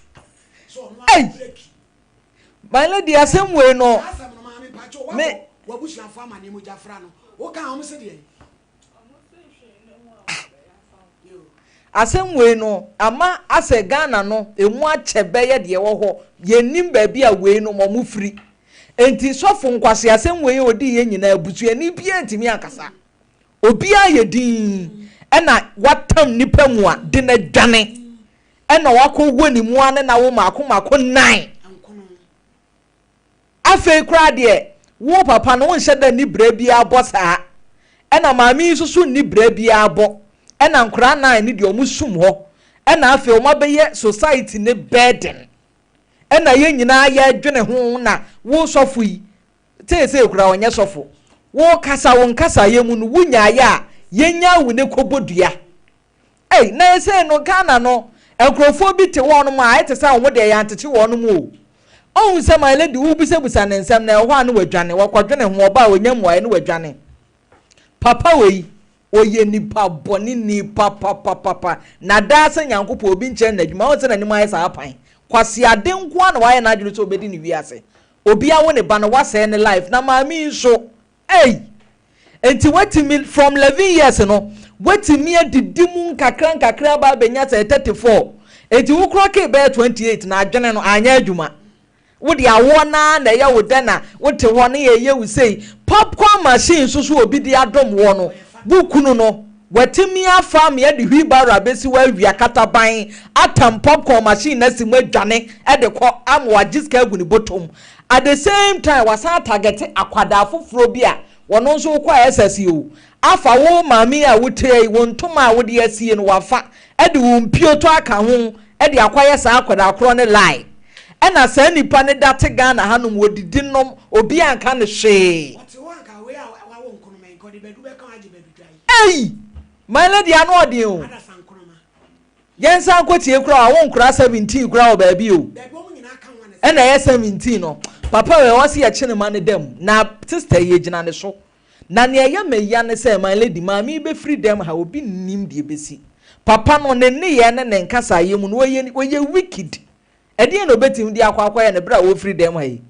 Ei! My lady asɛm wei no me. Asɛm wei no ama asɛ Ghana no ɛmu akyɛ bɛyɛ deɛ ɛwɔ hɔ yɛnnim baabi a wei nom ɔmo firi enti sɔfo nkwaseasɛm wei a ɔdii yɛ nyinaa abusuani biara ntumi ankasa obiara yɛ dinn ɛna watam nipa mu a de no adwane ɛna wakɔ wɔ ne mu a ne na wo maako maako nnan. Afei koraa deɛ, wo papa no wonhyɛ da nni bra biara bɔ saa, ɛna maame yi nso so nni bra biara bɔ, ɛna nkwadaa nnan no deɛ wɔn sum hɔ, ɛna afei wɔn abɛyɛ society no burden, ɛna yɛn nyinaa yɛredwene ho na wo sɔfo yi, seesei koraa ɔnyɛ sɔfo, wo kasa wo nkasaeɛ mu no wonyaeɛ a yɛnyaa wo ne kɔbɔ dua. Ei na esei no Ghana no nkurɔfoɔ bi te hɔnom a ayɛ te sɛ wɔn deɛ yɛantete wɔnom o. Ɔhu sɛ my lady wobusabusa ne nsɛm na ɛwɔ hɔ a ne wadwane, wakɔdwene ho, ɔba a ɔnya mmuaeɛ ne wadwane. Papa wei ɔyɛ nipa bɔneni papapapapa na daa sɛ Nyankopɔn obi nkyerɛ no n'adwuma, wohu sɛ n'anim ayɛ saa pan. Kwaseade nko ara na wayɛ n'adwene sɛ ɔbɛdi ne wiase. Obi awo ne ba no wasɛe ne life na maame yi nso Ei! Enti woatumi, from 11 years no, woatumi adidi mu nkakra nkakra aba abɛnya sɛ 34. Enti wo koraa kee bɛyɛ 28 na adwene no anyɛ adwuma. Wo deɛ awoɔ no ara na ɛyɛ wo dɛ na wote hɔ na yɛyɛ wo sei. Popcorn machine nso so obi de adom woɔ no, wo kunu no, watumi afa amea de wheelbarrow abɛsi hɔ awia kataban atam popcorn machine no asi mu adwane de kɔ ama wagye sika agu ne bɔtɔ mu. At the same time wasan atargɛte akwadaa foforɔ bi a ɔno nso wokɔ SS o, afa wo maame yi a wote ha yi, wo ntoma a wode asie no wafa de wo mpioto aka ho de akɔyɛ saa akwadaa korɔ no lie. Ɛna saa nipa no da te Ghana hanom wɔdidi nom obiara nka no hwee. Ɔte hɔ anka wei a wawo nkonoma yi nka ɔde badu bɛka ho agye badu dwa yi. Ei! My lady ano ɔden o. Adasa nkonoma. Yɛnsan nkɔ tie koraa wawo nkoraa 17 koraa wɔ baabi o. Ɛna ɛyɛ 17 no. Papa wei ɔse yɛkye ne ma no da mu na sister yi yɛgyina ne so. Na nea ɛyɛ me ya ne sɛ my lady maame yi bɛfiri dɛm ha obi nnim deɛ ɛbɛsi. Papa no ne nneyɛɛ ne ne nkasaeɛ mu no ɔyɛ ɔyɛ wicked. Ɛdeɛn na ɔbɛtumi de akɔ akɔyɛ no berɛ a ɔrefiri dɛm ha yi?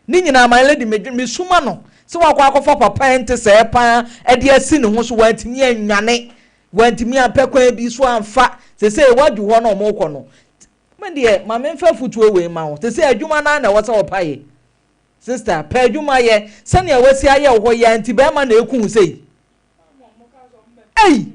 Ne nyinaa my lady medwene mesuma no sɛ wakɔ akɔfa papa ɛnte sɛɛ paa de asi ne ho so wantumi annwane Wantumi ampɛ kwan bi so amfa. Sesei wadu hɔ na wɔrekɔ no, me deɛ ma memfa afutuo wei mma wo. Sesei adwuma no ara na ɛwɔ sɛ wɔpa yɛ. Sister, pɛ adwuma yɛ. Sɛnea wasi ayɛ wo hɔ yi ara nti bɛrima na ɛku wo sei. Ei!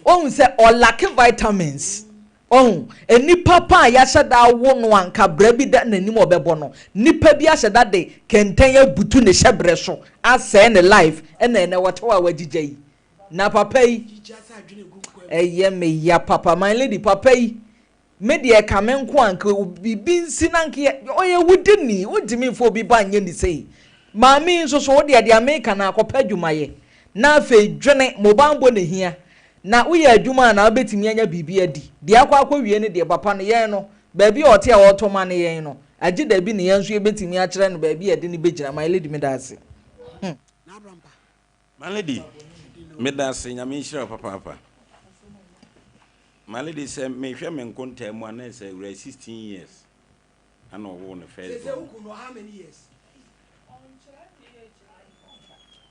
Wohu sɛ ɔlake vitamins. Wahu? Nnipa pa a yɛahyɛ da awo no a anka bra bi da n'anim a ɔbɛbɔ no, nipa bi ahyɛ da de kɛntɛn abutu ne hyɛbrɛ so asɛe ne life ɛna ɛnɛ wɔte hɔ a wagyigya yi. Na papa yi, ɛyɛ me ya papa, my lady, papa yi, me deɛ ɛka me nko a nka biribi nsi na nka yɛ, ɔyɛ wudini, wontumi mfa obi ba nyɛ ne sei. Maame yi nso so, wo deɛ deɛ meka no akɔpɛ adwumayɛ, na afei dwene, mo banbɔ na ehia, Na woyɛ adwuma a na wobɛtumi anya biribi adi. Deɛ akɔ akɔwie no deɛ, papa no, yɛn no, baabi a ɔte a ɔretɔ ma no yɛn no, agye dabi na yɛn nso yɛbɛtumi akyerɛ no baabi a yɛde no bɛgyina. My lady, meda ase. Hmm. My lady, meda ase, Nyame nhyira wo papaapa. My lady, sɛ mehwɛ me nkontaa mu a na ɛsɛ awura 16 years. Ɛna ɔwoo no first Sese born. wo kun no how many years?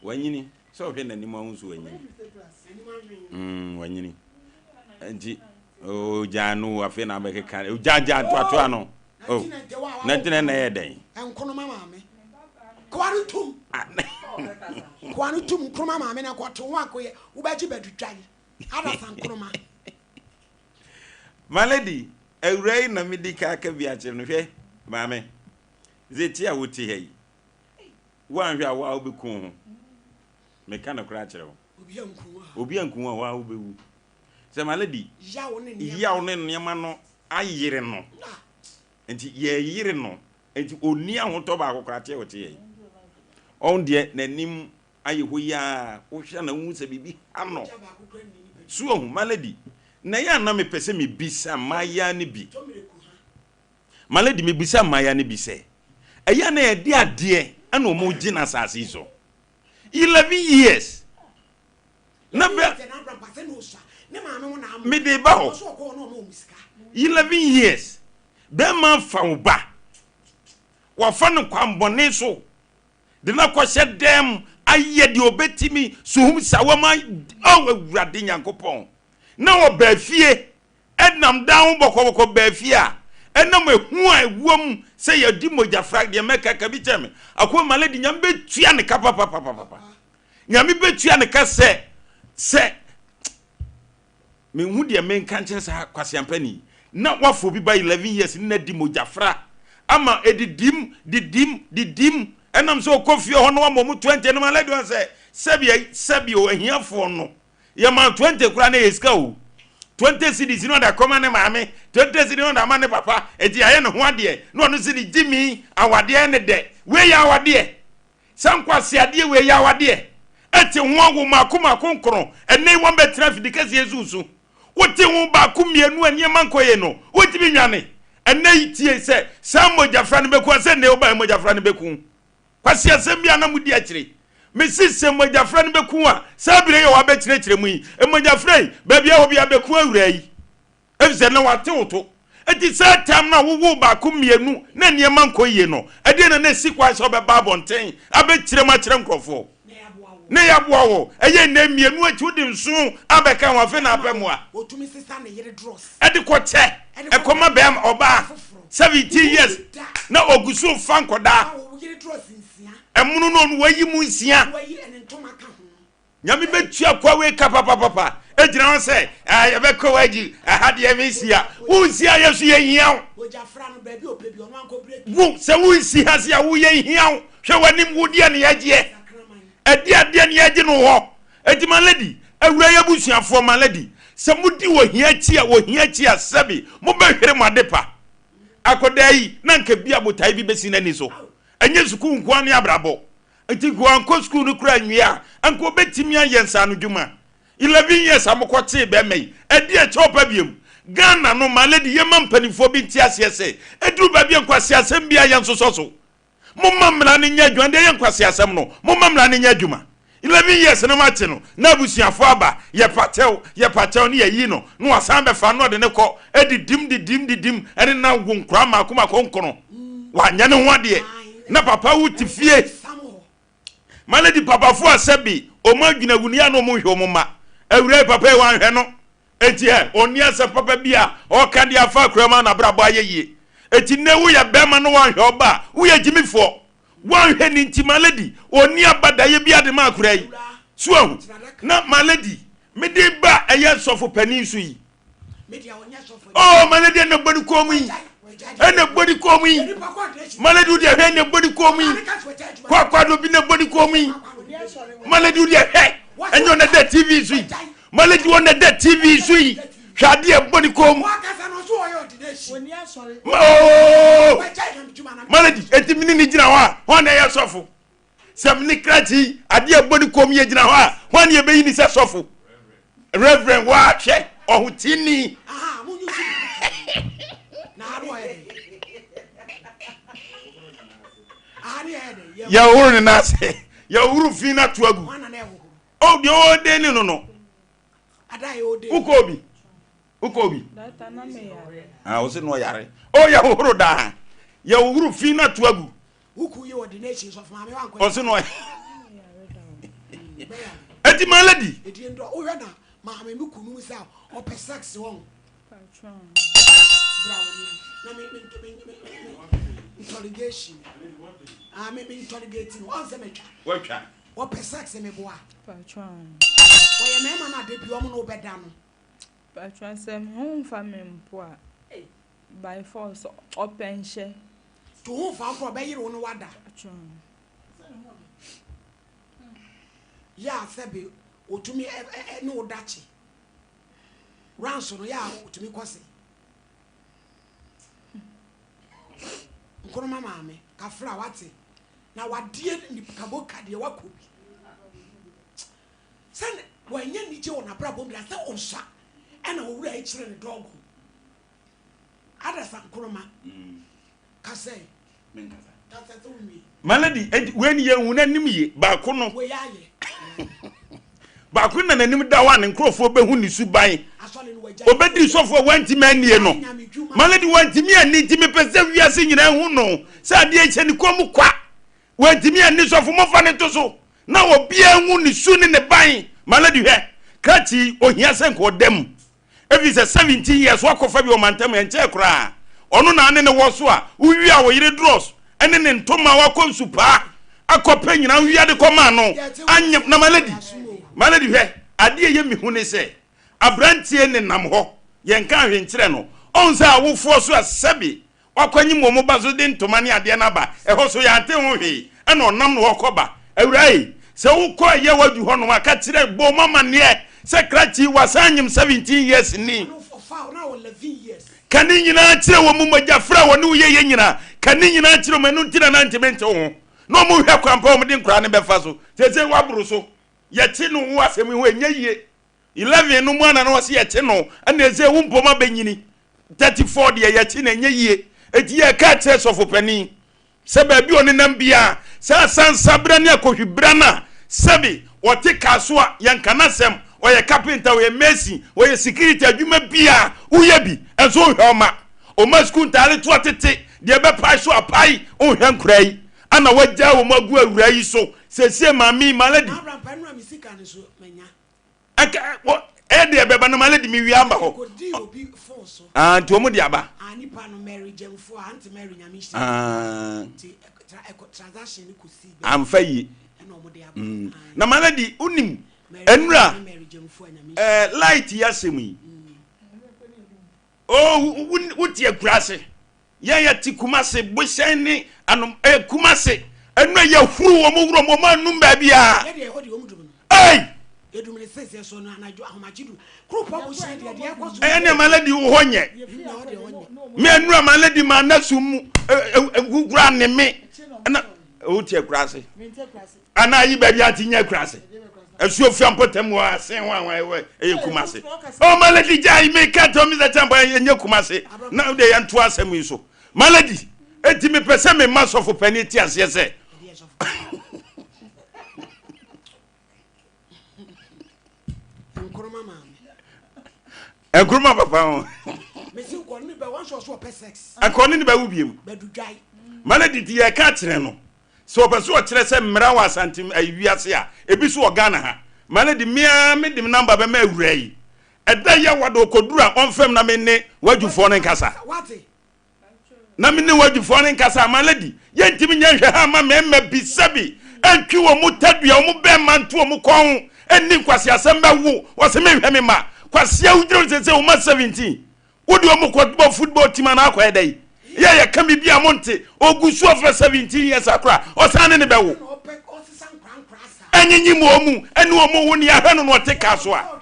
Wanyini sɛ ɔhwɛ n'anim ahu so wanyini. Mm, wanyini. Nti ogyaa no afei na abɛkeka ogyaa gyaa toatoa no. Oh, 19 na ɛyɛ dɛn? Nkonoma maame. Koa no tum. Koa no tum nkonoma maame na kɔte ho akoyɛ wobɛgye bɛdwidwan. Adasa nkonoma. My lady, awuraa yi na medi ka aka bi akyerɛ no, hwɛ, maame, dze te a wote ha yi, woanhwɛ a wo a wobɛku wo ho. Meka nokorɛ akyerɛ wo. Obi anku wo a, wo a wobɛwu. Sɛ my lady, yaw ne nneɛma no ayere no, nti yɛyere no, nti ɔnni ahotɔ baako koraa te a ɔte ha yi. Ɔn deɛ n'anim. Ayɛ hɔ yi ara, wohwɛ a na wohu sɛ biribi ha no. So wahu, my lady? Na ɛyɛ a na mepɛ sɛ mebisa mmaayaa no bi. My lady, mebisa mmaayaa no bi sɛ, ɛyɛ a na yɛde adeɛ ɛna wɔn gye no asase yi so? 11 years. Na bɛ mede ba hɔ. 11 years. Bɛrima afa wo ba. Wafa no kwanbɔne so. De no akɔhyɛ dan mu ayɛ deɛ ɔbɛtumi, suhum sawam oh Awurade Nyankopɔn. Na ɔbaa fie, ɛnam dan ho bɔkɔbɔkɔ baa fie a, ɛnam ehu a ɛwɔ mu sɛ yɛdi mogyafra, deɛ mɛka ka bi kyerɛ me, Akoa Malady, Nyame bɛtua ne ka papapapapa. Nyame bɛtua ne ka sɛ, sɛ, Menhu deɛ menka nkyerɛ saa kwaseampani yi. Na wafa obi ba 11 years ne no adi mogyafra ama ɛdidim, didim, didim. Ɛnam sɛ ɔkɔ fie hɔ na wama ɔmo 20 ɛnam alɛ deɛ sɛ sɛbi sɛbi o ahiafoɔ no yɛma 20 koraa na ɛyɛ sika o. 20 cedis na ɔde akɔma ne maame, 20 cedis na ɔde ama ne papa, eti ayɛ ne ho adeɛ na ɔno sɛ ne gyimi awadeɛ ne dɛ. Wei yɛ awadeɛ. Saa nkwaseadeɛ wei yɛ awadeɛ. Ɛte ho awo mmaako mmaako nkron. Ɛnnɛ yi wɔbɛtena afidikɛseɛ so resu. Wote ho baako mmienu a nneɛma nkɔ yie no, wontumi nnwane. Ɛnnɛ yi tie sɛ saa mogyafra no bɛku a, sɛ nnɛ yi wobaeɛ mogyafra no bɛku wo. Kwaseasɛm bi a na modi akyire. Mese sɛ mogyafra no bɛku wo a, saa berɛ yi a wɔabɛkyerɛkyerɛ mu yi, mogyafra yi, baabi a ɛwɔ biara bɛku awuraa yi. Efisɛ na wate wo to. Enti saa tam no a wowoo baako mmienu na nneɛma nkɔ yie no, ɛdeɛn na na ɛsi kwan sɛ wobɛba abɔnten abɛkyerɛ mu akyerɛ nkurɔfoɔ na yɛaboa wo? Ɛyɛ nnɛ mmienu akyi wode nson abɛka ho, afei na apɛ mmoa de kɔkyɛ ɛkɔma bɛrima ɔbaa 17 years na ɔgu so fa nkɔdaa ɛmono no ɔno wayi mu nsia. Nyame bɛtua kwa wei ka papapapa. Ɛgyina hɔ sɛ ah, yɛbɛkɔ wagyi ɛha deɛ mensi a wonsi a yɛ so yɛhia wo. Wo sɛ wonsi ha se a wo yɛhia wo. Hwɛ w'anim wo deɛ ne yɛgyeɛ. Ɛde adeɛ ne yɛgye no hɔ. Enti my lady, awura yɛ abusuafoɔ my lady, sɛ modi ohia akyi a ohia akyi a sɛbi mobɛhwere mo adepa. Akɔdaa yi na anka bi a botae bi bɛsi n'ani so. Ɛnyɛ sukuu nkoa ne abrabɔ. Nti nka wankɔ sukuu no koraa nwie a, anka obetumi ayɛ nsaanodwuma. 11 years a mokɔkyee bɛrima yi, ɛdeɛn kyɛw pa biom? Ghana no, my lady, yɛmma mpanimfoɔ bi nte aseɛ sɛ, ɛduru baabi a nkwaseasɛm biara yɛnsosɔ so. Momma mmara no nyɛ adwuma, deɛ ɛyɛ nkwaseasɛm no, momma mmara no nyɛ adwuma. 11 years no moakye no, na abusuafoɔ aba, yɛpa kyɛw, yɛpa kyɛw, ne yɛyi no, na wasan bɛfa no na ɔde no kɔ, ɛdidim, didim, didim, ɛne no awo nkoraa mmaako mmaako nkono. Wanyɛ ne ho adeɛ. Na papa wo te fie. Ma lady papafo a sɛbi ɔmo adwene awu no yɛ a na ɔmo nhwɛ ɔmo mma. Awuraa yi papa yi wanhwɛ no. Enti ɛ, ɔnni asɛm papa bi a ɔka de afa akura mu a n'abrabɔ ayɛ yie. Enti nnɛ woyɛ bɛrima na wanhwɛ ɔba a, woyɛ gyimifoɔ. Wanhwɛ ne nti ma lady ɔnni abadaeɛ bi ade ma akura yi. So ahu? Na ma lady, mede ba ɛyɛ sɔfo panin so yi. Oh, malady ɛna bɔ ne kɔn mu yi ɛna bɔ ne kɔn mu yi malady wo deɛ hwɛ ɛna bɔ ne kɔn mu yi kwakwado bi na bɔ ne kɔn mu yi malady wo deɛ hwɛ ɛnyɛ ɔna da tv so yi malady ɔna da tv so yi hwɛ adeɛ bɔ ne kɔn mu ooo malady eti mi ni ni gyina hɔ a hɔn na ɛyɛ sɔfo sɛ mi ni krakye yi adeɛ bɔ ne kɔn mu yɛ gyina hɔ a hɔn na yɛbɛyi ni sɛ sɔfo. Reverend wahwɛ ɔhotini. Yɛhoro ne nan ase yɛhoro fi no ato agu. Oh deɛ ɔden ne no no. Wokɔ obi wokɔ obi. Ah ɔsɛ no ɔyare. Oh yɛhohoro daa yɛhohoro fi no ato agu. Ɔsɛ no ɔyare. Eti my lady. Eti ndɔ wohwɛ na maame me kunu sɛ ɔpɛ sex wɔn. Bra wɔ ni na me me me me interrogation. Ah me me interrogate no ɔn sɛ metwa. Watwa. Ɔpɛ sex me boa. Ɔyɛ mɛɛma na de bi ɔmo na ɔbɛda no. Patwa sɛ me ho nfa me mpo a by force ɔpɛ nhyɛ. To ho nfa wo kora ɔbɛyere wo no wada. Yɛ a sɛbe otumi ne wo da kye. Ranso no yɛ a otumi kɔ se. Nkrumah maame, kafra wate. Na wadeɛ ni kaboka deɛ wakɔ bi. Wanya anigye wɔ n'abrabɔ mu da sɛ ɔsua ɛna owura yi kyerɛ ne dɔɔgo. Adasa Nkrumah kasa yi. Kasa sɛ wonwie. Malady, enti wei ni yɛnhu n'anim yie. Baako no. Wei ayɛ. Baako na n'anim da hɔ a ne nkurɔfoɔ bɛhu ne suban. Asɔre no wagya. Ɔbɛdi sɔfoɔ a wantumi annie no. Malady wantumi anni nti mepɛ sɛ wiase nyinaa hu no sɛ adeɛ hyɛ ne kɔn mu kwa. Wantumi anni sɔfo momfa no nto so na obiara nhu ne su ne ne ban. Malady hwɛ, krakye yi ohia sɛ nka ɔda mu. Efisɛ 17 years woakɔfa bi wɔ mantam ɛnkyɛɛ koraa. Ɔno na ane ne wɔ so a wowia wo yere drɔs ne ne ntoma wakɔ nsupaa akɔpɛ nyinaa wowia de kɔmaa no anyɛ na Malady Malady hwɛ adeɛ ɛyɛ me hu ne sɛ abranteɛ nenam hɔ yɛnka hwee nkyerɛ no ɔhu sɛ awofoɔ so a sɛbe Wakɔnyim wɔn ba so de ntoma ne adeɛ no aba, ɛhɔ so yɛante ho hwee, ɛna ɔnam na ɔrekɔ ba. Awuraa ei, sɛ wokɔ ɛyɛ wadu hɔnom a, ka kyerɛ, bɔ wɔn amanneɛ sɛ krakye yi wasan anyem 17 years ni. Ka ne nyinaa kyerɛ wɔn, mogyafra a wɔne wo yɛeɛ nyinaa, ka ne nyinaa kyerɛ wɔn, ɛno nti na na ntumi nte wo ho. Na wɔhwɛ kwan pa a wɔde nkwadaa no bɛfa so. Seesei woaboro so, yɛte no wo asɛm yi ho, ɛnyɛ yie. 11 no mu ana na wɔse yɛkye no ɛna ɛsɛ wo mpom abɛnyini 34 deɛ yɛkye no ɛnyɛ yie enti yɛka kyerɛ sɔfo panin sɛ baabi ɔnenam biara sɛ asansa berɛ ne akɔhwi berɛ no a sɛbe ɔte kaa so a yɛnka n'asɛm ɔyɛ kapenta ɔyɛ mason ɔyɛ security adwuma biara woyɛ bi ɛnso wohwɛ ɔma ɔma sukuu ntaare to atete deɛ ɛbɛpae so apae wohwɛ nkora yi ana wagyaa wɔn agu awura yi so sɛsie maame malady Ɛka wɔ ɛyɛ deɛ bɛba no ma lady mi wia aba hɔ. Ah nti wɔn de aba. Ah nipa no Mary Jɛnfo a aunty Mary nyame nhyira. Ah. Nti transaction no kɔsi. Amfa yie. Mm. Na ma lady unim enura eh light yi asɛm yi. Oh wo te akura ase. Yɛn yɛ te Kumase bohyɛn ne anom ɛyɛ Kumase ɛnu ɛyɛ huru wɔn wura wɔn anum baabi a. Yɛ deɛ ɛhɔ deɛ wɔn dum no. Ɛy. Yɛ dum ne sese so no anadwo ahomakye dum kuro pɔ bohyɛn deɛ deɛ ɛkɔ so. Ɛyɛ ne ma lady wɔ hɔ nyɛ. Me ɛnu ama lady ma na sum mu ɛgugura ne me ɛna o te akura ase. Anaa yi baabi ante nyɛ akura ase. Asuo fia mpɔtam wɔ asen ho ahwan ɛwɔ ɛyɛ Kumase. Oh Malady gya mi ka tɔ mi sɛ kyɛn bɔ ɛnyɛ Kumase. Na de yɛn to asɛm yi so. Malady eti mi pɛ sɛ mi ma sɔfo panyin ti aseɛ sɛ. Nkrumah maame. Nkrumah papa ho. Mesi nkɔ ne bɛ wɔn sɔ so ɔpɛ sex. Nkɔ ne ne bɛ wu biem. Bɛdu dwae. Malady ti yɛ ka kyerɛ no. Sɛ ɔpɛ sɛ ɔkyerɛ sɛ mmara wɔ Asante ayi wiase a, ebi so wɔ Ghana ha. Ma no de, me ara me de me number bɛma awuraa yi. Ɛda yi a wɔde ɔkɔduru a, ɔmfrɛ me na me ne w'adwufoɔ no nkasa. Na me ne w'adwufoɔ no nkasa. My lady, yɛntumi nyɛ nhwɛha mma mmarima bi sɛbi ɛntwe wɔn mu tadua, wɔn bɛrima nto wɔn kɔn ho, ɛnni nkwaseasɛm bɛwo. Wɔse menhwɛ me mma. Kwasea wogyina hɔ sɛ sɛ wo mma 17. Wo de ɔmo kɔ bɔ football team anaa akɔyɛ dɛn? Yɛ yɛ ka biribi a mo nte. Ogu so ɔfrɛ 17 years akora ɔsan ne ne bɛ wo. Ɛnyinyim wɔn mu ɛne wɔn wo ne ahwɛ no na ɔte kaa so a.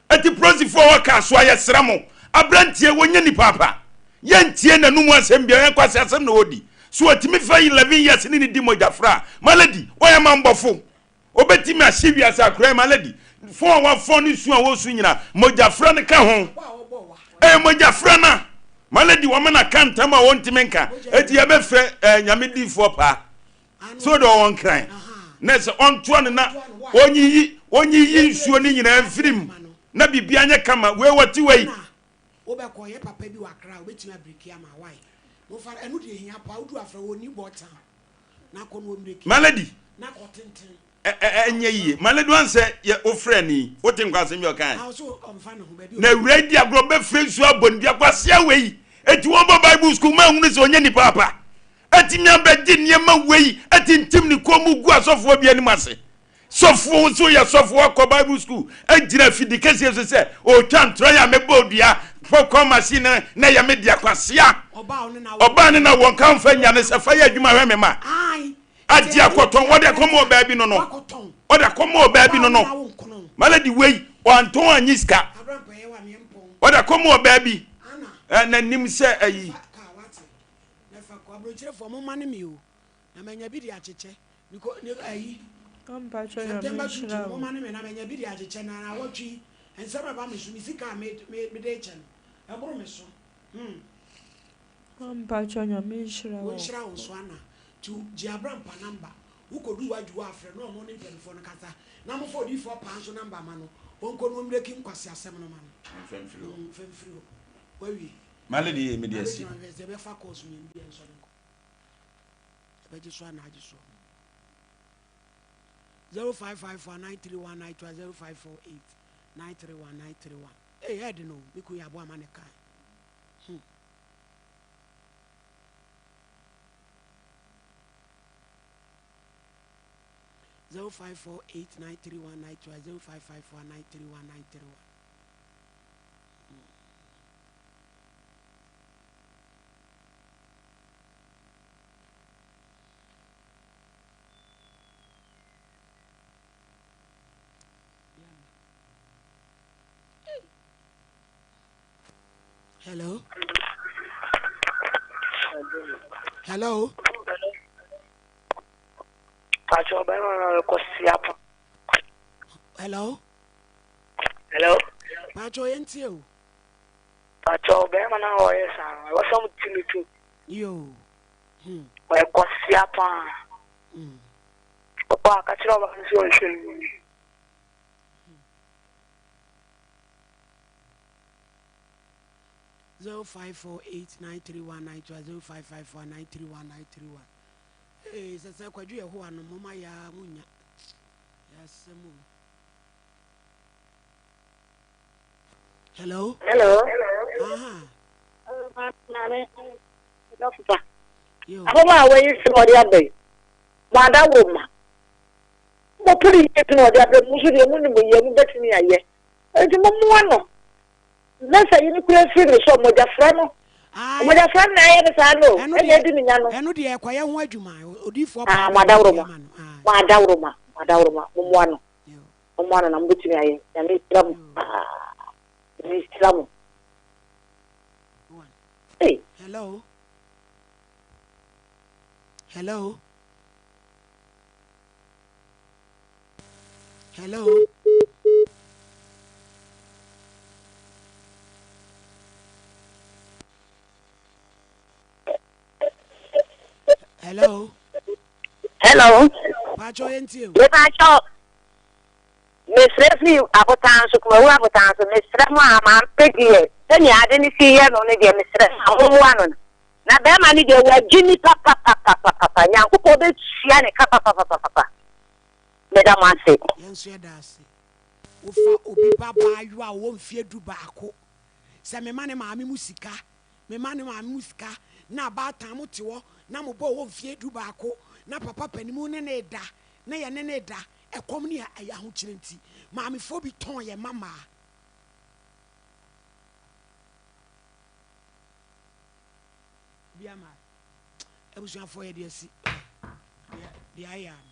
Ɛti polisifoɔ wɔ kaa so a yɛsrɛ mo abranteɛ wɔnyɛ nipa apa. Yɛntie n'anum asɛm bia yɛn kwasi asɛm na ɔdi. So ɔtumi fa 11 years ne ne di mogya fra. Malady wɔyɛ manbɔfo. Obetumi ahye wiase akora yi ma lady. Fɔn a wafɔn ne su a wɔresu nyina, mogyafra no ka ho. Ɛyɛ mogyafra no a ma lady wɔma no aka ntam a wɔntumi nka. Eti yɛbɛfrɛ eh, nyame diifoɔ paa. Sɛ ɔde ɔwɔ nkran. Na sɛ ɔntoa no na ɔnyiyi ɔnyiyi nsuo no nyinaa mfiri mu na biribiara nyɛ kama. Wei wɔte wei. Wobɛkɔ yɛ papa bi wɔ Accra a obetumi abiriki ama why? Mofa ɛno deɛ ehia paa wodu afrɛ wɔ ni bɔ town. Malady ɛnyɛ yie Malady wan sɛ yɛ wofrɛ ni wote nkwa asɛm bi ɔkan na awura di agorɔ bɛfrɛ nsuo abɔ ne dua kwasea wei eti wɔn bɔ bible school maa hunu sɛ ɔnyɛ nipa apa ɛtumi abɛgye nneɛma wei ɛtintim ne kɔn mu gu asɔfoɔ bi anim ase Sɔfoɔ wo nso yɛ sɔfoɔ akɔ bible school agyina afidi kɛseɛ so sɛ ɔretwa ntorɔ yɛ a mɛbɔ odua popcorn machine no na ɛyɛ me dea kwasea ɔbaa ne na wɔn ka mfa nya ne sɛ fa yɛ adwuma hwɛ me ma agye akɔtɔn wɔde akɔma ɔbaa bi no no wɔde akɔma ɔbaa bi no no malady wei ɔantɔn anyi sika wɔde akɔma ɔbaa bi n'anim sɛ ayi Na manya bi de akyekyɛ. Mekɔ ne ayi. Mpakyɛw Nyame September tutu nhyira no wo. momma no me na manya bi de akyekyɛ na naawɔtwe yi nsɛm a ɛba me so me sika a me me mede rekyɛ no ɛboro me so hmm. Mpakyɛw Nyame nhyira wo. Wɔnhyira wo nso Anna. Tu gye Abrampa number wo kɔdu w'adwuwa a frɛ na ɔno ne mpaninfoɔ no kasa na mofa odiyifoɔ paa nso number ma no ɔnkɔ na ɔmmireki nkwaseasɛm no ma no. Mfa mfiri hɔ. Mfa mfiri hɔ. Wawie. Male deɛ yɛ mede asi. Abɛgyina hwɛ sɛ yɛbɛfa course mmienu bi a nsɔre nkɔ. Yɛbɛgye so anaa agye so. 0554 931 921 0548 931 931. Ee ɛɛde no me kun yɛ aboa ma ne kan. 0548 931 921 0554 931 931. Hello. Hello. Pacho bɛrima no ɔrekɔ siapo. Hello. Hello. Pacho yɛn tie o. Pacho bɛrima no a ɔyɛ saa no ɛwɔ sɛ ɔmo ti no tu. Yoo. Hmm. Ɔyɛ kɔsia paa. Hmm. Ɔkɔ a ka kyerɛ ɔbaa no sɛ ɔnhwɛ no yie. 0548931921 0554931931 Ee, sɛ sɛ kwadwo yɛ hoa no moma yaa mo nya yɛasɛm o. Hello. Hello. Aha. Maame, dɔkota. Ababaawa yi sɛ ɔde aba yi, mo adaworo ma. Mo pere yie nti na ɔde aba mu nso deɛ mo nim yɛ mo bɛtumi ayɛ. Nti mo mmoa no. Na sɛ yi no kura firi ne so mogyafra no. Mogyafra no na ayɛ no saa no. Ɛna edi ne nya no. Ɛno deɛ ɛkɔyɛ ho adwuma. Odiifoɔ paa. Mo adaworo ma. Mo adaworo ma. Mo adaworo ma. Mo mmoa no. Mo mmoa no na mo bɛtumi ayɛ. Nyame nhyira mo paa. Nyame nhyira mo. Hey. Hello. Hello. Hello. Hello. Hello. Pacho yɛn tie o. Mepacho mesrɛ firi abotan so kumawu abotan so mesrɛ mo a mampɛ deɛ sɛnea ade no si yɛ no no deɛ mesrɛ mo a mommoa no na bɛrima no deɛ wagye ni papapapapapa Nyankopɔn bɛtua ne ka papapapapa meda mo ase. Yɛn nso yɛda ase. Wofa obi ba baayewa a ɔwɔ mfeɛ dubaako sɛ mema ne maame mu sika, mema ne maame mu sika, na abaatan mo te hɔ na mo ba ɔwɔ mfeɛ dubaako na papa panimu ne no reda na yɛne no reda, ɛkɔm ne ahokyerɛ nti maamefoɔ bi tɔn yɛn mma mmaa. Obi ama abusuafoɔ yɛde asi deɛ ayɛ ano.